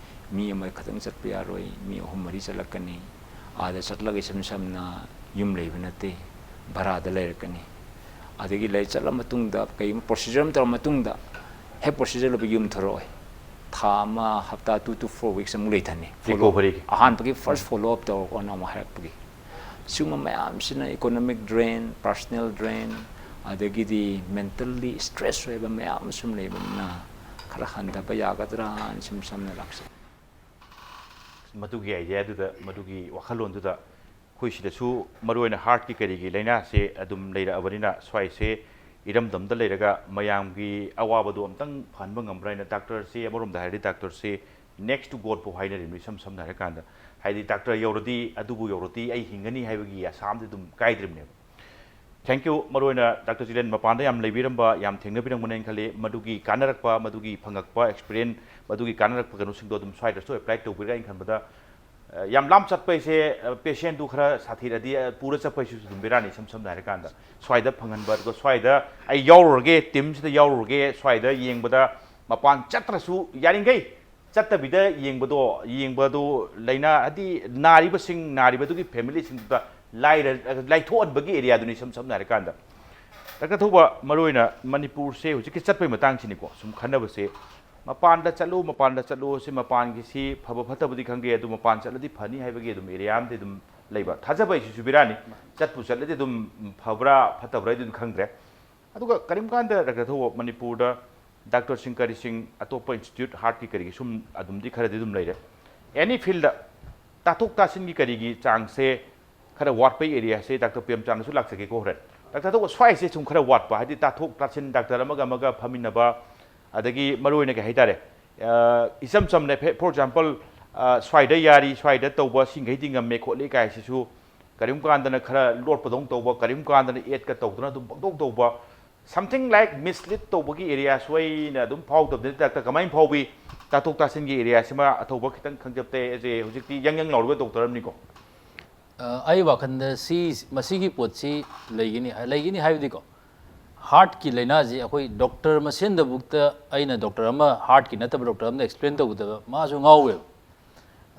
ꯃꯤ ꯑꯃꯈꯛꯇꯪ ꯆꯠꯄ ꯌꯥꯔꯣꯏ, ꯃꯤ ꯑꯍꯨꯝ ꯃꯔꯤ ꯆꯠꯂꯛꯀꯅꯤ꯫ ꯑꯥꯗ ꯆꯠꯂꯒ ꯏꯁꯝ ꯁꯝꯅ ꯌꯨꯝ ꯂꯩꯕ ꯅꯠꯇꯦ, ꯚꯔꯥꯗ ꯂꯩꯔꯛꯀꯅꯤ꯫ ꯑꯗꯒꯤ ꯂꯩ ꯆꯠꯂ ꯃꯇꯨꯡꯗ, ꯀꯩꯒꯨꯝꯕ procedure ꯑꯃ ꯇꯧꯔ ꯃꯇꯨꯡꯗ, ꯍꯦꯛ procedure ꯂꯣꯏꯕ ꯌꯨꯝ ꯊꯣꯔꯛꯑꯣꯏ꯫ ꯊꯥ ꯑꯃ, ꯍꯞꯇꯥ two to four weeks ꯑꯃꯨꯛ ꯂꯩꯊꯅꯤ꯫ Follow-, recoveryꯒꯤ꯫ ꯑꯍꯥꯟꯕꯒꯤ first follow up ꯇꯧꯔꯛꯑꯣꯅ ꯑꯃꯨꯛ ꯍꯥꯏꯔꯛꯄꯒꯤ꯫ ꯁꯤꯒꯨꯝꯕ ꯃꯌꯥꯝꯁꯤꯅ economic drain, personal drain, ꯑꯗꯒꯤꯗꯤ mentally stress ꯑꯣꯏꯕ ꯃꯌꯥꯝ ꯑꯃ ꯁꯨꯝ ꯂꯩꯕꯅꯤꯅ, ꯈꯔ ꯍꯟꯊꯕ ꯌꯥꯒꯗ꯭ꯔꯥꯅ ꯁꯨꯝ ꯁꯝꯅ ꯂꯥꯛꯆꯩ꯫ ꯃꯗꯨꯒꯤ idea ꯗꯨꯗ, ꯃꯗꯨꯒꯤ ꯋꯥꯈꯜꯂꯣꯟꯗꯨꯗ, ꯑꯩꯈꯣꯏ ꯁꯤꯗꯁꯨ ꯃꯔꯨꯑꯣꯏꯅ heartꯀꯤ ꯀꯔꯤꯒꯤ ꯂꯥꯏꯅꯥꯁꯦ ꯑꯗꯨꯝ ꯂꯩꯔꯛꯑꯕꯅꯤꯅ, ꯁ꯭ꯋꯥꯏꯁꯦ ꯏꯔꯝꯗꯝꯗ ꯂꯩꯔꯒ ꯃꯌꯥꯝꯒꯤ ꯑꯋꯥꯕꯗꯣ ꯑꯝꯇꯪ ꯐꯍꯟꯕ ꯉꯝꯕ꯭ꯔꯥ ꯍꯥꯏꯅ doctorꯁꯦ, ꯑꯃꯔꯣꯝꯗ ꯍꯥꯏꯔꯗꯤ doctorꯁꯦ next to God ꯐꯥꯎ ꯍꯥꯏꯅꯔꯤꯕꯅꯤ, ꯏꯁꯝ ꯁꯝꯅ ꯍꯥꯏꯔꯀꯥꯟꯗ꯫ ꯍꯥꯏꯗꯤ doctor ꯌꯧꯔꯗꯤ, ꯑꯗꯨꯕꯨ ꯌꯧꯔꯗꯤ ꯑꯩ ꯍꯤꯡꯒꯅꯤ ꯍꯥꯏꯕꯒꯤ ꯑꯁꯥ ꯑꯃꯗꯤ ꯑꯗꯨꯝ ꯀꯥꯏꯗ꯭ꯔꯤꯕꯅꯦꯕ꯫ Thank you꯫ ꯃꯔꯨꯑꯣꯏꯅ doctor ꯖꯤꯂꯦꯟ ꯃꯄꯥꯟꯗ ꯌꯥꯝ ꯂꯩꯕꯤꯔꯝꯕ, ꯌꯥꯝ ꯊꯦꯡꯅꯕꯤꯔꯝꯒꯅꯦꯅ ꯈꯜꯂꯤ꯫ ꯃꯗꯨꯒꯤ ꯀꯥꯟꯅꯔꯛꯄ, ꯃꯗꯨꯒꯤ ꯐꯪꯉꯛꯄ experience, ꯃꯗꯨꯒꯤ ꯀꯥꯟꯅꯔꯛꯄ ꯀꯩꯅꯣꯁꯤꯡꯗꯣ ꯑꯗꯨꯝ ꯁ꯭ꯋꯥꯏꯗꯁꯨ apply ꯇꯧꯕꯤꯔꯒ ꯑꯩꯅ ꯈꯟꯕꯗ, ꯑ, ꯌꯥꯝ ꯂꯥꯞ ꯆꯠꯄ ꯍꯥꯏꯁꯦ, ꯑ, patientꯗꯨ ꯈꯔ ꯁꯥꯊꯤꯔꯗꯤ, ꯑ, ꯄꯨꯔ ꯆꯠꯄ ꯍꯥꯏꯁꯤꯁꯨ ꯑꯗꯨꯝ ꯕꯦꯔꯥꯅꯤ, ꯏꯁꯝ ꯁꯝꯅ ꯍꯥꯏꯔꯀꯥꯟꯗ꯫ ꯁ꯭ꯋꯥꯏꯗ ꯐꯪꯍꯟꯕ, ꯑꯗꯨꯒ ꯁ꯭ꯋꯥꯏꯗ ꯑꯩ ꯌꯥꯎꯔꯨꯔꯒꯦ, teamꯁꯤꯗ ꯌꯥꯎꯔꯨꯔꯒꯦ, ꯁ꯭ꯋꯥꯏꯗ ꯌꯦꯡꯕꯗ ꯃꯄꯥꯟ ꯆꯠꯇ꯭ꯔꯁꯨ ꯌꯥꯔꯤꯈꯩ ꯆꯠꯇꯕꯤꯗ ꯌꯦꯡꯕꯗꯣ, ꯌꯦꯡꯕꯗꯣ ꯂꯥꯏꯅꯥ, ꯍꯥꯏꯗꯤ ꯅꯥꯔꯤꯕꯁꯤꯡ, ꯅꯥꯔꯤꯕꯗꯨꯒꯤ familyꯁꯤꯡꯗꯨꯗ ꯂꯥꯏꯔ-, ꯂꯥꯏꯊꯣꯛꯍꯟꯕꯒꯤ areaꯗꯨꯅꯤ, ꯏꯁꯝ ꯁꯝꯅ ꯍꯥꯏꯔꯀꯥꯟꯗ꯫ Doctor ꯊꯧꯕ, ꯃꯔꯨꯑꯣꯏꯅ ꯃꯅꯤꯄꯨꯔꯁꯦ ꯍꯧꯖꯤꯛꯀꯤ ꯆꯠꯄꯒꯤ ꯃꯇꯥꯡꯁꯤꯅꯤꯀꯣ, ꯁꯨꯝ ꯈꯟꯅꯕꯁꯦ, ꯃꯄꯥꯟꯗ ꯆꯠꯂꯨ, ꯃꯄꯥꯟꯗ ꯆꯠꯂꯨ, ꯁꯤ ꯃꯄꯥꯟꯒꯤ ꯁꯤ ꯐꯕ ꯐꯠꯇꯕꯗꯤ ꯈꯪꯗꯦ, ꯑꯗꯨ ꯃꯄꯥꯟ ꯆꯠꯂꯗꯤ ꯐꯅꯤ ꯍꯥꯏꯕꯒꯤ ꯑꯗꯨꯝ area ꯑꯃꯗꯤ ꯑꯗꯨꯝ ꯂꯩꯕ꯫ ꯊꯥꯖꯕ ꯍꯥꯏꯁꯤꯁꯨ ꯕꯦꯔꯥꯅꯤ, ꯆꯠꯄꯨ ꯆꯠꯂꯗꯤ ꯑꯗꯨꯝ ꯐꯕ꯭ꯔꯥ ꯐꯠꯇꯕ꯭ꯔꯥ ꯍꯥꯏꯗꯨ ꯑꯗꯨꯝ ꯈꯪꯗ꯭ꯔꯦ꯫ ꯑꯗꯨꯒ ꯀꯔꯤꯒꯨꯝꯕ ꯀꯥꯟꯗ Doctor ꯊꯧꯕ, ꯃꯅꯤꯄꯨꯔꯗ doctorꯁꯤꯡ ꯀꯔꯤꯁꯤꯡ ꯑꯇꯣꯞꯄ institute heartꯀꯤ ꯀꯔꯤꯒꯤ ꯁꯨꯝ ꯑꯗꯨꯝꯗꯤ ꯈꯔꯗꯤ ꯑꯗꯨꯝ ꯂꯩꯔꯦ꯫ Any fieldꯗ ꯇꯥꯊꯣꯛ ꯇꯥꯁꯤꯟꯒꯤ ꯀꯔꯤꯒꯤ ꯆꯥꯡꯁꯦ ꯈꯔ ꯋꯥꯠꯄꯒꯤ areaꯁꯦ Doctor ꯄ꯭ꯔꯦꯝꯆꯥꯟꯗꯁꯨ ꯂꯥꯛꯆꯒꯦꯀꯣ ꯍꯣꯔꯦꯟ꯫ Doctor ꯊꯧꯕ, ꯁ꯭ꯋꯥꯏꯁꯦ ꯁꯨꯝ ꯈꯔ ꯋꯥꯠꯄ, ꯍꯥꯏꯗꯤ ꯇꯥꯊꯣꯛ ꯇꯥꯁꯤꯟ doctor ꯑꯃꯒ ꯑꯃꯒ ꯐꯝꯃꯤꯟꯅꯕ, ꯑꯗꯒꯤ ꯃꯔꯨꯑꯣꯏꯅ ꯀꯩ ꯍꯥꯏꯇꯥꯔꯦ, ꯑ, ꯏꯆꯝ ꯆꯝꯅ, for example, ꯑ, ꯁ꯭ꯋꯥꯏꯗ ꯌꯥꯔꯤ, ꯁ꯭ꯋꯥꯏꯗ ꯇꯧꯕ ꯁꯤꯡꯈꯩꯗꯤ ꯉꯝꯃꯦ ꯈꯣꯠꯂꯤ ꯀꯥꯏꯁꯤꯁꯨ ꯀꯔꯤꯒꯨꯝ ꯀꯥꯟꯗꯅ ꯈꯔ ꯂꯣꯠꯄꯗꯧ ꯇꯧꯕ, ꯀꯔꯤꯒꯨꯝ ꯀꯥꯟꯗꯅ ꯑꯦꯗꯀ ꯇꯧꯗꯅ ꯑꯗꯨꯝ ꯄꯪꯇꯧ ꯇꯧꯕ, something like mislead ꯇꯧꯕꯒꯤ ꯑꯦꯔꯤꯌꯥꯁꯨ ꯑꯩꯅ ꯑꯗꯨꯝ ꯐꯥꯎꯗꯕꯗꯤ ꯅꯠꯇꯦ꯫ ꯗꯥꯛꯇꯔ ꯀꯃꯥꯏꯅ ꯐꯥꯎꯕꯤ? ꯇꯥꯊꯣꯛ ꯇꯥꯁꯤꯟꯒꯤ ꯑꯦꯔꯤꯌꯥꯁꯤꯃ ꯑꯊꯧꯕ ꯈꯤꯇꯪ ꯈꯪꯖꯕ ꯇꯥꯏ꯫ ꯑꯦꯁ ꯑꯦ ꯍꯧꯖꯤꯛꯇꯤ ꯌꯪ ꯌꯪ ꯂꯥꯎꯔꯤꯕ ꯗꯣꯛꯇꯔ ꯑꯃꯅꯤꯀꯣ꯫ ꯑ, ꯑꯩ ꯋꯥꯈꯜꯗ ꯁꯤ, ꯃꯁꯤꯒꯤ ꯄꯣꯠꯁꯤ ꯂꯩꯒꯅꯤ ꯂꯩꯒꯅꯤ ꯍꯥꯏꯕꯗꯤꯀꯣ, ꯍꯥꯔꯠꯀꯤ ꯂꯥꯏꯅꯥꯁꯤ ꯑꯩꯈꯣꯏ ꯗꯣꯛꯇꯔ ꯃꯁꯦꯟꯗꯕꯨꯛꯇ, ꯑꯩꯅ ꯗꯣꯛꯇꯔ ꯑꯃ, ꯍꯥꯔꯠꯀꯤ ꯅꯠꯇꯕ ꯗꯣꯛꯇꯔ ꯑꯃꯗ ꯑꯦꯛꯁꯄ꯭ꯂꯦꯟ ꯇꯧꯕꯗ ꯃꯥꯁꯨ ꯉꯥꯎꯋꯦꯕ꯫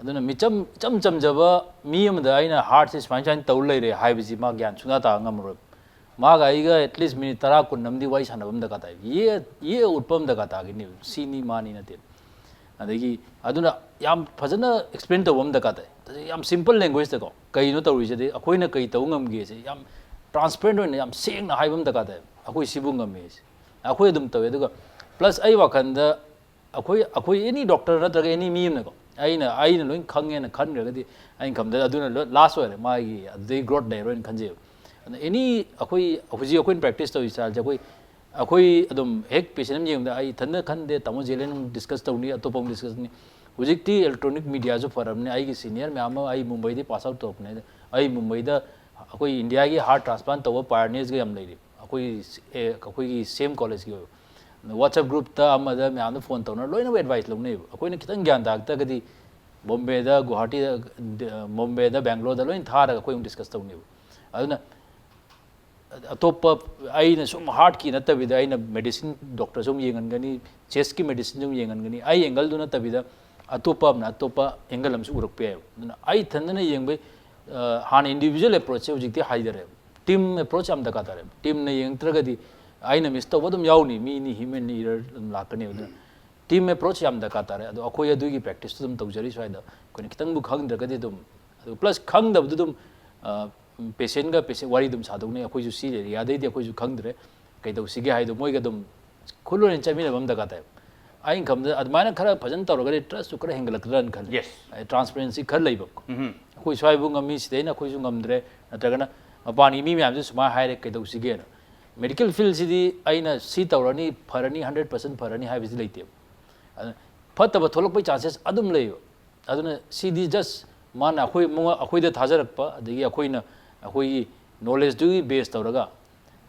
ꯑꯗꯨꯅ ꯃꯤꯆꯝ ꯏꯆꯝ ꯆꯝꯖꯕ ꯃꯤ ꯑꯃꯗ ꯑꯩꯅ ꯍꯥꯔꯠꯁꯦ ꯁꯨꯃꯥꯏꯅ ꯁꯨꯃꯥꯏꯅ ꯇꯧ ꯂꯩꯔꯦ ꯍꯥꯏꯕꯁꯤ ꯃꯥ ꯒ꯭ꯌꯥꯟ ꯁꯨꯡꯇꯥ ꯇꯥ ꯉꯝꯃꯔꯣꯏꯕ꯫ ꯃꯥꯒ ꯑꯩꯒ ꯑꯦꯠꯂꯤꯁ ꯃꯤꯅꯤꯠ ꯇꯔꯥ ꯀꯨꯟ ꯑꯃꯗꯤ ꯋꯥꯔꯤ ꯁꯥꯟꯅꯕ ꯑꯃ ꯗꯔꯀꯥꯔ ꯇꯥꯏ꯫ ꯌꯦ ꯌꯦ ꯎꯠꯄ ꯑꯃ ꯗꯔꯀꯥꯔ ꯇꯥꯒꯅꯦꯕ꯫ ꯁꯤꯅꯤ ꯃꯥꯅꯤ ꯅꯠꯇꯦ꯫ ꯑꯗꯒꯤ ꯑꯗꯨꯅ ꯌꯥꯝ ꯐꯖꯅ ꯑꯦꯛꯁꯄ꯭ꯂꯦꯟ ꯇꯧꯕ ꯑꯃ ꯗꯔꯀꯥꯔ ꯇꯥꯏ꯫ ꯌꯥꯝ ꯁꯤꯝꯄꯜ ꯂꯦꯡꯒ꯭ꯋꯦꯖꯇꯀꯣ, ꯀꯩꯅꯣ ꯇꯧꯔꯤꯁꯦ, ꯑꯗꯩ ꯑꯩꯈꯣꯏꯅ ꯀꯩ ꯇꯧꯕ ꯉꯝꯒꯦꯁꯦ ꯌꯥꯝ ꯇ꯭ꯔꯥꯟꯁꯄꯦꯔꯦꯟ ꯑꯣꯏꯅ ꯌꯥꯝ ꯁꯦꯡꯅ ꯍꯥꯏꯕ ꯑꯃ ꯗꯔꯀꯥꯔ ꯇꯥꯏ꯫ ꯑꯩꯈꯣꯏ ꯁꯤꯕꯨ ꯉꯝꯃꯦꯁꯦ ꯑꯩꯈꯣꯏ ꯑꯗꯨꯝ ꯇꯧꯋꯦ꯫ ꯑꯗꯨꯒ ꯄ꯭ꯂꯁ ꯑꯩ ꯋꯥꯈꯜꯗ ꯑꯩꯈꯣꯏ ꯑꯩꯈꯣꯏ ꯑꯦꯅꯤ ꯗꯣꯛꯇꯔ ꯅꯠꯇ꯭ꯔꯒ ꯑꯦꯅꯤ ꯃꯤ ꯑꯃꯅꯀꯣ, ꯑꯩꯅ ꯑꯩꯅ ꯂꯣꯏ ꯈꯪꯉꯦꯅ ꯈꯟꯈ꯭ꯔꯒꯗꯤ, ꯑꯩꯅ ꯈꯟꯕꯗ ꯑꯗꯨꯅ ꯂꯥꯁ ꯑꯣꯏꯔꯦ, ꯃꯥꯒꯤ ꯑꯗꯨꯗꯩ ꯒ꯭ꯔꯣꯠ ꯂꯩꯔꯣꯏꯅ ꯈꯟꯖꯩꯕ꯫ ꯑꯗꯨꯅ ꯑꯦꯅꯤ ꯑꯩꯈꯣꯏ ꯍꯧꯖꯤꯛ ꯑꯩꯈꯣꯏꯅ ꯄ꯭ꯔꯦꯛꯇꯤꯁ ꯇꯧꯔꯤ ꯁ꯭ꯇꯥꯏꯜꯁꯦ ꯑꯩꯈꯣꯏ ꯑꯩꯈꯣꯏ ꯑꯗꯨꯝ ꯍꯦꯛ ꯄꯦꯁꯦꯟ ꯑꯃ ꯌꯦꯡꯕꯗ ꯑꯩ ꯏꯊꯟꯗ ꯈꯟꯗꯦ, ꯇꯥꯃꯣ ꯖꯦꯂꯦꯟ ꯑꯃꯨꯛ ꯗꯤꯁꯀꯁ ꯇꯧꯅꯤ, ꯑꯇꯣꯞꯄ ꯑꯃꯨꯛ ꯗꯤꯁꯀꯁ ꯇꯧꯅꯤ꯫ ꯍꯧꯖꯤꯛꯇꯤ ꯏꯂꯦꯛꯇ꯭ꯔꯣꯅꯤꯛ ꯃꯤꯗꯤꯌꯥꯁꯨ ꯐꯔꯕꯅꯤ꯫ ꯑꯩꯒꯤ ꯁꯤꯅꯤꯌꯔ ꯃꯌꯥꯝ ꯑꯃ ꯑꯩ ꯃꯨꯝꯕꯩꯗꯒꯤ ꯄꯥꯁ ꯑꯥꯎꯠ ꯇꯧꯔꯛꯄꯅꯦ꯫ ꯑꯩ ꯃꯨꯝꯕꯩꯗ ꯑꯩꯈꯣꯏ ꯏꯟꯗꯤꯌꯥꯒꯤ ꯍꯥꯔꯠ ꯇ꯭ꯔꯥꯟꯁꯄ꯭ꯂꯥꯟ ꯇꯧꯕ ꯄꯥꯏꯑꯣꯅꯤꯌꯔꯁꯒ ꯌꯥꯝ ꯂꯩꯔꯤ꯫ ꯑꯩꯈꯣꯏ ꯑꯦ, ꯑꯩꯈꯣꯏꯒꯤ ꯁꯦꯝ ꯀꯣꯂꯦꯖꯀꯤ ꯑꯣꯏꯕ ꯋꯥꯆꯞ ꯒ꯭ꯔꯨꯞꯇ ꯑꯃꯗ ꯃꯌꯥꯝꯗ ꯐꯣꯟ ꯇꯧꯅꯔ ꯂꯣꯏꯅꯃꯛ ꯑꯦꯗꯚꯥꯏꯁ ꯂꯧꯅꯩꯕ꯫ ꯑꯩꯈꯣꯏꯅ ꯈꯤꯇꯪ ꯒ꯭ꯌꯥꯟ ꯇꯥꯔꯛꯇ꯭ꯔꯒꯗꯤ ꯕꯣꯝꯕꯦꯗ, ꯒꯨꯋꯥꯍꯥꯇꯤꯗ, ꯗ-, ꯕꯣꯝꯕꯦꯗ, ꯕꯦꯡꯒ꯭ꯂꯣꯔꯗ ꯂꯣꯏꯅ ꯊꯥꯔꯒ ꯑꯩꯈꯣꯏ ꯑꯃꯨꯛ ꯗꯤꯁꯀꯁ ꯇꯧꯅꯦꯕ꯫ ꯑꯗꯨꯅ ꯑꯇꯣꯞꯄ, ꯑꯩꯅ ꯁꯨꯝ ꯍꯥꯔꯠꯀꯤ ꯅꯠꯇꯕꯤꯗ ꯑꯩꯅ ꯃꯦꯗꯤꯁꯤꯟ ꯗꯣꯛꯇꯔꯁꯨ ꯑꯃꯨꯛ ꯌꯦꯡꯍꯟꯒꯅꯤ, ꯆꯦꯁꯀꯤ ꯃꯦꯗꯤꯁꯤꯟꯁꯨ ꯑꯃꯨꯛ ꯌꯦꯡꯍꯟꯒꯅꯤ꯫ ꯑꯩ ꯑꯦꯡꯒꯜꯗꯨ ꯅꯠꯇꯕꯤꯗ ꯑꯇꯣꯞꯄ ꯑꯃꯅ ꯑꯇꯣꯞꯄ ꯑꯦꯡꯒꯜ ꯑꯃꯁꯨ ꯎꯔꯛꯄ ꯌꯥꯏꯕ꯫ ꯑꯗꯨꯅ ꯑꯩ ꯏꯊꯟꯗꯅ ꯌꯦꯡꯕꯩ, ꯑ, ꯍꯥꯟꯅ ꯏꯟꯗꯤꯕꯤꯖꯨꯋꯦꯜ ꯑꯦꯄ꯭ꯔꯣꯆꯁꯦ ꯍꯧꯖꯤꯛꯇꯤ ꯍꯩꯗꯔꯦꯕ꯫ ꯇꯤꯝ ꯑꯦꯄ꯭ꯔꯣꯆ ꯌꯥꯝ ꯗꯔꯀꯥꯔ ꯇꯥꯔꯦꯕ꯫ ꯇꯤꯝꯅ ꯌꯦꯡꯉꯛꯇ꯭ꯔꯒꯗꯤ ꯑꯩꯅ ꯃꯤꯁ ꯇꯧꯕ ꯑꯗꯨꯝ ꯌꯥꯎꯅꯤ, ꯃꯤꯅꯤ, ꯍ꯭ꯌꯨꯃꯦꯟ ꯏꯔꯔ ꯑꯗꯨꯝ ꯂꯥꯛꯀꯅꯤ꯫ ꯑꯗꯨꯅ ꯇꯤꯝ ꯑꯦꯄ꯭ꯔꯣꯆ ꯌꯥꯝ ꯗꯔꯀꯥꯔ ꯇꯥꯔꯦ꯫ ꯑꯗꯣ ꯑꯩꯈꯣꯏ ꯑꯗꯨꯒꯤ ꯄ꯭ꯔꯦꯛꯇꯤꯁꯇꯨ ꯑꯗꯨꯝ ꯇꯧꯖꯔꯤ ꯁ꯭ꯋꯥꯏꯗ꯫ ꯑꯩꯈꯣꯏꯅ ꯈꯤꯇꯪꯕꯨ ꯈꯪꯗ꯭ꯔꯒꯗꯤ ꯑꯗꯨꯝ, ꯑꯗꯨ ꯄ꯭ꯂꯁ ꯈꯪꯗꯕꯗꯨ ꯑꯗꯨꯝ, ꯑ, ꯄꯦꯁꯦꯟꯒ ꯄꯦꯁꯦꯟ ꯋꯥꯔꯤ ꯑꯗꯨꯝ ꯁꯥꯗꯧꯅꯤ꯫ ꯑꯩꯈꯣꯏꯁꯨ ꯁꯤ ꯑꯦꯔꯤꯌꯥꯗꯩꯗꯤ ꯑꯩꯈꯣꯏꯁꯨ ꯈꯪꯗ꯭ꯔꯦ, ꯀꯩꯗꯧꯁꯤꯒꯦ ꯍꯥꯏꯗꯣ ꯃꯣꯏꯒ ꯑꯗꯨꯝ ꯈꯨꯠꯂꯣꯏꯅ ꯆꯠꯃꯤꯟꯅꯕ ꯑꯃ ꯗꯔꯀꯥꯔ ꯇꯥꯏꯕ꯫ ꯑꯩꯅ ꯈꯟꯕꯗ ꯑꯗꯨꯃꯥꯏꯅ ꯈꯔ ꯐꯖꯅ ꯇꯧꯔꯒꯗꯤ ꯇ꯭ꯔꯁꯁꯨ ꯈꯔ ꯍꯦꯟꯒꯠꯂꯛꯀꯗ꯭ꯔꯅ ꯈꯜꯂꯤ꯫ Yes. ꯇ꯭ꯔꯥꯟꯁꯄꯦꯔꯦꯟꯁꯤ ꯈꯔ ꯂꯩꯕ꯫ ꯎꯝ꯫ ꯑꯩꯈꯣꯏ ꯁ꯭ꯋꯥꯏꯕꯨ ꯉꯝꯃꯤ, ꯁꯤꯗꯩꯅ ꯑꯩꯈꯣꯏꯁꯨ ꯉꯝꯗ꯭ꯔꯦ, ꯅꯠꯇ꯭ꯔꯒꯅ ꯃꯄꯥꯟꯒꯤ ꯃꯤ ꯃꯌꯥꯝꯁꯤ ꯁꯨꯃꯥꯏꯅ ꯍꯥꯏꯔꯦ, ꯀꯩꯗꯧꯁꯤꯒꯦꯅ꯫ ꯃꯦꯗꯤꯀꯦꯜ ꯐꯤꯜꯁꯤꯗꯤ ꯑꯩꯅ ꯁꯤ ꯇꯧꯔꯅꯤ, ꯐꯔꯅꯤ, ꯍꯟꯗ꯭ꯔꯦꯠ ꯄꯥꯔꯁꯦꯟ ꯐꯔꯅꯤ ꯍꯥꯏꯕꯁꯤ ꯂꯩꯇꯦꯕ꯫ ꯑꯗꯨꯅ ꯐꯠꯇꯕ ꯊꯣꯛꯂꯛꯄꯩ ꯆꯥꯟꯁꯦꯁ ꯑꯗꯨꯝ ꯂꯩꯌꯦꯕ꯫ ꯑꯗꯨꯅ ꯁꯤꯗꯤ just ꯃꯥꯅ ꯑꯩꯈꯣꯏ ꯃꯉꯣꯟ-, ꯑꯩꯈꯣꯏꯗ ꯊꯥꯖꯔꯛꯄ, ꯑꯗꯒꯤ ꯑꯩꯈꯣꯏꯅ ꯑꯩꯈꯣꯏꯒꯤ knowledgeꯗꯨꯒꯤ base ꯇꯧꯔꯒ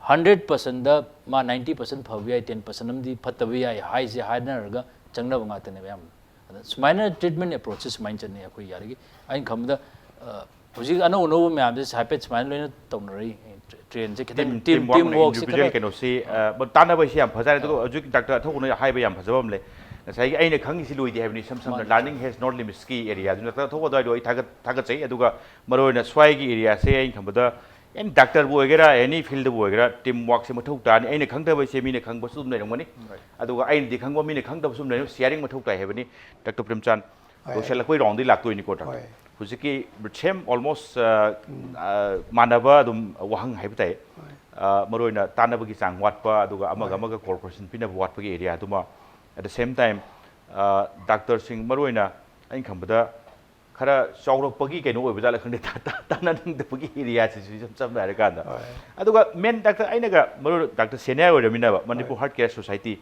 hundred percentꯗ ꯃꯥ ninety percent ꯐꯕ ꯌꯥꯏ, ten percent ꯑꯃꯗꯤ ꯐꯠꯇꯕ ꯌꯥꯏ ꯍꯥꯏꯁꯦ ꯍꯥꯏꯅꯔꯒ ꯆꯪꯅꯕ ꯉꯥꯛꯇꯅꯦꯕ ꯑꯌꯥꯝꯕ꯫ ꯑꯗ ꯁꯨꯃꯥꯏꯅ treatment approachꯁꯦ ꯁꯨꯃꯥꯏꯅ ꯆꯠꯅꯩ ꯑꯩꯈꯣꯏ ꯌꯥꯔꯤꯒꯩ꯫ ꯑꯩꯅ ꯈꯟꯕꯗ, ꯑ, ꯍꯧꯖꯤꯛ ꯑꯅꯧ ꯑꯅꯧꯕ ꯃꯌꯥꯝꯁꯦ ꯍꯥꯏꯐꯦꯠ ꯁꯨꯃꯥꯏꯅ ꯂꯣꯏꯅ ꯇꯧꯅꯔꯛꯏ꯫ Trendꯁꯦ ꯈꯤꯇꯪ team, team, teamwork ꯑꯃꯅ teamworkꯁꯦ individual ꯈꯤꯇꯪ ꯀꯩꯅꯣꯁꯤ, ꯑ, ꯇꯥꯟꯅꯕꯁꯤ ꯌꯥꯝ ꯐꯖꯔꯦ꯫ ꯑꯗꯨꯒ ꯍꯧꯖꯤꯛ ꯗꯥꯛꯇꯔ ꯑꯊꯧꯕꯅ ꯍꯥꯏꯕ ꯌꯥꯝ ꯐꯖꯕ ꯑꯃ ꯂꯩ꯫ ꯉꯁꯥꯏꯒꯤ "ꯑꯩꯅ ꯈꯪꯉꯤꯁꯤ ꯂꯣꯏꯗꯦ" ꯍꯥꯏꯕꯅꯤ, ꯏꯁꯝ ꯁꯝꯅ ꯃꯥꯅꯤ꯫ Learning has no limitsꯀꯤ areaꯗꯨ ꯗꯥꯛꯇꯔ ꯑꯊꯧꯕ ꯑꯗꯨꯋꯥꯏꯗꯣ ꯑꯩ ꯊꯥꯒꯠ-, ꯊꯥꯒꯠꯆꯩ꯫ ꯑꯗꯨꯒ ꯃꯔꯨꯑꯣꯏꯅ ꯁ꯭ꯋꯥꯏꯒꯤ areaꯁꯦ ꯑꯩꯅ ꯈꯟꯕꯗ any doctorꯕꯨ ꯑꯣꯏꯒꯦꯔꯥ, any fieldꯕꯨ ꯑꯣꯏꯒꯦꯔꯥ, teamworkꯁꯦ ꯃꯊꯧ ꯇꯥꯅꯤ꯫ ꯑꯩꯅ ꯈꯪꯗꯕꯁꯦ ꯃꯤꯅ ꯈꯪꯕꯁꯨ ꯑꯗꯨꯝ ꯂꯩꯔꯝꯒꯅꯤ꯫ Right꯫ ꯑꯗꯨꯒ ꯑꯩꯅꯗꯤ ꯈꯪꯕ ꯃꯤꯅ ꯈꯪꯗꯕꯁꯨ ꯑꯗꯨꯝ ꯂꯩꯔꯝꯒꯅꯤ꯫ Sharing ꯃꯊꯧ ꯇꯥꯏ ꯍꯥꯏꯕꯅꯤ꯫ ꯗꯥꯛꯇꯔ ꯄ꯭ꯔꯦꯝꯆꯥꯟ, ꯍꯣꯏ꯫ ꯂꯣꯏꯁꯤꯜꯂꯛꯄꯒꯤ roundꯗꯤ ꯂꯥꯛꯇꯣꯏꯅꯤꯀꯣ, ꯗꯥꯛꯇꯔ꯫ ꯍꯣꯏ꯫ ꯍꯧꯖꯤꯛꯀꯤ same almost, ꯑ, ꯎꯝ꯫ ꯑ, ꯃꯥꯟꯅꯕ ꯑꯗꯨꯝ ꯋꯥꯍꯪ ꯍꯥꯏꯕ ꯇꯥꯏ꯫ ꯍꯣꯏ꯫ ꯑ, ꯃꯔꯨꯑꯣꯏꯅ ꯇꯥꯟꯅꯕꯒꯤ ꯆꯥꯡ ꯋꯥꯠꯄ, ꯑꯗꯨꯒ ꯑꯃꯒ ꯍꯣꯏ꯫ ꯑꯃꯒ cooperation ꯄꯤꯅꯕ ꯋꯥꯠꯄꯒꯤ areaꯗꯨꯃ, at the same time, ꯑ, ꯗꯥꯛꯇꯔꯁꯤꯡ ꯃꯔꯨꯑꯣꯏꯅ ꯑꯩꯅ ꯈꯟꯕꯗ ꯈꯔ ꯆꯥꯎꯔꯛꯄꯒꯤ ꯀꯩꯅꯣ ꯑꯣꯏꯕ ꯖꯥꯠꯂ ꯈꯪꯗꯦ, ꯇꯥ-, ꯇꯥ-, ꯇꯥꯟꯅꯅꯤꯡꯗꯕꯒꯤ areaꯁꯤꯁꯨ ꯏꯁꯝ ꯁꯝꯅ ꯍꯥꯏꯔꯀꯥꯟꯗ꯫ ꯍꯣꯏ꯫ ꯑꯗꯨꯒ main ꯗꯥꯛꯇꯔ, ꯑꯩꯅꯒ ꯃꯔꯨ ꯗꯥꯛꯇꯔ senior ꯑꯣꯏꯔꯃꯤꯅꯕ, Manipur ꯍꯣꯏ꯫ Heart Care Society,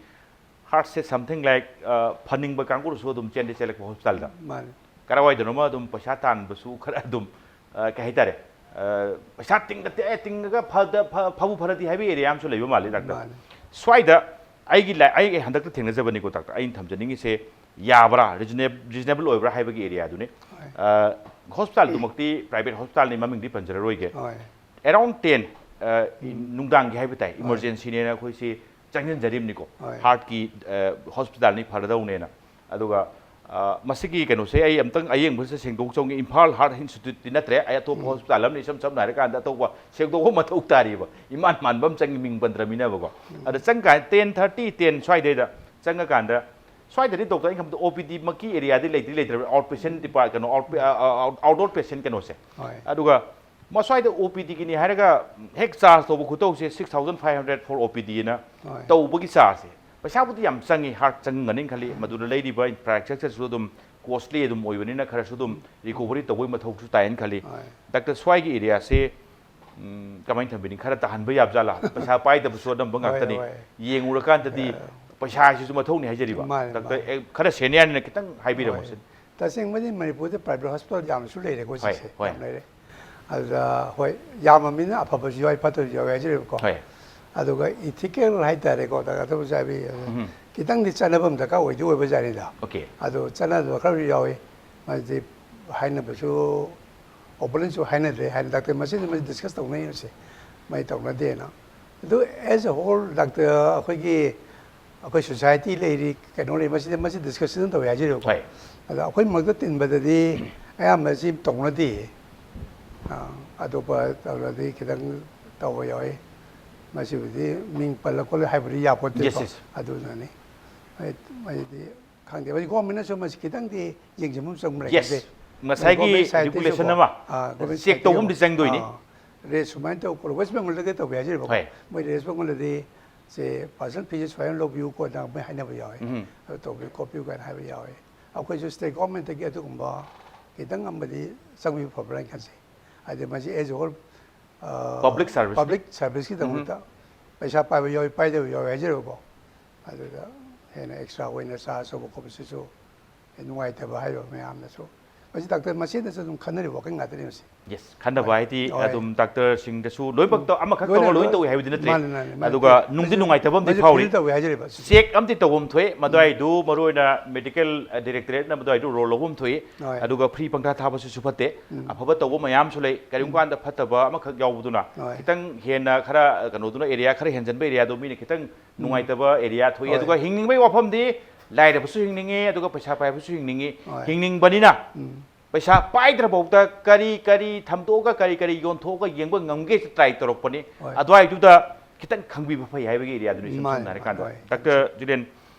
heartꯁꯦ something like, ꯑ, ꯐꯅꯤꯡꯕ ꯀꯥꯡꯕꯨꯗꯁꯨ ꯑꯗꯨꯝ ꯆꯦꯟꯗꯤ ꯆꯦꯜꯂꯛꯄ hospitalꯗ꯫ ꯃꯥꯅꯤ꯫ ꯀꯔꯥꯏꯋꯥꯏꯗꯅꯣꯃ ꯑꯗꯨꯝ ꯄꯩꯁꯥ ꯇꯥꯟꯕꯁꯨ ꯈꯔ ꯑꯗꯨꯝ, ꯑ, ꯀꯩ ꯍꯥꯏꯇꯥꯔꯦ, ꯑ, ꯄꯩꯁꯥ ꯇꯤꯡꯒ-, ꯑꯦ, ꯇꯤꯡꯉꯒ ꯐꯗ-, ꯐ-, ꯐꯕꯨ ꯐꯔꯗꯤ ꯍꯥꯏꯕ area ꯑꯃꯁꯨ ꯂꯩꯕ ꯃꯥꯜꯂꯤ, ꯗꯥꯛꯇꯔ꯫ ꯃꯥꯅꯤ꯫ ꯁ꯭ꯋꯥꯏꯗ ꯑꯩꯒꯤ ꯂꯥꯏ-, ꯑꯩ ꯍꯟꯗꯛꯇ ꯊꯦꯡꯅꯖꯕꯅꯤꯀꯣ, ꯗꯥꯛꯇꯔ, ꯑꯩꯅ ꯊꯝꯖꯅꯤꯡꯉꯤꯁꯦ, ꯌꯥꯕ꯭ꯔꯥ, reasonab-, reasonable ꯑꯣꯏꯕ꯭ꯔꯥ ꯍꯥꯏꯕꯒꯤ areaꯗꯨꯅꯤ꯫ ꯍꯣꯏ꯫ ꯑ, hospitalꯗꯨꯃꯛꯇꯤ private hospitalꯅꯤ, ꯃꯃꯤꯡꯗꯤ ꯄꯟꯖꯔꯔꯣꯏꯒꯦ꯫ ꯍꯣꯏ꯫ Around ten, ꯑ, ꯎꯝ꯫ ꯅꯨꯡꯗꯥꯡꯒꯤ ꯍꯥꯏꯕ ꯇꯥꯏ, ꯍꯣꯏ꯫ Emergencyꯅꯦꯅ ꯑꯩꯈꯣꯏꯁꯤ ꯆꯪꯁꯤꯟꯖꯔꯤꯕꯅꯤꯀꯣ꯫ ꯍꯣꯏ꯫ Heartꯀꯤ, ꯑ, hospitalꯅꯤ, ꯐꯔꯗꯧꯅꯦꯅ꯫ ꯑꯗꯨꯒ, ꯑ, ꯃꯁꯤꯒꯤ ꯀꯩꯅꯣꯁꯦ ꯑꯩ ꯑꯝꯇꯪ ꯑꯌꯦꯡꯕꯁꯦ ꯁꯦꯡꯗꯣꯛꯆꯧꯒꯦ꯫ Imphal Heart Instituteꯇꯤ ꯅꯠꯇ꯭ꯔꯦ, ꯑꯩ ꯑꯇꯣꯞꯄ ꯎꯝ꯫ Hospital ꯑꯃꯅꯤ, ꯏꯁꯝ ꯁꯝꯅ ꯍꯥꯏꯔꯀꯥꯟꯗ ꯑꯇꯣꯞꯄ ꯁꯦꯡꯗꯣꯛꯄ ꯃꯊꯧ ꯇꯥꯔꯤꯕ, ꯏꯃꯥꯟ ꯃꯥꯟꯕ ꯑꯃ ꯆꯪꯉꯤ, ꯃꯤꯡ ꯄꯟꯗ꯭ꯔꯃꯤꯅꯕꯀꯣ꯫ ꯎꯝ꯫ ꯑꯗ ꯆꯪꯀꯥꯟꯗ ten thirty, ten ꯁ꯭ꯋꯥꯏꯗꯩꯗ ꯆꯪꯉꯀꯥꯟꯗ, ꯁ꯭ꯋꯥꯏꯗꯗꯤ ꯗꯣꯛꯇꯔ, ꯑꯩꯅ ꯈꯟꯕꯗ OPDꯃꯛꯀꯤ areaꯗꯤ ꯂꯩꯇ꯭ꯔꯤ ꯂꯩꯇ꯭ꯔꯕ, outpatient department, ꯀꯩꯅꯣ, out-, ꯑ, ꯑ, outdoor patient ꯀꯩꯅꯣꯁꯦ꯫ ꯍꯣꯏ꯫ ꯑꯗꯨꯒ ꯃꯁ꯭ꯋꯥꯏꯗ OPDꯒꯤꯅꯤ ꯍꯥꯏꯔꯒ ꯍꯦꯛ charge ꯇꯧꯕ ꯈꯨꯇꯧꯁꯦ, six thousand five hundred for OPDꯅ ꯍꯣꯏ꯫ ꯇꯧꯕꯒꯤ chargeꯁꯦ꯫ ꯄꯩꯁꯥꯕꯨꯗꯤ ꯌꯥꯝ ꯆꯪꯉꯤ, heart ꯆꯪꯒꯅꯤ ꯈꯜꯂꯤ, ꯃꯗꯨꯗ ꯂꯩꯔꯤꯕ infrastructureꯁꯨ ꯑꯗꯨꯝ costly ꯑꯗꯨꯝ ꯑꯣꯏꯕꯅꯤꯅ ꯈꯔꯁꯨ ꯑꯗꯨꯝ recovery ꯇꯧꯕꯒꯤ ꯃꯊꯧꯁꯨ ꯇꯥꯏꯅ ꯈꯜꯂꯤ꯫ ꯍꯣꯏ꯫ ꯗꯥꯛꯇꯔ, ꯁ꯭ꯋꯥꯏꯒꯤ areaꯁꯦ, ꯎꯝ, ꯀꯃꯥꯏꯅ ꯊꯝꯕꯤꯅꯤ? ꯈꯔ ꯇꯥꯍꯟꯕ ꯌꯥꯕꯖꯥꯠꯂꯥ? ꯄꯩꯁꯥ ꯄꯥꯏꯗꯕꯁꯨ ꯑꯅꯝꯕ ꯍꯣꯏ, ꯉꯥꯛꯇꯅꯤ꯫ ꯍꯣꯏ꯫ ꯌꯦꯡꯉꯨꯔꯀꯥꯟꯗꯗꯤ ꯑ, ꯄꯩꯁꯥ ꯍꯥꯏꯁꯤꯁꯨ ꯃꯊꯧꯅꯤ ꯍꯥꯏꯖꯔꯤꯕ꯫ ꯃꯥꯅꯦ, ꯗꯥꯛꯇꯔ, ꯃꯥꯅꯦ꯫ ꯑꯦ, ꯈꯔ seniorꯅꯤꯅ ꯈꯤꯇꯪ ꯍꯥꯏꯕꯤꯔꯝꯃꯣ ꯍꯣꯏ꯫ ꯁꯤꯅꯤ꯫ ꯇꯁꯦꯡꯕꯗꯤ ꯃꯅꯤꯄꯨꯔꯗ private hospital ꯌꯥꯝꯅꯁꯨ ꯂꯩꯔꯦꯀꯣ ꯍꯣꯏ, ꯍꯧꯖꯤꯛꯁꯦ꯫ ꯍꯣꯏ꯫ ꯌꯥꯝ ꯂꯩꯔꯦ꯫ ꯑꯗꯨꯗ ꯍꯣꯏ, ꯌꯥꯝꯃꯕꯅꯤꯅ ꯑꯐꯕꯁꯨ ꯌꯥꯎꯏ, ꯐꯠꯇꯕꯁꯨ ꯌꯥꯎꯏ ꯍꯥꯏꯖꯔꯤꯕꯀꯣ꯫ ꯍꯣꯏ꯫ ꯑꯗꯨꯒ ethical ꯍꯥꯏꯇꯥꯔꯦꯀꯣ, ꯗꯥꯛꯇꯔ ꯊꯧꯕꯁꯥꯕꯤ, ꯎꯝ꯫ ꯈꯤꯇꯪꯗꯤ ꯆꯠꯅꯐꯝ ꯗꯔꯀꯥꯔ ꯑꯣꯏꯗꯤ ꯑꯣꯏꯕꯖꯥꯠꯅꯤꯗ꯫ Okay꯫ ꯑꯗꯨ ꯆꯠꯅꯗꯕ ꯈꯔꯁꯨ ꯌꯥꯎꯏ꯫ ꯃꯁꯤ ꯍꯥꯏꯅꯕꯁꯨ, openly ꯁꯨ ꯍꯥꯏꯅꯗ꯭ꯔꯦ, ꯍꯥꯏꯅ ꯗꯥꯛꯇꯔ ꯃꯁꯦꯟ ꯃꯁꯤ discuss ꯇꯧꯅꯩ ꯃꯁꯤ꯫ ꯃꯩ ꯇꯧꯅꯗꯦꯅ꯫ ꯑꯗꯨ as a whole ꯗꯥꯛꯇꯔ ꯑꯩꯈꯣꯏꯒꯤ, ꯑꯩꯈꯣꯏ society ꯂꯩꯔꯤ, ꯀꯩꯅꯣ ꯂꯩ, ꯃꯁꯤꯗ ꯃꯁꯤ discussion ꯇꯧꯋꯦ ꯍꯥꯏꯖꯔꯤꯕꯀꯣ꯫ ꯍꯣꯏ꯫ ꯑꯗ ꯑꯩꯈꯣꯏ ꯃꯔꯛꯇ ꯇꯤꯟꯕꯗꯗꯤ ꯑꯌꯥꯝꯕ ꯁꯤ ꯇꯧꯅꯗꯦ꯫ ꯑꯥ, ꯑꯇꯣꯞꯄ ꯇꯧꯔꯗꯤ ꯈꯤꯇꯪ ꯇꯧꯕ ꯌꯥꯎꯏ꯫ ꯃꯁꯤꯕꯨꯗꯤ ꯃꯤꯡ ꯄꯜꯂ ꯈꯣꯠꯂ ꯍꯥꯏꯕꯗꯤ ꯌꯥꯄꯣꯠꯇꯦꯀꯣ꯫ Yes, yes꯫ ꯑꯗꯨꯅꯅꯤ꯫ ꯑꯩ, ꯑꯩꯗꯤ ꯈꯪꯗꯦ꯫ ꯍꯧꯖꯤꯛ government ꯅꯁꯨ ꯃꯁꯤ ꯈꯤꯇꯪꯗꯤ ꯌꯦꯡꯁꯤꯟꯕ ꯑꯃ ꯆꯪꯕ꯭ꯔꯥ Yes꯫ ꯈꯪꯗꯦ꯫ ꯉꯁꯥꯏꯒꯤ Government side ꯇꯩꯁꯨꯀꯣ꯫ regulation ꯑꯃ ꯑꯥ, government check side ꯇꯧꯕ ꯇꯩꯁꯨꯀꯣ꯫ ꯑꯃꯗꯤ ꯆꯪꯗꯣꯏꯅꯤ꯫ ꯑꯥ, raise ꯁꯨꯃꯥꯏꯅ ꯇꯧ ꯈꯣꯠꯂꯣ꯫ West Bengal ꯗꯒ ꯇꯧꯕ ꯍꯥꯏꯖꯔꯤꯕꯀꯣ꯫ ꯍꯣꯏ꯫ ꯃꯣꯏ West Bengal ꯗꯗꯤ ꯁꯦ personal physician ꯁꯨꯃꯥꯏꯅ ꯂꯧꯕꯤꯌꯨ ꯈꯣꯠꯅ ꯃꯣꯏ ꯍꯥꯏꯅꯕ ꯌꯥꯎꯋꯦ꯫ ꯎꯝ꯫ ꯑꯗꯨ ꯇꯧꯕꯤꯌꯨ ꯈꯣꯠꯄꯤꯌꯨ ꯀꯥꯏꯅ ꯍꯥꯏꯕ ꯌꯥꯎꯋꯦ꯫ ꯑꯩꯈꯣꯏꯁꯨ state government ꯇꯒꯤ ꯑꯗꯨꯒꯨꯝꯕ ꯈꯤꯇꯪ ꯑꯃꯗꯤ ꯆꯪꯕꯤꯕ ꯐꯕ꯭ꯔꯥ ꯍꯥꯏꯅ ꯈꯟꯖꯩ꯫ ꯍꯥꯏꯗꯤ ꯃꯁꯤ as a whole, ꯑ, Public service ꯅꯤ꯫ Public service ꯀꯤꯗꯃꯛꯇ ꯄꯩꯁꯥ ꯄꯥꯏꯕ ꯌꯥꯎꯏ, ꯄꯥꯏꯗꯕ ꯌꯥꯎꯏ ꯍꯥꯏꯖꯔꯤꯕꯀꯣ꯫ ꯑꯗꯨꯗ ꯍꯦꯟꯅ extra ꯑꯣꯏꯅ charge ꯇꯧꯕ ꯈꯣꯠꯄꯁꯤꯁꯨ ꯅꯨꯡꯉꯥꯏꯇꯕ ꯍꯥꯏꯔꯤꯕ ꯃꯌꯥꯝꯅꯁꯨ꯫ ꯃꯁꯤ ꯗꯥꯛꯇꯔ ꯃꯁꯦꯟꯗꯁꯨ ꯑꯗꯨꯝ ꯈꯟꯅꯔꯤꯕ ꯋꯥꯈꯜ ꯉꯥꯛꯇꯅꯤ ꯃꯁꯤ꯫ Yes, ꯈꯟꯅꯕ ꯍꯣꯏ꯫ ꯍꯥꯏꯗꯤ ꯍꯣꯏ꯫ ꯑꯗꯨꯝ ꯗꯥꯛꯇꯔꯁꯤꯡꯗꯁꯨ ꯂꯣꯏꯅꯃꯛꯇ ꯎꯝ꯫ ꯑꯃꯈꯛ ꯂꯣꯏꯅ ꯇꯧꯔꯒ ꯂꯣꯏ ꯂꯣꯏ-, ꯇꯧꯏ ꯍꯥꯏꯕꯗꯤ ꯅꯠꯇ꯭ꯔꯦ꯫ ꯃꯥꯅꯦ, ꯃꯥꯅꯦ, ꯃꯥꯅꯦ꯫ ꯑꯗꯨꯒ ꯅꯨꯡꯗꯤ ꯃꯁꯤ ꯅꯨꯡꯉꯥꯏꯇꯕ ꯑꯃꯗꯤ ꯃꯁꯤ ꯐꯥꯎꯔꯤ꯫ feel ꯇꯧꯏ ꯍꯥꯏꯖꯔꯤꯕ ꯁꯤ꯫ Check ꯑꯃꯗꯤ ꯇꯧꯐꯝ ꯊꯣꯛꯑꯦ, ꯃꯗꯨꯋꯥꯏꯗꯨ ꯃꯔꯨꯑꯣꯏꯅ medical directorate ꯅ ꯃꯗꯨꯋꯥꯏꯗꯨ role ꯂꯧꯐꯝ ꯊꯣꯛꯏ꯫ ꯍꯣꯏ꯫ ꯑꯗꯨꯒ free ꯄꯪꯊꯥ ꯊꯥꯕꯁꯨ ꯐꯠꯇꯦ꯫ ꯎꯝ꯫ ꯑꯐꯕ ꯇꯧꯕ ꯃꯌꯥꯝꯁꯨ ꯂꯩ꯫ ꯀꯔꯤꯒꯨꯝꯕ ꯎꯝ꯫ ꯀꯥꯟꯗ ꯐꯠꯇꯕ ꯑꯃꯈꯛ ꯌꯥꯎꯕꯗꯨꯅ ꯍꯣꯏ꯫ ꯈꯤꯇꯪ ꯍꯦꯟꯅ ꯈꯔ ꯀꯩꯅꯣꯗꯨꯅ, area ꯈꯔ ꯍꯦꯟꯖꯟꯕ area ꯗꯣ ꯃꯤꯅ ꯈꯤꯇꯪ ꯅꯨꯡꯉꯥꯏꯇꯕ area ꯊꯣꯛꯏ꯫ ꯍꯣꯏ꯫ ꯑꯗꯨꯒ ꯍꯤꯡꯅꯤꯡꯕꯒꯤ ꯋꯥꯐꯝꯗꯤ ꯂꯥꯏꯔꯕꯁꯨ ꯍꯤꯡꯅꯤꯡꯉꯤ, ꯑꯗꯨꯒ ꯄꯩꯁꯥ ꯄꯥꯏꯕꯁꯨ ꯍꯤꯡꯅꯤꯡꯉꯤ꯫ ꯍꯣꯏ꯫ ꯍꯤꯡꯅꯤꯡꯕꯅꯤꯅ ꯎꯝ꯫ ꯄꯩꯁꯥ ꯄꯥꯏꯗ꯭ꯔꯐꯥꯎꯗ ꯀꯔꯤ ꯀꯔꯤ ꯊꯝꯗꯣꯛꯑꯒ ꯀꯔꯤ ꯀꯔꯤ ꯌꯣꯟꯊꯣꯛꯑꯒ ꯌꯦꯡꯕ ꯉꯝꯒꯦ try ꯇꯧꯔꯛꯄꯅꯤ꯫ ꯍꯣꯏ꯫ ꯑꯗꯨꯋꯥꯏꯗꯨꯗ ꯈꯤꯇꯪ ꯈꯪꯕꯤꯕ ꯐꯩ ꯍꯥꯏꯕꯒꯤ area ꯗꯨꯅꯤ ꯏꯁꯝ ꯃꯥꯅꯤ, ꯁꯝꯅ ꯍꯥꯏꯔꯀꯥꯟꯗ꯫ ꯍꯣꯏ꯫ ꯗꯥꯛꯇꯔ ꯖꯤꯇꯦꯟ,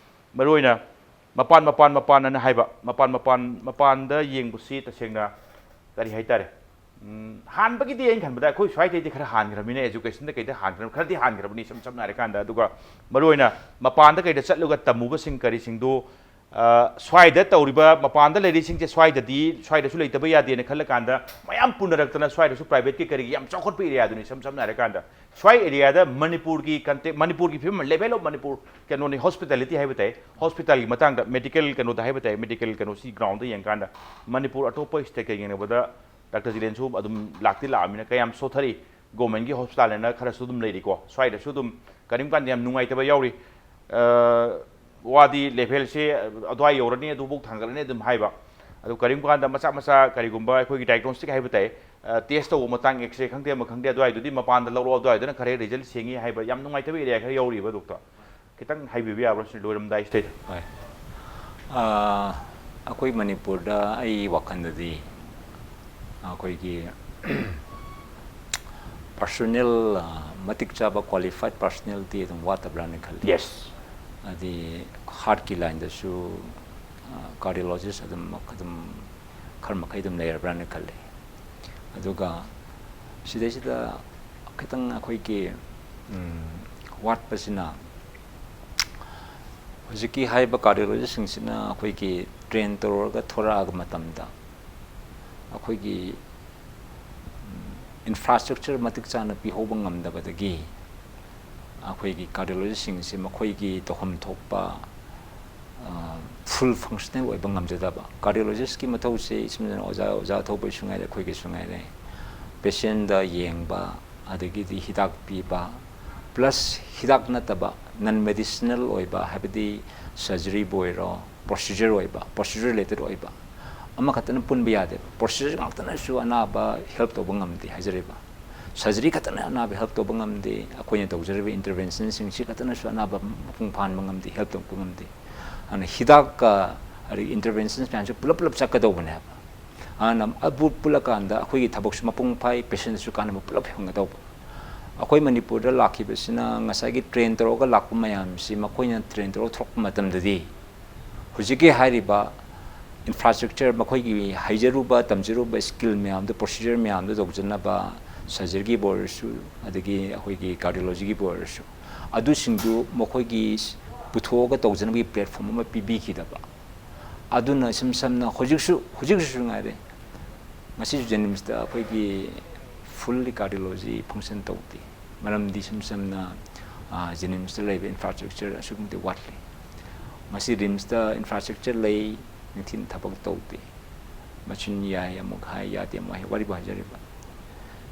ꯃꯔꯨꯑꯣꯏꯅ ꯃꯄꯥꯟ, ꯃꯄꯥꯟ, ꯃꯄꯥꯟ ꯑꯅ ꯍꯥꯏꯕ, ꯃꯄꯥꯟ, ꯃꯄꯥꯟ, ꯃꯄꯥꯟꯗ ꯌꯦꯡꯕꯁꯤ ꯇꯁꯦꯡꯅ ꯀꯔꯤ ꯍꯥꯏꯇꯥꯔꯦ? ꯎꯝ, ꯍꯥꯟꯕꯒꯤꯗꯤ ꯑꯩꯅ ꯈꯟꯕꯗ ꯑꯩꯈꯣꯏ ꯁ꯭ꯋꯥꯏꯗꯩꯗꯤ ꯈꯔ ꯍꯥꯟꯈ꯭ꯔꯕꯅꯤꯅ, education ꯗ ꯀꯩꯗ ꯍꯥꯟꯈ꯭ꯔ-, ꯈꯔꯗꯤ ꯍꯥꯟꯈ꯭ꯔꯕꯅꯤ ꯏꯁꯝ ꯁꯝꯅ ꯍꯥꯏꯔꯀꯥꯟꯗ꯫ ꯑꯗꯨꯒ ꯃꯔꯨꯑꯣꯏꯅ ꯃꯄꯥꯟꯗ ꯀꯩꯗ ꯆꯠꯂꯒ ꯇꯝꯃꯨꯕꯁꯤꯡ ꯀꯔꯤꯁꯤꯡꯗꯨ ꯑ, ꯁ꯭ꯋꯥꯏꯗ ꯇꯧꯔꯤꯕ ꯃꯄꯥꯟꯗ ꯂꯩꯔꯤꯁꯤꯡꯁꯦ ꯁ꯭ꯋꯥꯏꯗꯗꯤ, ꯁ꯭ꯋꯥꯏꯗꯁꯨ ꯂꯩꯇꯕ ꯌꯥꯗꯦꯅ ꯈꯜꯂꯀꯥꯟꯗ ꯃꯌꯥꯝ ꯄꯨꯅꯔꯛꯇꯅ ꯁ꯭ꯋꯥꯏꯗꯁꯨ ꯄ꯭ꯔꯥꯏꯚꯦꯠꯀꯤ ꯀꯔꯤꯒꯤ ꯌꯥꯝ ꯆꯥꯎꯈꯠꯄ ꯑꯦꯔꯤꯌꯥꯗꯨꯅꯤ꯫ ꯏꯁꯝ ꯁꯝꯅ ꯍꯥꯏꯔꯀꯥꯟꯗ ꯁ꯭ꯋꯥꯏ ꯑꯦꯔꯤꯌꯥꯗ ꯃꯅꯤꯄꯨꯔꯒꯤ ꯀꯟꯇꯦꯛ, ꯃꯅꯤꯄꯨꯔꯒꯤ ꯐꯤꯕꯝ, ꯂꯦꯚꯦꯜ ꯑꯣꯐ ꯃꯅꯤꯄꯨꯔ ꯀꯩꯅꯣꯅꯤ, ꯍꯣꯁꯄꯤꯇꯥꯂꯤꯇꯤ ꯍꯥꯏꯕ ꯇꯥꯏ, ꯍꯣꯁꯄꯤꯇꯥꯜꯒꯤ ꯃꯇꯥꯡꯗ, ꯃꯦꯗꯤꯀꯦꯜ ꯀꯩꯅꯣꯗ ꯍꯥꯏꯕ ꯇꯥꯏ, ꯃꯦꯗꯤꯀꯦꯜ ꯀꯩꯅꯣꯁꯤ ꯒ꯭ꯔꯥꯎꯟꯗ ꯌꯦꯡꯀꯥꯟꯗ ꯃꯅꯤꯄꯨꯔ ꯑꯇꯣꯞꯄ ꯁ꯭ꯇꯦꯠꯀ ꯌꯦꯡꯅꯕꯗ ꯗꯥꯛꯇꯔ ꯖꯤꯂꯦꯟꯁꯨ ꯑꯗꯨꯝ ꯂꯥꯛꯇꯤ ꯂꯥꯛꯑꯃꯤꯅ ꯀꯌꯥꯝ ꯁꯣꯊꯔꯤ꯫ ꯒꯣꯔꯃꯦꯟꯒꯤ ꯍꯣꯁꯄꯤꯇꯥꯜꯅ ꯈꯔꯁꯨ ꯑꯗꯨꯝ ꯂꯩꯔꯤꯀꯣ, ꯁ꯭ꯋꯥꯏꯗꯁꯨ ꯑꯗꯨꯝ ꯀꯔꯤꯝ ꯀꯥꯟꯗ ꯌꯥꯝ ꯅꯨꯡꯉꯥꯏꯇꯕ ꯌꯥꯎꯔꯤ꯫ ꯑ, ꯋꯥꯗꯤ ꯂꯦꯚꯦꯜꯁꯦ ꯑꯗꯨꯋꯥꯏ ꯌꯧꯔꯅꯤ, ꯑꯗꯨꯐꯥꯎ ꯊꯥꯡꯒꯠꯂꯅꯤ ꯑꯗꯨꯝ ꯍꯥꯏꯕ꯫ ꯑꯗꯨ ꯀꯔꯤꯒꯨꯝ ꯀꯥꯟꯗ ꯃꯆꯥ ꯃꯆꯥ ꯀꯔꯤꯒꯨꯝꯕ ꯑꯩꯈꯣꯏꯒꯤ ꯗꯥꯏꯒ꯭ꯅꯣꯁꯇꯤꯛ ꯍꯥꯏꯕ ꯇꯥꯏ, ꯑ, ꯇꯦꯁ ꯇꯧꯕ ꯃꯇꯥꯡ, ꯑꯦꯛꯁꯔꯦ ꯈꯪꯗꯦ ꯑꯃ ꯈꯪꯗꯦ, ꯑꯗꯨꯋꯥꯏꯗꯨꯗꯤ ꯃꯄꯥꯟꯗ ꯂꯧꯔꯛꯑꯣ, ꯑꯗꯨꯋꯥꯏꯗꯨꯅ ꯈꯔ ꯔꯤꯖꯜ ꯁꯦꯡꯉꯤ ꯍꯥꯏꯕ ꯌꯥꯝ ꯅꯨꯡꯉꯥꯏꯇꯕ ꯑꯦꯔꯤꯌꯥ ꯈꯔ ꯌꯧꯔꯤꯕ, ꯗꯣꯛꯇꯔ꯫ ꯈꯤꯇꯪ ꯍꯥꯏꯕꯤꯕ ꯌꯥꯕ꯭ꯔꯥ ꯁꯤ ꯂꯣꯏꯔꯝꯗꯥꯏꯁꯤꯗꯩꯗ? ꯍꯣꯏ꯫ ꯑꯥ, ꯑꯩꯈꯣꯏ ꯃꯅꯤꯄꯨꯔꯗ ꯑꯩ ꯋꯥꯈꯜꯗꯗꯤ ꯑꯩꯈꯣꯏꯒꯤ ꯄꯔꯁꯣꯅꯦꯜ, ꯑꯥ, ꯃꯇꯤꯛ ꯆꯥꯕ ꯀ꯭ꯋꯥꯂꯤꯐꯥꯏꯠ ꯄꯔꯁꯣꯅꯦꯜꯗꯤ ꯑꯗꯨꯝ ꯋꯥꯠꯇꯕ꯭ꯔꯥꯅ ꯈꯜꯂꯤ꯫ ꯌꯦꯁ꯫ ꯍꯥꯏꯗꯤ ꯍꯥꯔꯠꯀꯤ ꯂꯥꯏꯟꯗꯁꯨ, ꯑꯥ, ꯀꯥꯔꯗꯤꯌꯣꯂꯣꯖꯤꯁ ꯑꯗꯨꯝ, ꯑꯗꯨꯝ ꯈꯔ ꯃꯈꯩ ꯑꯗꯨꯝ ꯂꯩꯔꯕ꯭ꯔꯥꯅ ꯈꯜꯂꯤ꯫ ꯑꯗꯨꯒ ꯁꯤꯗꯩꯁꯤꯗ ꯈꯤꯇꯪ ꯑꯩꯈꯣꯏꯒꯤ, ꯎꯝ, ꯋꯥꯠꯄꯁꯤꯅ ꯍꯧꯖꯤꯛꯀꯤ ꯍꯥꯏꯔꯤꯕ ꯀꯥꯔꯗꯤꯌꯣꯂꯣꯖꯤꯁꯁꯤꯡꯁꯤꯅ ꯑꯩꯈꯣꯏꯒꯤ ꯇ꯭ꯔꯦꯟ ꯇꯧꯔꯒ ꯊꯣꯔꯛꯑꯒ ꯃꯇꯝꯗ ꯑꯩꯈꯣꯏꯒꯤ ꯏꯟꯐ꯭ꯔꯥꯁ꯭ꯇ꯭ꯔꯛꯆꯔ ꯃꯇꯤꯛ ꯆꯥꯅ ꯄꯤꯍꯧꯕ ꯉꯝꯗꯕꯗꯒꯤ ꯑꯩꯈꯣꯏꯒꯤ ꯀꯥꯔꯗꯤꯌꯣꯂꯣꯖꯤꯁꯁꯤꯡꯁꯤ ꯃꯈꯣꯏꯒꯤ ꯇꯧꯐꯝ ꯊꯣꯛꯄ ꯐꯨꯜ ꯐꯪꯁꯅꯦꯜ ꯑꯣꯏꯕ ꯉꯝꯖꯗꯕ꯫ ꯀꯥꯔꯗꯤꯌꯣꯂꯣꯖꯤꯁꯀꯤ ꯃꯊꯧꯁꯦ ꯏꯁꯝ ꯁꯝꯅ ꯑꯣꯖꯥ, ꯑꯣꯖꯥ ꯊꯧꯕꯩꯁꯨ ꯉꯥꯏꯔꯦ, ꯑꯩꯈꯣꯏꯒꯤꯁꯨ ꯉꯥꯏꯔꯦ, ꯄꯦꯁꯦꯟꯗ ꯌꯦꯡꯕ, ꯑꯗꯒꯤꯗꯤ ꯍꯤꯗꯥꯛ ꯄꯤꯕ, ꯄ꯭ꯂꯁ ꯍꯤꯗꯥꯛ ꯅꯠꯇꯕ ꯅꯟ ꯃꯦꯗꯤꯁꯤꯅꯦꯜ ꯑꯣꯏꯕ, ꯍꯥꯏꯕꯗꯤ ꯁꯔꯖꯔꯤꯕꯨ ꯑꯣꯏꯔꯣ, ꯄ꯭ꯔꯣꯁꯤꯖꯔ ꯑꯣꯏꯕ, ꯄ꯭ꯔꯣꯁꯤꯖꯔ ꯔꯤꯂꯦꯇꯦꯠ ꯑꯣꯏꯕ, ꯑꯃꯈꯛꯇꯅ ꯄꯨꯟꯕ ꯌꯥꯗꯦꯕ꯫ ꯄ꯭ꯔꯣꯁꯤꯖꯔ ꯉꯥꯛꯇꯅꯁꯨ ꯑꯅꯥꯕ ꯍꯦꯜꯞ ꯇꯧꯕ ꯉꯝꯗꯦ ꯍꯥꯏꯖꯔꯤꯕ꯫ ꯁꯔꯖꯔꯤ ꯈꯛꯇꯅ ꯑꯅꯥꯕ ꯍꯦꯜꯞ ꯇꯧꯕ ꯉꯝꯗꯦ꯫ ꯑꯩꯈꯣꯏꯅ ꯇꯧꯖꯔꯤꯕ ꯏꯟꯇꯔꯚꯦꯟꯁꯟꯁꯤꯡꯁꯤ ꯈꯛꯇꯅꯁꯨ ꯑꯅꯥꯕ ꯃꯄꯨꯡ ꯐꯥꯍꯟꯕ ꯉꯝꯗꯦ, ꯍꯦꯜꯞ ꯇꯧꯕ ꯉꯝꯗꯦ꯫ ꯑꯗꯨꯅ ꯍꯤꯗꯥꯛꯀ ꯑꯗꯒꯤ ꯏꯟꯇꯔꯚꯦꯟꯁꯟꯁ ꯃꯌꯥꯝꯁꯦ ꯄꯨꯂꯞ ꯄꯨꯂꯞ ꯆꯠꯀꯗꯧꯕꯅꯦꯕ꯫ ꯑꯗꯨꯅ ꯑꯗꯨ ꯄꯨꯜꯂꯀꯥꯟꯗ ꯑꯩꯈꯣꯏꯒꯤ ꯊꯕꯛꯁꯨ ꯃꯄꯨꯡ ꯐꯥꯏ, ꯄꯦꯁꯦꯟꯁꯨ ꯀꯥꯟꯅꯕ ꯄꯨꯂꯞ ꯐꯪꯒꯗꯧꯕ꯫ ꯑꯩꯈꯣꯏ ꯃꯅꯤꯄꯨꯔꯗ ꯂꯥꯛꯈꯤꯕꯁꯤꯅ ꯉꯁꯥꯏꯒꯤ ꯇ꯭ꯔꯦꯟ ꯇꯧꯔꯒ ꯂꯥꯛꯄ ꯃꯌꯥꯝꯁꯤ, ꯃꯈꯣꯏꯅ ꯇ꯭ꯔꯦꯟ ꯇꯧꯔꯒ ꯊꯣꯔꯛꯄ ꯃꯇꯝꯗꯗꯤ ꯍꯧꯖꯤꯛꯀꯤ ꯍꯥꯏꯔꯤꯕ ꯏꯟꯐ꯭ꯔꯥꯁ꯭ꯇ꯭ꯔꯛꯆꯔ, ꯃꯈꯣꯏꯒꯤ ꯍꯩꯖꯔꯨꯕ, ꯇꯝꯖꯔꯨꯕ ꯁ꯭ꯀꯤꯜ ꯃꯌꯥꯝꯗꯨ, ꯄ꯭ꯔꯣꯁꯤꯖꯔ ꯃꯌꯥꯝꯗꯨ ꯇꯧꯖꯅꯕ, ꯁꯔꯖꯔꯤꯒꯤꯕꯨ ꯑꯣꯏꯔꯁꯨ, ꯑꯗꯒꯤ ꯑꯩꯈꯣꯏꯒꯤ ꯀꯥꯔꯗꯤꯌꯣꯂꯣꯖꯤꯒꯤꯕꯨ ꯑꯣꯏꯔꯁꯨ, ꯑꯗꯨꯁꯤꯡꯗꯨ ꯃꯈꯣꯏꯒꯤ ꯄꯨꯊꯣꯛꯑꯒ ꯇꯧꯖꯅꯕꯒꯤ platform ꯑꯃ ꯄꯤꯕꯤꯈꯤꯗꯕ꯫ ꯑꯗꯨꯅ ꯏꯁꯝ ꯁꯝꯅ ꯍꯧꯖꯤꯛꯁꯨ, ꯍꯧꯖꯤꯛꯁꯨ ꯉꯥꯏꯔꯦ, ꯉꯁꯤꯁꯨ JNIMSꯇ ꯑꯩꯈꯣꯏꯒꯤ fully cardiology function ꯇꯧꯗꯦ꯫ ꯃꯔꯝꯗꯤ ꯏꯁꯝ ꯁꯝꯅ, ꯑ, JNIMSꯇ ꯂꯩꯕ infrastructure ꯑꯁꯨꯛꯀꯤ ꯃꯇꯤꯛ ꯋꯥꯠꯂꯤ꯫ ꯉꯁꯤ RIMSꯇ infrastructure ꯂꯩ, ꯅꯤꯡꯊꯤꯅ ꯊꯕꯛ ꯇꯧꯗꯦ꯫ ꯃꯆꯤꯟ ꯌꯥꯏ ꯑꯃꯨꯛ ꯍꯥꯏ, ꯌꯥꯗꯦ ꯑꯃꯨꯛ ꯍꯥꯏ, ꯋꯥꯔꯤꯕꯨ ꯍꯥꯏꯖꯔꯤꯕ꯫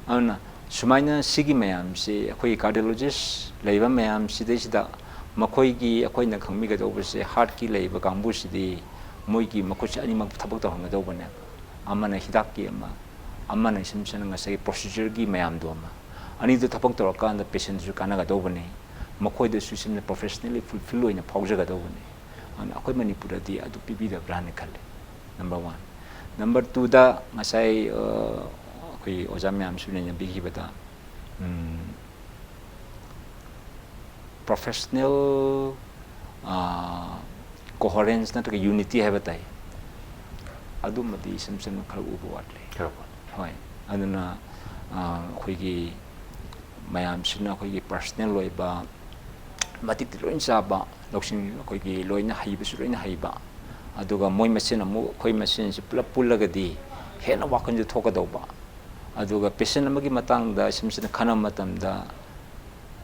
ꯑꯗꯨꯅ ꯁꯨꯃꯥꯏꯅ ꯁꯤꯒꯤ ꯃꯌꯥꯝꯁꯤ, ꯑꯩꯈꯣꯏꯒꯤ cardiologist ꯂꯩꯕ ꯃꯌꯥꯝꯁꯤꯗꯩꯁꯤꯗ ꯃꯈꯣꯏꯒꯤ, ꯑꯩꯈꯣꯏꯅ ꯈꯪꯕꯤꯒꯗꯧꯕꯁꯦ, heartꯀꯤ ꯂꯩꯕ ꯀꯥꯡꯕꯨꯁꯤꯗꯤ ꯃꯣꯏꯒꯤ ꯃꯈꯨꯠꯁꯦ ꯑꯅꯤꯃꯛ ꯊꯕꯛ ꯇꯧꯍꯟꯒꯗꯧꯕꯅꯦꯕ꯫ ꯑꯃꯅ ꯍꯤꯗꯥꯛꯀꯤ ꯑꯃ, ꯑꯃꯅ ꯏꯁꯝ ꯁꯝꯅ ꯉꯁꯥꯏꯒꯤ procedureꯒꯤ ꯃꯌꯥꯝꯗꯣ ꯑꯃ꯫ ꯑꯅꯤꯗꯨ ꯊꯕꯛ ꯇꯧꯔꯀꯥꯟꯗ patientꯁꯨ ꯀꯥꯟꯅꯒꯗꯧꯕꯅꯤ, ꯃꯈꯣꯏꯗꯁꯨ ꯏꯁꯝꯅ professionally fulfill ꯑꯣꯏꯅ ꯐꯥꯎꯖꯒꯗꯧꯕꯅꯤ꯫ ꯑꯗꯨꯅ ꯑꯩꯈꯣꯏ ꯃꯅꯤꯄꯨꯔꯗꯗꯤ ꯑꯗꯨ ꯄꯤꯕꯤꯗꯕ꯭ꯔꯥꯅ ꯈꯜꯂꯤ, number one꯫ Number twoꯗ ꯉꯁꯥꯏ, ꯑ, ꯑꯩꯈꯣꯏ ꯑꯣꯖꯥ ꯃꯌꯥꯝꯁꯨ ꯅꯩꯅꯕꯤꯈꯤꯕꯗ, ꯎꯝ, professional, ꯑ, coherence ꯅꯠꯇ꯭ꯔꯒ unity ꯍꯥꯏꯕ ꯇꯥꯏ, ꯑꯗꯨꯃꯗꯤ ꯏꯁꯝ ꯁꯝꯅ ꯈꯔ ꯎꯕ ꯋꯥꯠꯂꯤ꯫ ꯈꯔ ꯋꯥꯠꯂꯤ꯫ ꯍꯣꯏ, ꯑꯗꯨꯅ, ꯑ, ꯑꯩꯈꯣꯏꯒꯤ ꯃꯌꯥꯝꯁꯤꯅ ꯑꯩꯈꯣꯏꯒꯤ personal ꯑꯣꯏꯕ, ꯃꯇꯤꯛꯇꯤ ꯂꯣꯏꯅ ꯆꯥꯕ, ꯂꯧꯁꯤꯡ ꯑꯩꯈꯣꯏꯒꯤ ꯂꯣꯏꯅ ꯍꯩꯕꯁꯨ ꯂꯣꯏꯅ ꯍꯩꯕ, ꯑꯗꯨꯒ ꯃꯣꯏ ꯃꯁꯦꯟ ꯑꯃꯨꯛ ꯑꯩꯈꯣꯏ ꯃꯁꯦꯟꯁꯤ ꯄꯨꯂꯞ ꯄꯨꯜꯂꯒꯗꯤ ꯍꯦꯟꯅ ꯋꯥꯈꯜꯁꯨ ꯊꯣꯛꯀꯗꯧꯕ꯫ ꯑꯗꯨꯒ patient ꯑꯃꯒꯤ ꯃꯇꯥꯡꯗ ꯏꯁꯝ ꯁꯝꯅ ꯈꯟꯅꯕ ꯃꯇꯝꯗ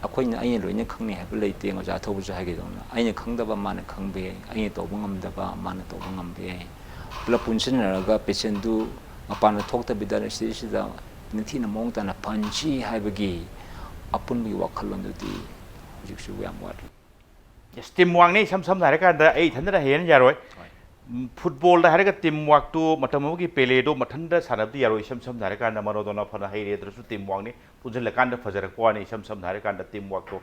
ꯑꯩꯈꯣꯏꯅ, "ꯑꯩꯅ ꯂꯣꯏꯅ ꯈꯪꯅꯤ" ꯍꯥꯏꯕ ꯂꯩꯇꯦ꯫ ꯑꯣꯖꯥ ꯊꯧꯕꯁꯨ ꯍꯥꯏꯒꯗꯧꯅ, "ꯑꯩꯅ ꯈꯪꯗꯕ ꯃꯥꯅ ꯈꯪꯕ ꯌꯥꯏ, ꯑꯩꯅ ꯇꯧꯕ ꯉꯝꯗꯕ ꯃꯥꯅ ꯇꯧꯕ ꯉꯝꯕ ꯌꯥꯏ"꯫ ꯄꯨꯂꯞ ꯄꯨꯟꯁꯤꯟꯅꯔꯒ patientꯗꯨ ꯃꯄꯥꯟꯗ ꯊꯣꯛꯇꯕꯤꯗ ꯁꯤꯗꯩꯁꯤꯗ ꯅꯤꯡꯊꯤꯅ ꯃꯑꯣꯡ ꯇꯥꯅ ꯐꯍꯟꯁꯤ ꯍꯥꯏꯕꯒꯤ ꯑꯄꯨꯟꯕꯒꯤ ꯋꯥꯈꯜꯂꯣꯟꯗꯨꯗꯤ ꯍꯧꯖꯤꯛꯁꯨ ꯌꯥꯝ ꯋꯥꯠꯂꯤ꯫ Yes, team workꯅꯤ꯫ ꯏꯁꯝ ꯁꯝꯅ ꯍꯥꯏꯔꯀꯥꯟꯗ ꯑꯩ ꯏꯊꯟꯗꯅ ꯍꯦꯟꯅ ꯌꯥꯔꯣꯏ꯫ ꯍꯣꯏ꯫ ꯎꯝ, footballꯗ ꯍꯥꯏꯔꯒ team workꯇꯨ ꯃꯇꯝ ꯑꯃꯒꯤ ꯄꯦꯂꯦꯗꯣ ꯃꯊꯟꯇ ꯁꯥꯟꯅꯕꯗꯤ ꯌꯥꯔꯣꯏ꯫ ꯏꯁꯝ ꯁꯝꯅ ꯍꯥꯏꯔꯀꯥꯟꯗ ꯃꯔꯣꯗꯣꯅꯥ ꯐꯅ ꯍꯩꯔꯦꯗ꯭ꯔꯁꯨ team workꯅꯤ꯫ ꯄꯨꯟꯁꯤꯜꯂꯀꯥꯟꯗ ꯐꯖꯔꯛꯄ ꯋꯥꯅꯤ꯫ ꯏꯁꯝ ꯁꯝꯅ ꯍꯥꯏꯔꯀꯥꯟꯗ team workꯇꯣ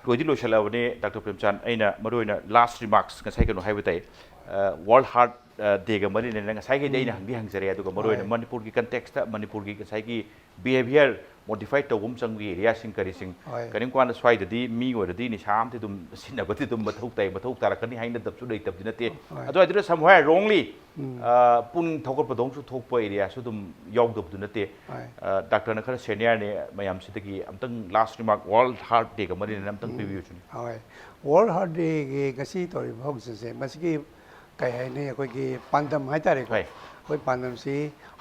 ꯂꯣꯏꯗꯤ ꯂꯣꯏꯁꯤꯜꯂꯛꯑꯕꯅꯤ꯫ ꯗꯥꯛꯇꯔ ꯄ꯭ꯔꯦꯝꯆꯥꯟ, ꯑꯩꯅ ꯃꯔꯨꯑꯣꯏꯅ last remarks ꯉꯁꯥꯏ ꯀꯩꯅꯣ ꯍꯥꯏꯕ ꯇꯥꯏ, ꯑ, World Heart ꯗꯦꯒ ꯃꯔꯤ ꯂꯩꯅꯅ ꯉꯁꯥꯏꯒꯤꯗꯤ ꯑꯩꯅ ꯍꯪꯗꯤ ꯍꯪꯖꯔꯦ, ꯑꯗꯨꯒ ꯃꯔꯨꯑꯣꯏꯅ ꯍꯣꯏ꯫ ꯃꯅꯤꯄꯨꯔꯒꯤ ꯀꯟꯇꯦꯛꯁꯇ ꯃꯅꯤꯄꯨꯔꯒꯤ ꯉꯁꯥꯏꯒꯤ ꯕꯤꯍꯦꯕꯤꯌꯔ ꯃꯣꯗꯤꯐꯥꯏ ꯇꯧꯕ ꯑꯃ ꯆꯪꯕꯒꯤ ꯑꯦꯔꯤꯌꯥꯁꯤꯡ ꯀꯔꯤꯁꯤꯡ, ꯍꯣꯏ꯫ ꯀꯔꯤꯒꯨꯝꯕ ꯀꯥꯟꯗ ꯁ꯭ꯋꯥꯏꯗꯗꯤ ꯃꯤ ꯑꯣꯏꯔꯗꯤ ꯅꯤꯁꯥ ꯑꯃꯗꯤ ꯑꯗꯨꯝ ꯁꯤꯖꯤꯟꯅꯕꯗꯤ ꯑꯗꯨꯝ ꯃꯊꯧ ꯇꯥꯏ, ꯃꯊꯧ ꯇꯥꯔꯛꯀꯅꯤ ꯍꯥꯏꯅꯗꯕꯁꯨ ꯂꯩꯇꯕꯗꯤ ꯅꯠꯇꯦ꯫ ꯍꯣꯏ꯫ ꯑꯗꯨ ꯑꯣꯏꯗꯨꯅ somewhere wrongly, ꯎꯝ꯫ ꯑ, ꯄꯨꯛꯅꯤꯡ ꯊꯧꯒꯠꯄꯗꯧꯅꯁꯨ ꯊꯣꯛꯄ ꯑꯦꯔꯤꯌꯥꯁꯨ ꯑꯗꯨꯝ ꯌꯥꯎꯗꯕꯗꯨ ꯅꯠꯇꯦ꯫ ꯍꯣꯏ꯫ ꯑ, ꯗꯥꯛꯇꯔꯅ ꯈꯔ ꯁꯦꯅꯤꯌꯔꯅꯦ ꯃꯌꯥꯝꯁꯤꯗꯒꯤ, ꯑꯝꯇꯪ ꯂꯥꯁ ꯔꯤꯃꯥꯔꯛ ꯋꯥꯔꯜ ꯍꯥꯔꯠ ꯗꯦꯒ ꯃꯔꯤ ꯂꯩꯅꯅ ꯑꯝꯇꯪ ꯎꯝ꯫ ꯄꯤꯕꯤꯌꯨ ꯁꯤꯅꯤ꯫ ꯍꯣꯏ꯫ ꯋꯥꯔꯜ ꯍꯥꯔꯠ ꯗꯦꯒꯤ ꯉꯁꯤ ꯇꯧꯔꯤꯕ ꯐꯪꯁꯟꯁꯦ, ꯃꯁꯤꯒꯤ ꯀꯩ ꯍꯥꯏꯅꯤ, ꯑꯩꯈꯣꯏꯒꯤ ꯄꯥꯟꯗꯝ ꯍꯥꯏꯇꯥꯔꯦꯀꯣ꯫ ꯍꯣꯏ꯫ ꯑꯩꯈꯣꯏ ꯄꯥꯟꯗꯝꯁꯤ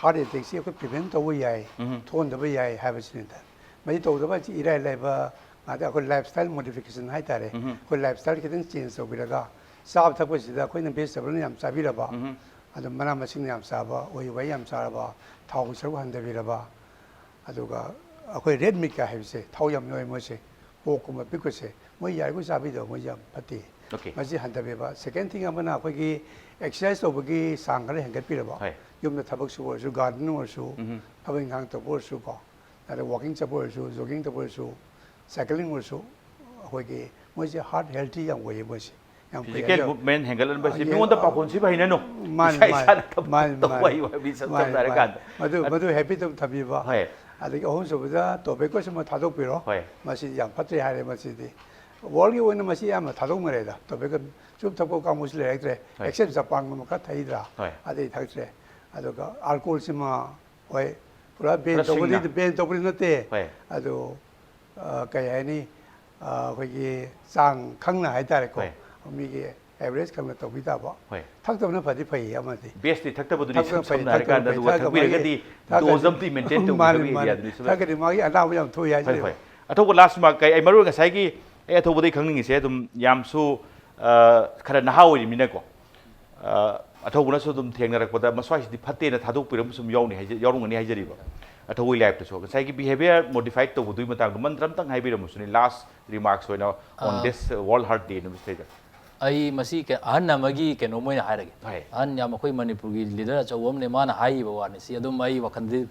ꯍꯥꯔꯠ ꯑꯦꯇꯦꯛꯁꯤ ꯑꯩꯈꯣꯏ ꯄ꯭ꯔꯤꯚꯦꯟ ꯇꯧꯕ ꯌꯥꯏ, ꯎꯝ꯫ ꯊꯣꯛꯍꯟꯗꯕ ꯌꯥꯏ ꯍꯥꯏꯕꯁꯤꯅꯤꯗ꯫ ꯃꯁꯤ ꯇꯧꯗꯕ ꯍꯥꯏꯁꯤ ꯏꯔꯥꯏ ꯂꯥꯏꯕ ꯉꯥꯛꯇ, ꯑꯩꯈꯣꯏ ꯂꯥꯏꯐ ꯁ꯭ꯇꯥꯏꯜ ꯃꯣꯗꯤꯐꯤꯀꯦꯁꯟ ꯍꯥꯏꯇꯥꯔꯦ꯫ ꯎꯝ꯫ ꯑꯩꯈꯣꯏ ꯂꯥꯏꯐ ꯁ꯭ꯇꯥꯏꯜ ꯈꯤꯇꯪ ꯆꯦꯟꯖ ꯇꯧꯕꯤꯔꯒ, ꯆꯥꯕ ꯊꯛꯄꯁꯤꯗ ꯑꯩꯈꯣꯏꯅ ꯚꯦꯖꯤꯇꯦꯕꯜꯅ ꯌꯥꯝ ꯆꯥꯕꯤꯔꯕ, ꯎꯝ꯫ ꯑꯗꯨ ꯃꯅꯥ ꯃꯁꯤꯡꯅ ꯌꯥꯝ ꯆꯥꯕ, ꯎꯍꯩ ꯋꯥꯍꯩ ꯌꯥꯝ ꯆꯥꯔꯕ, ꯊꯥꯎꯒꯤ ꯁꯔꯨꯛ ꯍꯟꯊꯕꯤꯔꯕ, ꯑꯗꯨꯒ ꯑꯩꯈꯣꯏ ꯔꯦꯗ ꯃꯤꯠꯀ ꯍꯥꯏꯕꯁꯦ, ꯊꯥꯎ ꯌꯥꯝ ꯌꯥꯎꯋꯦ ꯃꯣꯏꯁꯦ, ꯄꯣꯔꯛꯀꯨꯝꯕ ꯄꯤꯛꯄꯁꯦ ꯃꯣꯏ ꯌꯥꯔꯤꯈꯣꯏ ꯆꯥꯕꯤꯗꯕ, ꯃꯣꯏꯁꯦ ꯌꯥꯝ ꯐꯠꯇꯦ꯫ ꯑꯣꯀꯦ꯫ ꯃꯁꯤ ꯍꯟꯊꯕꯤꯕ꯫ ꯁꯦꯀꯦꯟ ꯊꯤꯡ ꯑꯃꯅ ꯑꯩꯈꯣꯏꯒꯤ ꯑꯦꯛꯁꯔꯁꯥꯏꯁ ꯇꯧꯕꯒꯤ ꯆꯥꯡ ꯈꯔ ꯍꯦꯟꯒꯠꯄꯤꯔꯕ, ꯍꯣꯏ꯫ ꯌꯨꯝꯗ ꯊꯕꯛ ꯁꯨꯕ ꯑꯣꯏꯔꯁꯨ, ꯒꯥꯔꯗꯦꯟ ꯑꯣꯏꯔꯁꯨ, ꯎꯝ꯫ ꯊꯕꯛ ꯏꯪꯈꯥꯡ ꯇꯧꯕ ꯑꯣꯏꯔꯁꯨꯀꯣ, ꯑꯗ ꯋꯥꯀꯤꯡ ꯆꯠꯄ ꯑꯣꯏꯔꯁꯨ, ꯖꯣꯒꯤꯡ ꯇꯧꯕ ꯑꯣꯏꯔꯁꯨ, ꯁꯥꯏꯀ꯭ꯂꯤꯡ ꯑꯣꯏꯔꯁꯨ, ꯑꯩꯈꯣꯏꯒꯤ ꯃꯣꯏꯁꯦ ꯍꯥꯔꯠ ꯍꯦꯜꯊꯤ ꯌꯥꯝ ꯑꯣꯏꯌꯦ ꯃꯣꯏꯁꯦ꯫ ꯌꯥꯝ ꯐꯩ ꯐꯤꯖꯤꯀꯦꯜ ꯍꯥꯏꯖꯕ꯫ ꯃꯨꯚꯃꯦꯟ ꯍꯦꯟꯒꯠꯍꯟꯕꯁꯦ ꯑꯥ, ꯃꯤꯉꯣꯟꯗ ꯌꯦ-, ꯄꯥꯈꯣꯟ ꯁꯤꯕ ꯍꯩꯅꯅꯨ꯫ ꯃꯥꯅꯤ, ꯏꯁꯥ ꯃꯥꯅꯤ꯫ ꯏꯁꯥꯅ ꯊꯕꯛ ꯃꯥꯅꯤ, ꯇꯧꯕ ꯃꯥꯅꯤ꯫ ꯍꯩꯌꯨ ꯍꯥꯏꯕ ꯏꯁꯝ ꯃꯥꯅꯤ, ꯁꯝꯅ ꯃꯥꯅꯤ꯫ ꯍꯥꯏꯔꯀꯥꯟꯗ꯫ ꯃꯗꯨ, ꯃꯗꯨ ꯍꯦꯕꯤꯠ ꯑꯃ ꯊꯝꯕꯤꯕ꯫ ꯍꯣꯏ꯫ ꯑꯗꯒꯤ ꯑꯍꯨꯝꯁꯨꯕꯗ ꯇꯣꯕꯦꯀꯣꯁꯤꯃ ꯊꯥꯗꯣꯛꯄꯤꯔꯣ꯫ ꯍꯣꯏ꯫ ꯃꯁꯤꯗꯤ ꯌꯥꯝ ꯐꯠꯇ꯭ꯔꯦ ꯍꯥꯏꯔꯦ ꯃꯁꯤꯗꯤ꯫ ꯋꯥꯔꯜꯒꯤ ꯑꯣꯏꯅ ꯃꯁꯤ ꯌꯥꯝꯅ ꯊꯥꯗꯣꯛꯅꯔꯦꯗ꯫ ꯇꯣꯕꯦꯀꯣ ꯆꯨꯔꯨꯞ ꯊꯛꯄ ꯀꯥꯡꯕꯨꯁꯨ ꯂꯩꯔꯛꯇ꯭ꯔꯦ꯫ ꯍꯣꯏ꯫ ꯑꯦꯛꯁꯦꯞ ꯖꯄꯥꯟꯒꯨꯝꯕ ꯈꯔ ꯊꯛꯏꯗ꯭ꯔꯥ? ꯍꯣꯏ꯫ ꯑꯗꯩ ꯊꯛꯇ꯭ꯔꯦ꯫ ꯑꯗꯨꯒ ꯑꯜꯀꯣꯍꯣꯜꯁꯤꯃ ꯍꯣꯏ, ꯄꯨꯔꯥ ꯕꯦꯟ ꯈꯔ ꯇꯧꯕꯗꯤ, ꯁꯤꯡꯅ꯫ ꯕꯦꯟ ꯇꯧꯕꯗꯤ ꯅꯠꯇꯦ꯫ ꯍꯣꯏ꯫ ꯑꯗꯨ, ꯑ, ꯀꯩ ꯍꯥꯏꯅꯤ, ꯑ, ꯑꯩꯈꯣꯏꯒꯤ ꯆꯥꯡ ꯈꯪꯅ ꯍꯥꯏꯇꯥꯔꯦꯀꯣ꯫ ꯍꯣꯏ꯫ ꯃꯤꯒꯤ ꯑꯦꯚꯔꯦꯖ ꯈꯪꯅ ꯇꯧꯕꯤ ꯇꯥꯕ꯫ ꯍꯣꯏ꯫ ꯊꯛꯇꯕꯅ ꯐꯗꯤ ꯐꯩ ꯑꯃꯗꯤ꯫ ꯕꯦꯁꯇꯤ ꯊꯛꯇꯕꯗꯨꯅꯤ, ꯊꯛꯇꯕꯅ ꯏꯁꯝ ꯐꯩ, ꯁꯝꯅ ꯊꯛꯇꯕꯅ ꯍꯥꯏꯔꯀꯥꯟꯗ, ꯐꯩ꯫ ꯑꯗꯨꯒ ꯊꯛꯑꯒ ꯊꯛꯄꯤꯔꯒꯗꯤ ꯃꯥꯒꯤ, ꯗꯣꯁ ꯊꯛꯑꯒꯗꯤ ꯑꯝꯇ ꯃꯦꯟꯇꯦꯟ ꯇꯧꯕꯤꯌꯨ ꯃꯥꯅꯤ, ꯍꯥꯏꯕꯒꯤ ꯃꯥꯅꯤ꯫ ꯑꯦꯔꯤꯌꯥꯗꯨꯅꯤ꯫ ꯊꯛꯑꯒꯗꯤ ꯃꯥꯒꯤ ꯑꯅꯥꯕ ꯌꯥꯝ ꯊꯣꯛꯏ ꯐꯔꯦ, ꯍꯥꯏꯁꯤꯅꯦꯕ꯫ ꯐꯔꯦ꯫ ꯑꯊꯧꯕ ꯂꯥꯁ ꯃꯥꯔꯛ ꯀꯩ, ꯑꯩ ꯃꯔꯨ ꯑꯣꯏꯅ ꯉꯁꯥꯏꯒꯤ ꯑꯩ ꯑꯊꯧꯕꯗꯒꯤ ꯈꯪꯅꯤꯡꯉꯤꯁꯦ, ꯑꯗꯨꯝ ꯌꯥꯝꯁꯨ, ꯑ, ꯈꯔ ꯅꯍꯥ ꯑꯣꯏꯔꯤꯃꯤꯅꯀꯣ꯫ ꯑ, ꯑꯊꯧꯕꯅꯁꯨ ꯑꯗꯨꯝ ꯊꯦꯡꯅꯔꯛꯄꯗ ꯃꯁ꯭ꯋꯥꯏꯁꯤꯗꯤ ꯐꯠꯇꯦꯅ ꯊꯥꯗꯣꯛꯄꯤꯔꯝꯕꯁꯨ ꯑꯗꯨꯝ ꯌꯥꯎꯅꯤ ꯍꯥꯏꯖ-, ꯌꯥꯎꯔꯝꯒꯅꯤ ꯍꯥꯏꯖꯔꯤꯕ꯫ ꯑꯊꯧꯕꯒꯤ ꯂꯥꯏꯐꯇꯁꯨ ꯉꯁꯥꯏꯒꯤ ꯕꯤꯍꯦꯕꯤꯌꯔ ꯃꯣꯗꯤꯐꯥꯏꯠ ꯇꯧꯕꯗꯨꯒꯤ ꯃꯇꯥꯡꯗ ꯃꯟꯇ꯭ꯔ ꯑꯝꯇꯪ ꯍꯥꯏꯕꯤꯔꯝꯃꯨꯁꯨꯅꯦ, ꯂꯥꯁ ꯔꯤꯃꯥꯔꯛꯁ ꯑꯣꯏꯅ on ah. this World Heart Day ꯅꯨꯃꯤꯠꯁꯤꯗꯩꯗ꯫ ꯑꯩ ꯃꯁꯤ ꯀꯩ-, ꯑꯍꯟ ꯑꯃꯒꯤ ꯀꯩꯅꯣꯝ ꯑꯣꯏꯅ ꯍꯥꯏꯔꯒꯦ꯫ ꯍꯣꯏ꯫ ꯑꯍꯟ ꯌꯥꯝ ꯑꯩꯈꯣꯏ ꯃꯅꯤꯄꯨꯔꯒꯤ ꯂꯤꯗꯔ ꯑꯆꯧꯕ ꯑꯃꯅꯦ, ꯃꯥꯅ ꯍꯥꯏꯈꯤꯕ ꯋꯥꯅꯤ꯫ ꯁꯤ ꯑꯗꯨꯝ ꯑꯩ ꯋꯥꯈꯜꯗꯤ,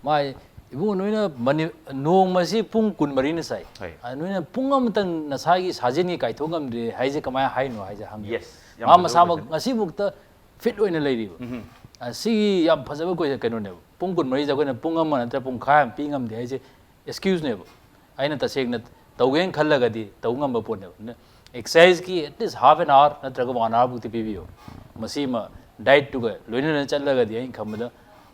ꯃꯥ, "ꯏꯕꯨꯡꯉꯣ, ꯅꯣꯏꯅ ꯃꯅꯤ-, ꯅꯣꯡꯃꯁꯤ ꯄꯨꯡ ꯀꯨꯟꯃꯔꯤꯅ ꯆꯥꯏ꯫ ꯍꯣꯏ꯫ ꯑ, ꯅꯣꯏꯅ ꯄꯨꯡ ꯑꯃꯇꯪ ꯅꯁꯥꯒꯤ ꯁꯥꯖꯦꯟꯒꯤ ꯀꯥꯏꯊꯣꯛ ꯉꯝꯗ꯭ꯔꯦ ꯍꯥꯏꯁꯦ ꯀꯃꯥꯏꯅ ꯍꯥꯏꯅꯣ?" ꯍꯥꯏꯁꯦ ꯍꯪꯉꯦ꯫ Yes, ꯌꯥꯝ ꯃꯥ ꯐꯖꯕ ꯃꯁꯥꯃꯛ question꯫ ꯉꯁꯤꯐꯥꯎꯗ ꯐꯤꯠ ꯑꯣꯏꯅ ꯂꯩꯔꯤꯕ꯫ ꯑ, ꯁꯤꯒꯤ ꯌꯥꯝ ꯐꯖꯕ ꯀꯣꯏꯁꯟ ꯀꯩꯅꯣꯅꯦꯕ꯫ ꯄꯨꯡ ꯀꯨꯟꯃꯔꯤꯁꯦ ꯑꯩꯈꯣꯏꯅ ꯄꯨꯡ ꯑꯃ ꯅꯠꯇ꯭ꯔ ꯄꯨꯡꯈꯥꯏ ꯑꯃ ꯄꯤ ꯉꯝꯗꯦ ꯍꯥꯏꯁꯦ ꯑꯦꯛꯁꯀ꯭ꯌꯨꯁꯅꯦꯕ꯫ ꯑꯩꯅ ꯇꯁꯦꯡꯅ ꯇꯧꯒꯦꯅ ꯈꯜꯂꯒꯗꯤ ꯇꯧ ꯉꯝꯕ ꯄꯣꯠꯅꯦꯕ꯫ ꯑꯗꯨꯅ ꯑꯦꯛꯁꯔꯁꯥꯏꯁꯀꯤ at least half an hour ꯅꯠꯇ꯭ꯔꯒ ꯋꯥꯟ ꯑꯋꯥꯔꯕꯨꯛꯇꯤ ꯄꯤꯕꯤꯌꯣ꯫ ꯃꯁꯤꯃ ꯗꯥꯏꯠꯇꯨꯒ ꯂꯣꯏꯅꯅ ꯆꯠꯂꯒꯗꯤ ꯑꯩꯅ ꯈꯟꯕꯗ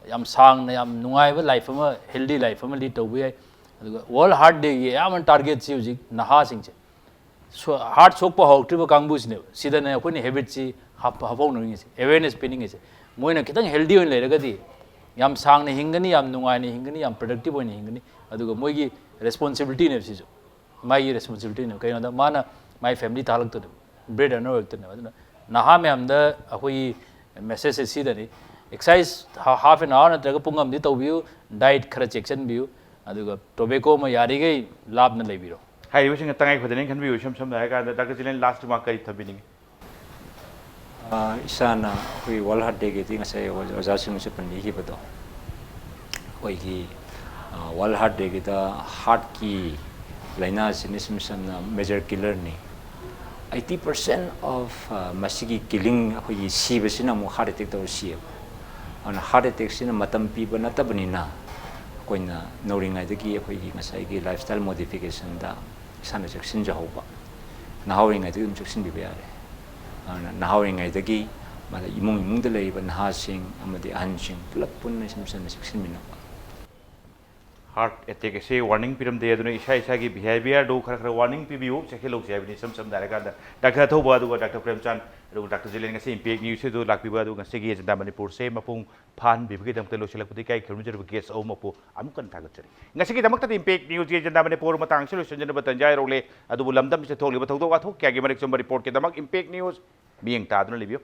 ꯌꯥꯝ ꯁꯥꯡꯅ ꯌꯥꯝ ꯅꯨꯡꯉꯥꯏꯕ ꯂꯥꯏꯐ ꯑꯃ, ꯍꯦꯜꯗꯤ ꯂꯥꯏꯐ ꯑꯃ ꯂꯤꯗ ꯇꯧꯕ ꯌꯥꯏ꯫ ꯑꯗꯨꯒ ꯋꯥꯔꯜ ꯍꯥꯔꯠ ꯗꯦꯒꯤ ꯑꯌꯥꯝꯕ ꯇꯥꯔꯒꯦꯠꯁꯤ ꯍꯧꯖꯤꯛ ꯅꯍꯥꯁꯤꯡꯁꯦ, ꯁꯣ-, ꯍꯥꯔꯠ ꯁꯣꯛꯄ ꯍꯧꯔꯛꯇ꯭ꯔꯤꯕ ꯀꯥꯡꯕꯨꯁꯤꯅꯦꯕ꯫ ꯁꯤꯗꯅꯦ ꯑꯩꯈꯣꯏꯅ ꯍꯦꯕꯤꯠꯁꯤ ꯍꯥꯞ-, ꯍꯥꯞꯍꯧꯅꯅꯤꯡꯉꯤꯁꯦ, ꯑꯦꯋꯦꯔꯅꯦꯁ ꯄꯤꯅꯤꯡꯉꯤꯁꯦ꯫ ꯃꯣꯏꯅ ꯈꯤꯇꯪ ꯍꯦꯜꯗꯤ ꯑꯣꯏꯅ ꯂꯩꯔꯒꯗꯤ ꯌꯥꯝ ꯁꯥꯡꯅ ꯍꯤꯡꯒꯅꯤ, ꯌꯥꯝ ꯅꯨꯡꯉꯥꯏꯅ ꯍꯤꯡꯒꯅꯤ, ꯌꯥꯝ ꯄ꯭ꯔꯗꯛꯇꯤꯕ ꯑꯣꯏꯅ ꯍꯤꯡꯒꯅꯤ꯫ ꯑꯗꯨꯒ ꯃꯣꯏꯒꯤ ꯔꯦꯁꯄꯣꯟꯁꯤꯕꯤꯂꯤꯇꯤꯅꯦꯕ ꯁꯤꯁꯨ, ꯃꯥꯒꯤ ꯔꯦꯁꯄꯣꯟꯁꯤꯕꯤꯂꯤꯇꯤꯅꯦꯕ꯫ ꯀꯩꯅꯣꯗ ꯃꯥꯅ ꯃꯥꯏ ꯐꯦꯃꯤꯂꯤ ꯊꯥꯒꯠꯂꯛꯇꯣꯏꯅꯦꯕ, ꯕ꯭ꯔꯦꯗ ꯑꯔꯅꯔ ꯑꯣꯏꯔꯛꯇꯣꯏꯅꯦꯕ꯫ ꯑꯗꯨꯅ ꯅꯍꯥ ꯃꯌꯥꯝꯗ ꯑꯩꯈꯣꯏꯒꯤ ꯃꯦꯁꯦꯖꯁꯦ ꯁꯤꯗꯅꯤ: ꯑꯦꯛꯁꯔꯁꯥꯏꯁ ꯍꯥꯐ ꯑꯦꯟ ꯑꯋꯥꯔ ꯅꯠꯇ꯭ꯔꯒ ꯄꯨꯡ ꯑꯃꯗꯤ ꯇꯧꯕꯤꯌꯨ, ꯗꯥꯏꯠ ꯈꯔ ꯆꯦꯛꯁꯤꯟꯕꯤꯌꯨ, ꯑꯗꯨꯒ ꯇꯣꯕꯦꯀꯣ ꯑꯃ ꯌꯥꯔꯤꯈꯩ ꯂꯥꯞꯅ ꯂꯩꯕꯤꯔꯣ꯫ ꯍꯥꯏꯔꯤꯕꯁꯤꯡ ꯇꯉꯥꯏ ꯐꯗꯅ ꯈꯟꯕꯤꯌꯨ꯫ ꯏꯁꯝ ꯁꯝꯅ ꯍꯥꯏꯔꯀꯥꯟꯗ, ꯗꯥꯛꯇꯔ ꯖꯤꯂꯦꯟ, ꯂꯥꯁ ꯔꯤꯃꯥꯔꯛ ꯀꯔꯤ ꯊꯝꯕꯤꯅꯤꯡꯉꯤ? ꯑ, ꯏꯁꯥꯅ ꯑꯩꯈꯣꯏ ꯋꯥꯔꯜ ꯍꯥꯔꯠ ꯗꯦꯒꯤꯗꯤ ꯉꯁꯥꯏ ꯑꯣꯖꯥꯁꯤꯡꯅꯁꯨ ꯄꯟꯕꯤꯈꯤꯕꯗꯣ, ꯑꯩꯈꯣꯏꯒꯤ, ꯑ, ꯋꯥꯔꯜ ꯍꯥꯔꯠ ꯗꯦꯒꯤꯗ ꯍꯥꯔꯠꯀꯤ ꯂꯥꯏꯅꯥꯁꯤꯅ ꯏꯁꯝ ꯁꯝꯅ ꯃꯦꯖꯔ ꯀꯤꯂꯔꯅꯤ꯫ Eighty percent of, ꯑ, ꯃꯁꯤꯒꯤ ꯀꯤꯂꯤꯡ, ꯑꯩꯈꯣꯏꯒꯤ ꯁꯤꯕꯁꯤꯅ ꯑꯃꯨꯛ ꯍꯥꯔꯠ ꯑꯦꯇꯦꯛ ꯇꯧꯔ ꯁꯤꯌꯦꯕ꯫ ꯑꯗꯨꯅ ꯍꯥꯔꯠ ꯑꯦꯇꯦꯛꯁꯤꯅ ꯃꯇꯝ ꯄꯤꯕ ꯅꯠꯇꯕꯅꯤꯅ, ꯑꯩꯈꯣꯏꯅ ꯅꯧꯔꯤꯉꯩꯗꯒꯤ ꯑꯩꯈꯣꯏꯒꯤ ꯉꯁꯥꯏꯒꯤ ꯂꯥꯏꯐ ꯁ꯭ꯇꯥꯏꯜ ꯃꯣꯗꯤꯐꯤꯀꯦꯁꯟꯗ ꯏꯁꯥꯅ ꯆꯦꯛꯁꯤꯟꯖꯍꯧꯕ, ꯅꯍꯥ ꯑꯣꯏꯔꯤꯉꯩꯗꯒꯤ ꯑꯗꯨꯝ ꯆꯦꯛꯁꯤꯟꯕꯤꯕ ꯌꯥꯔꯦ꯫ ꯑꯗꯨꯅ ꯅꯍꯥ ꯑꯣꯏꯔꯤꯉꯩꯗꯒꯤ ꯃꯥꯗ ꯏꯃꯨꯡ ꯏꯃꯨꯡꯗ ꯂꯩꯔꯤꯕ ꯅꯍꯥꯁꯤꯡ ꯑꯃꯗꯤ ꯑꯍꯟꯁꯤꯡ ꯄꯨꯂꯞ ꯄꯨꯟꯅ ꯏꯁꯝ ꯁꯝꯅ ꯆꯦꯛꯁꯤꯟꯃꯤꯟꯅꯕ꯫ ꯍꯥꯔꯠ ꯑꯦꯇꯦꯛ ꯑꯁꯤ ꯋꯥꯔꯅꯤꯡ ꯄꯤꯔꯝꯗꯦ, ꯑꯗꯨꯅ ꯏꯁꯥ ꯏꯁꯥꯒꯤ ꯕꯤꯍꯦꯕꯤꯌꯔꯗꯨ ꯈꯔ ꯈꯔ ꯋꯥꯔꯅꯤꯡ ꯄꯤꯕꯤꯌꯨ, ꯆꯦꯛꯁꯤꯜꯍꯧꯁꯤ ꯍꯥꯏꯕꯅꯤ꯫ ꯏꯁꯝ ꯁꯝꯅ ꯍꯥꯏꯔꯀꯥꯟꯗ, ꯗꯥꯛꯇꯔ ꯑꯊꯧꯕ ꯑꯗꯨꯒ ꯗꯥꯛꯇꯔ ꯄ꯭ꯔꯦꯝꯆꯥꯟ ꯑꯗꯨꯒ ꯗꯥꯛꯇꯔ ꯖꯤꯂꯦꯟ ꯉꯁꯤ ꯏꯝꯄꯦꯛ ꯅ꯭ꯌꯨꯁ ꯑꯗꯨ ꯂꯥꯛꯄꯤꯕ ꯑꯗꯨ ꯉꯁꯤꯒꯤ ꯑꯦꯖꯦꯟꯗꯥ ꯃꯅꯤꯄꯨꯔꯁꯦ ꯃꯄꯨꯡ ꯐꯥꯍꯟꯕꯤꯕꯒꯤꯗꯃꯛꯇ ꯂꯣꯏꯁꯤꯜꯂꯛꯄꯗ ꯏꯀꯥꯏ ꯈꯨꯔꯨꯝꯖꯔꯤꯕ ꯒꯦꯁ ꯑꯍꯨꯝꯃꯛꯄꯨ ꯑꯃꯨꯛ ꯍꯟꯅ ꯊꯥꯒꯠꯆꯔꯤ꯫ ꯉꯁꯤꯒꯤꯗꯃꯛꯇꯗꯤ ꯏꯝꯄꯦꯛ ꯅ꯭ꯌꯨꯁꯀꯤ ꯑꯦꯖꯦꯟꯗꯥ ꯃꯅꯤꯄꯨꯔ ꯃꯇꯥꯡ ꯑꯁꯤ ꯂꯣꯏꯁꯤꯟꯖꯅꯕ ꯇꯟꯖꯥ ꯌꯧꯔꯛꯂꯦ, ꯑꯗꯨꯕꯨ ꯂꯝꯗꯝꯁꯤꯗ ꯊꯣꯛꯂꯤꯕ ꯊꯧꯗꯣꯛ ꯋꯥꯊꯣꯛ ꯀꯌꯥꯒꯤ ꯃꯔꯤꯛ ꯆꯨꯝꯕ ꯔꯤꯄꯣꯔꯠꯀꯤꯗꯃꯛ ꯏꯝꯄꯦꯛ ꯅ꯭ꯌꯨꯁ ꯃꯤꯠꯌꯦꯡ ꯇꯥꯗꯨꯅ ꯂꯩꯕꯤꯌꯨ꯫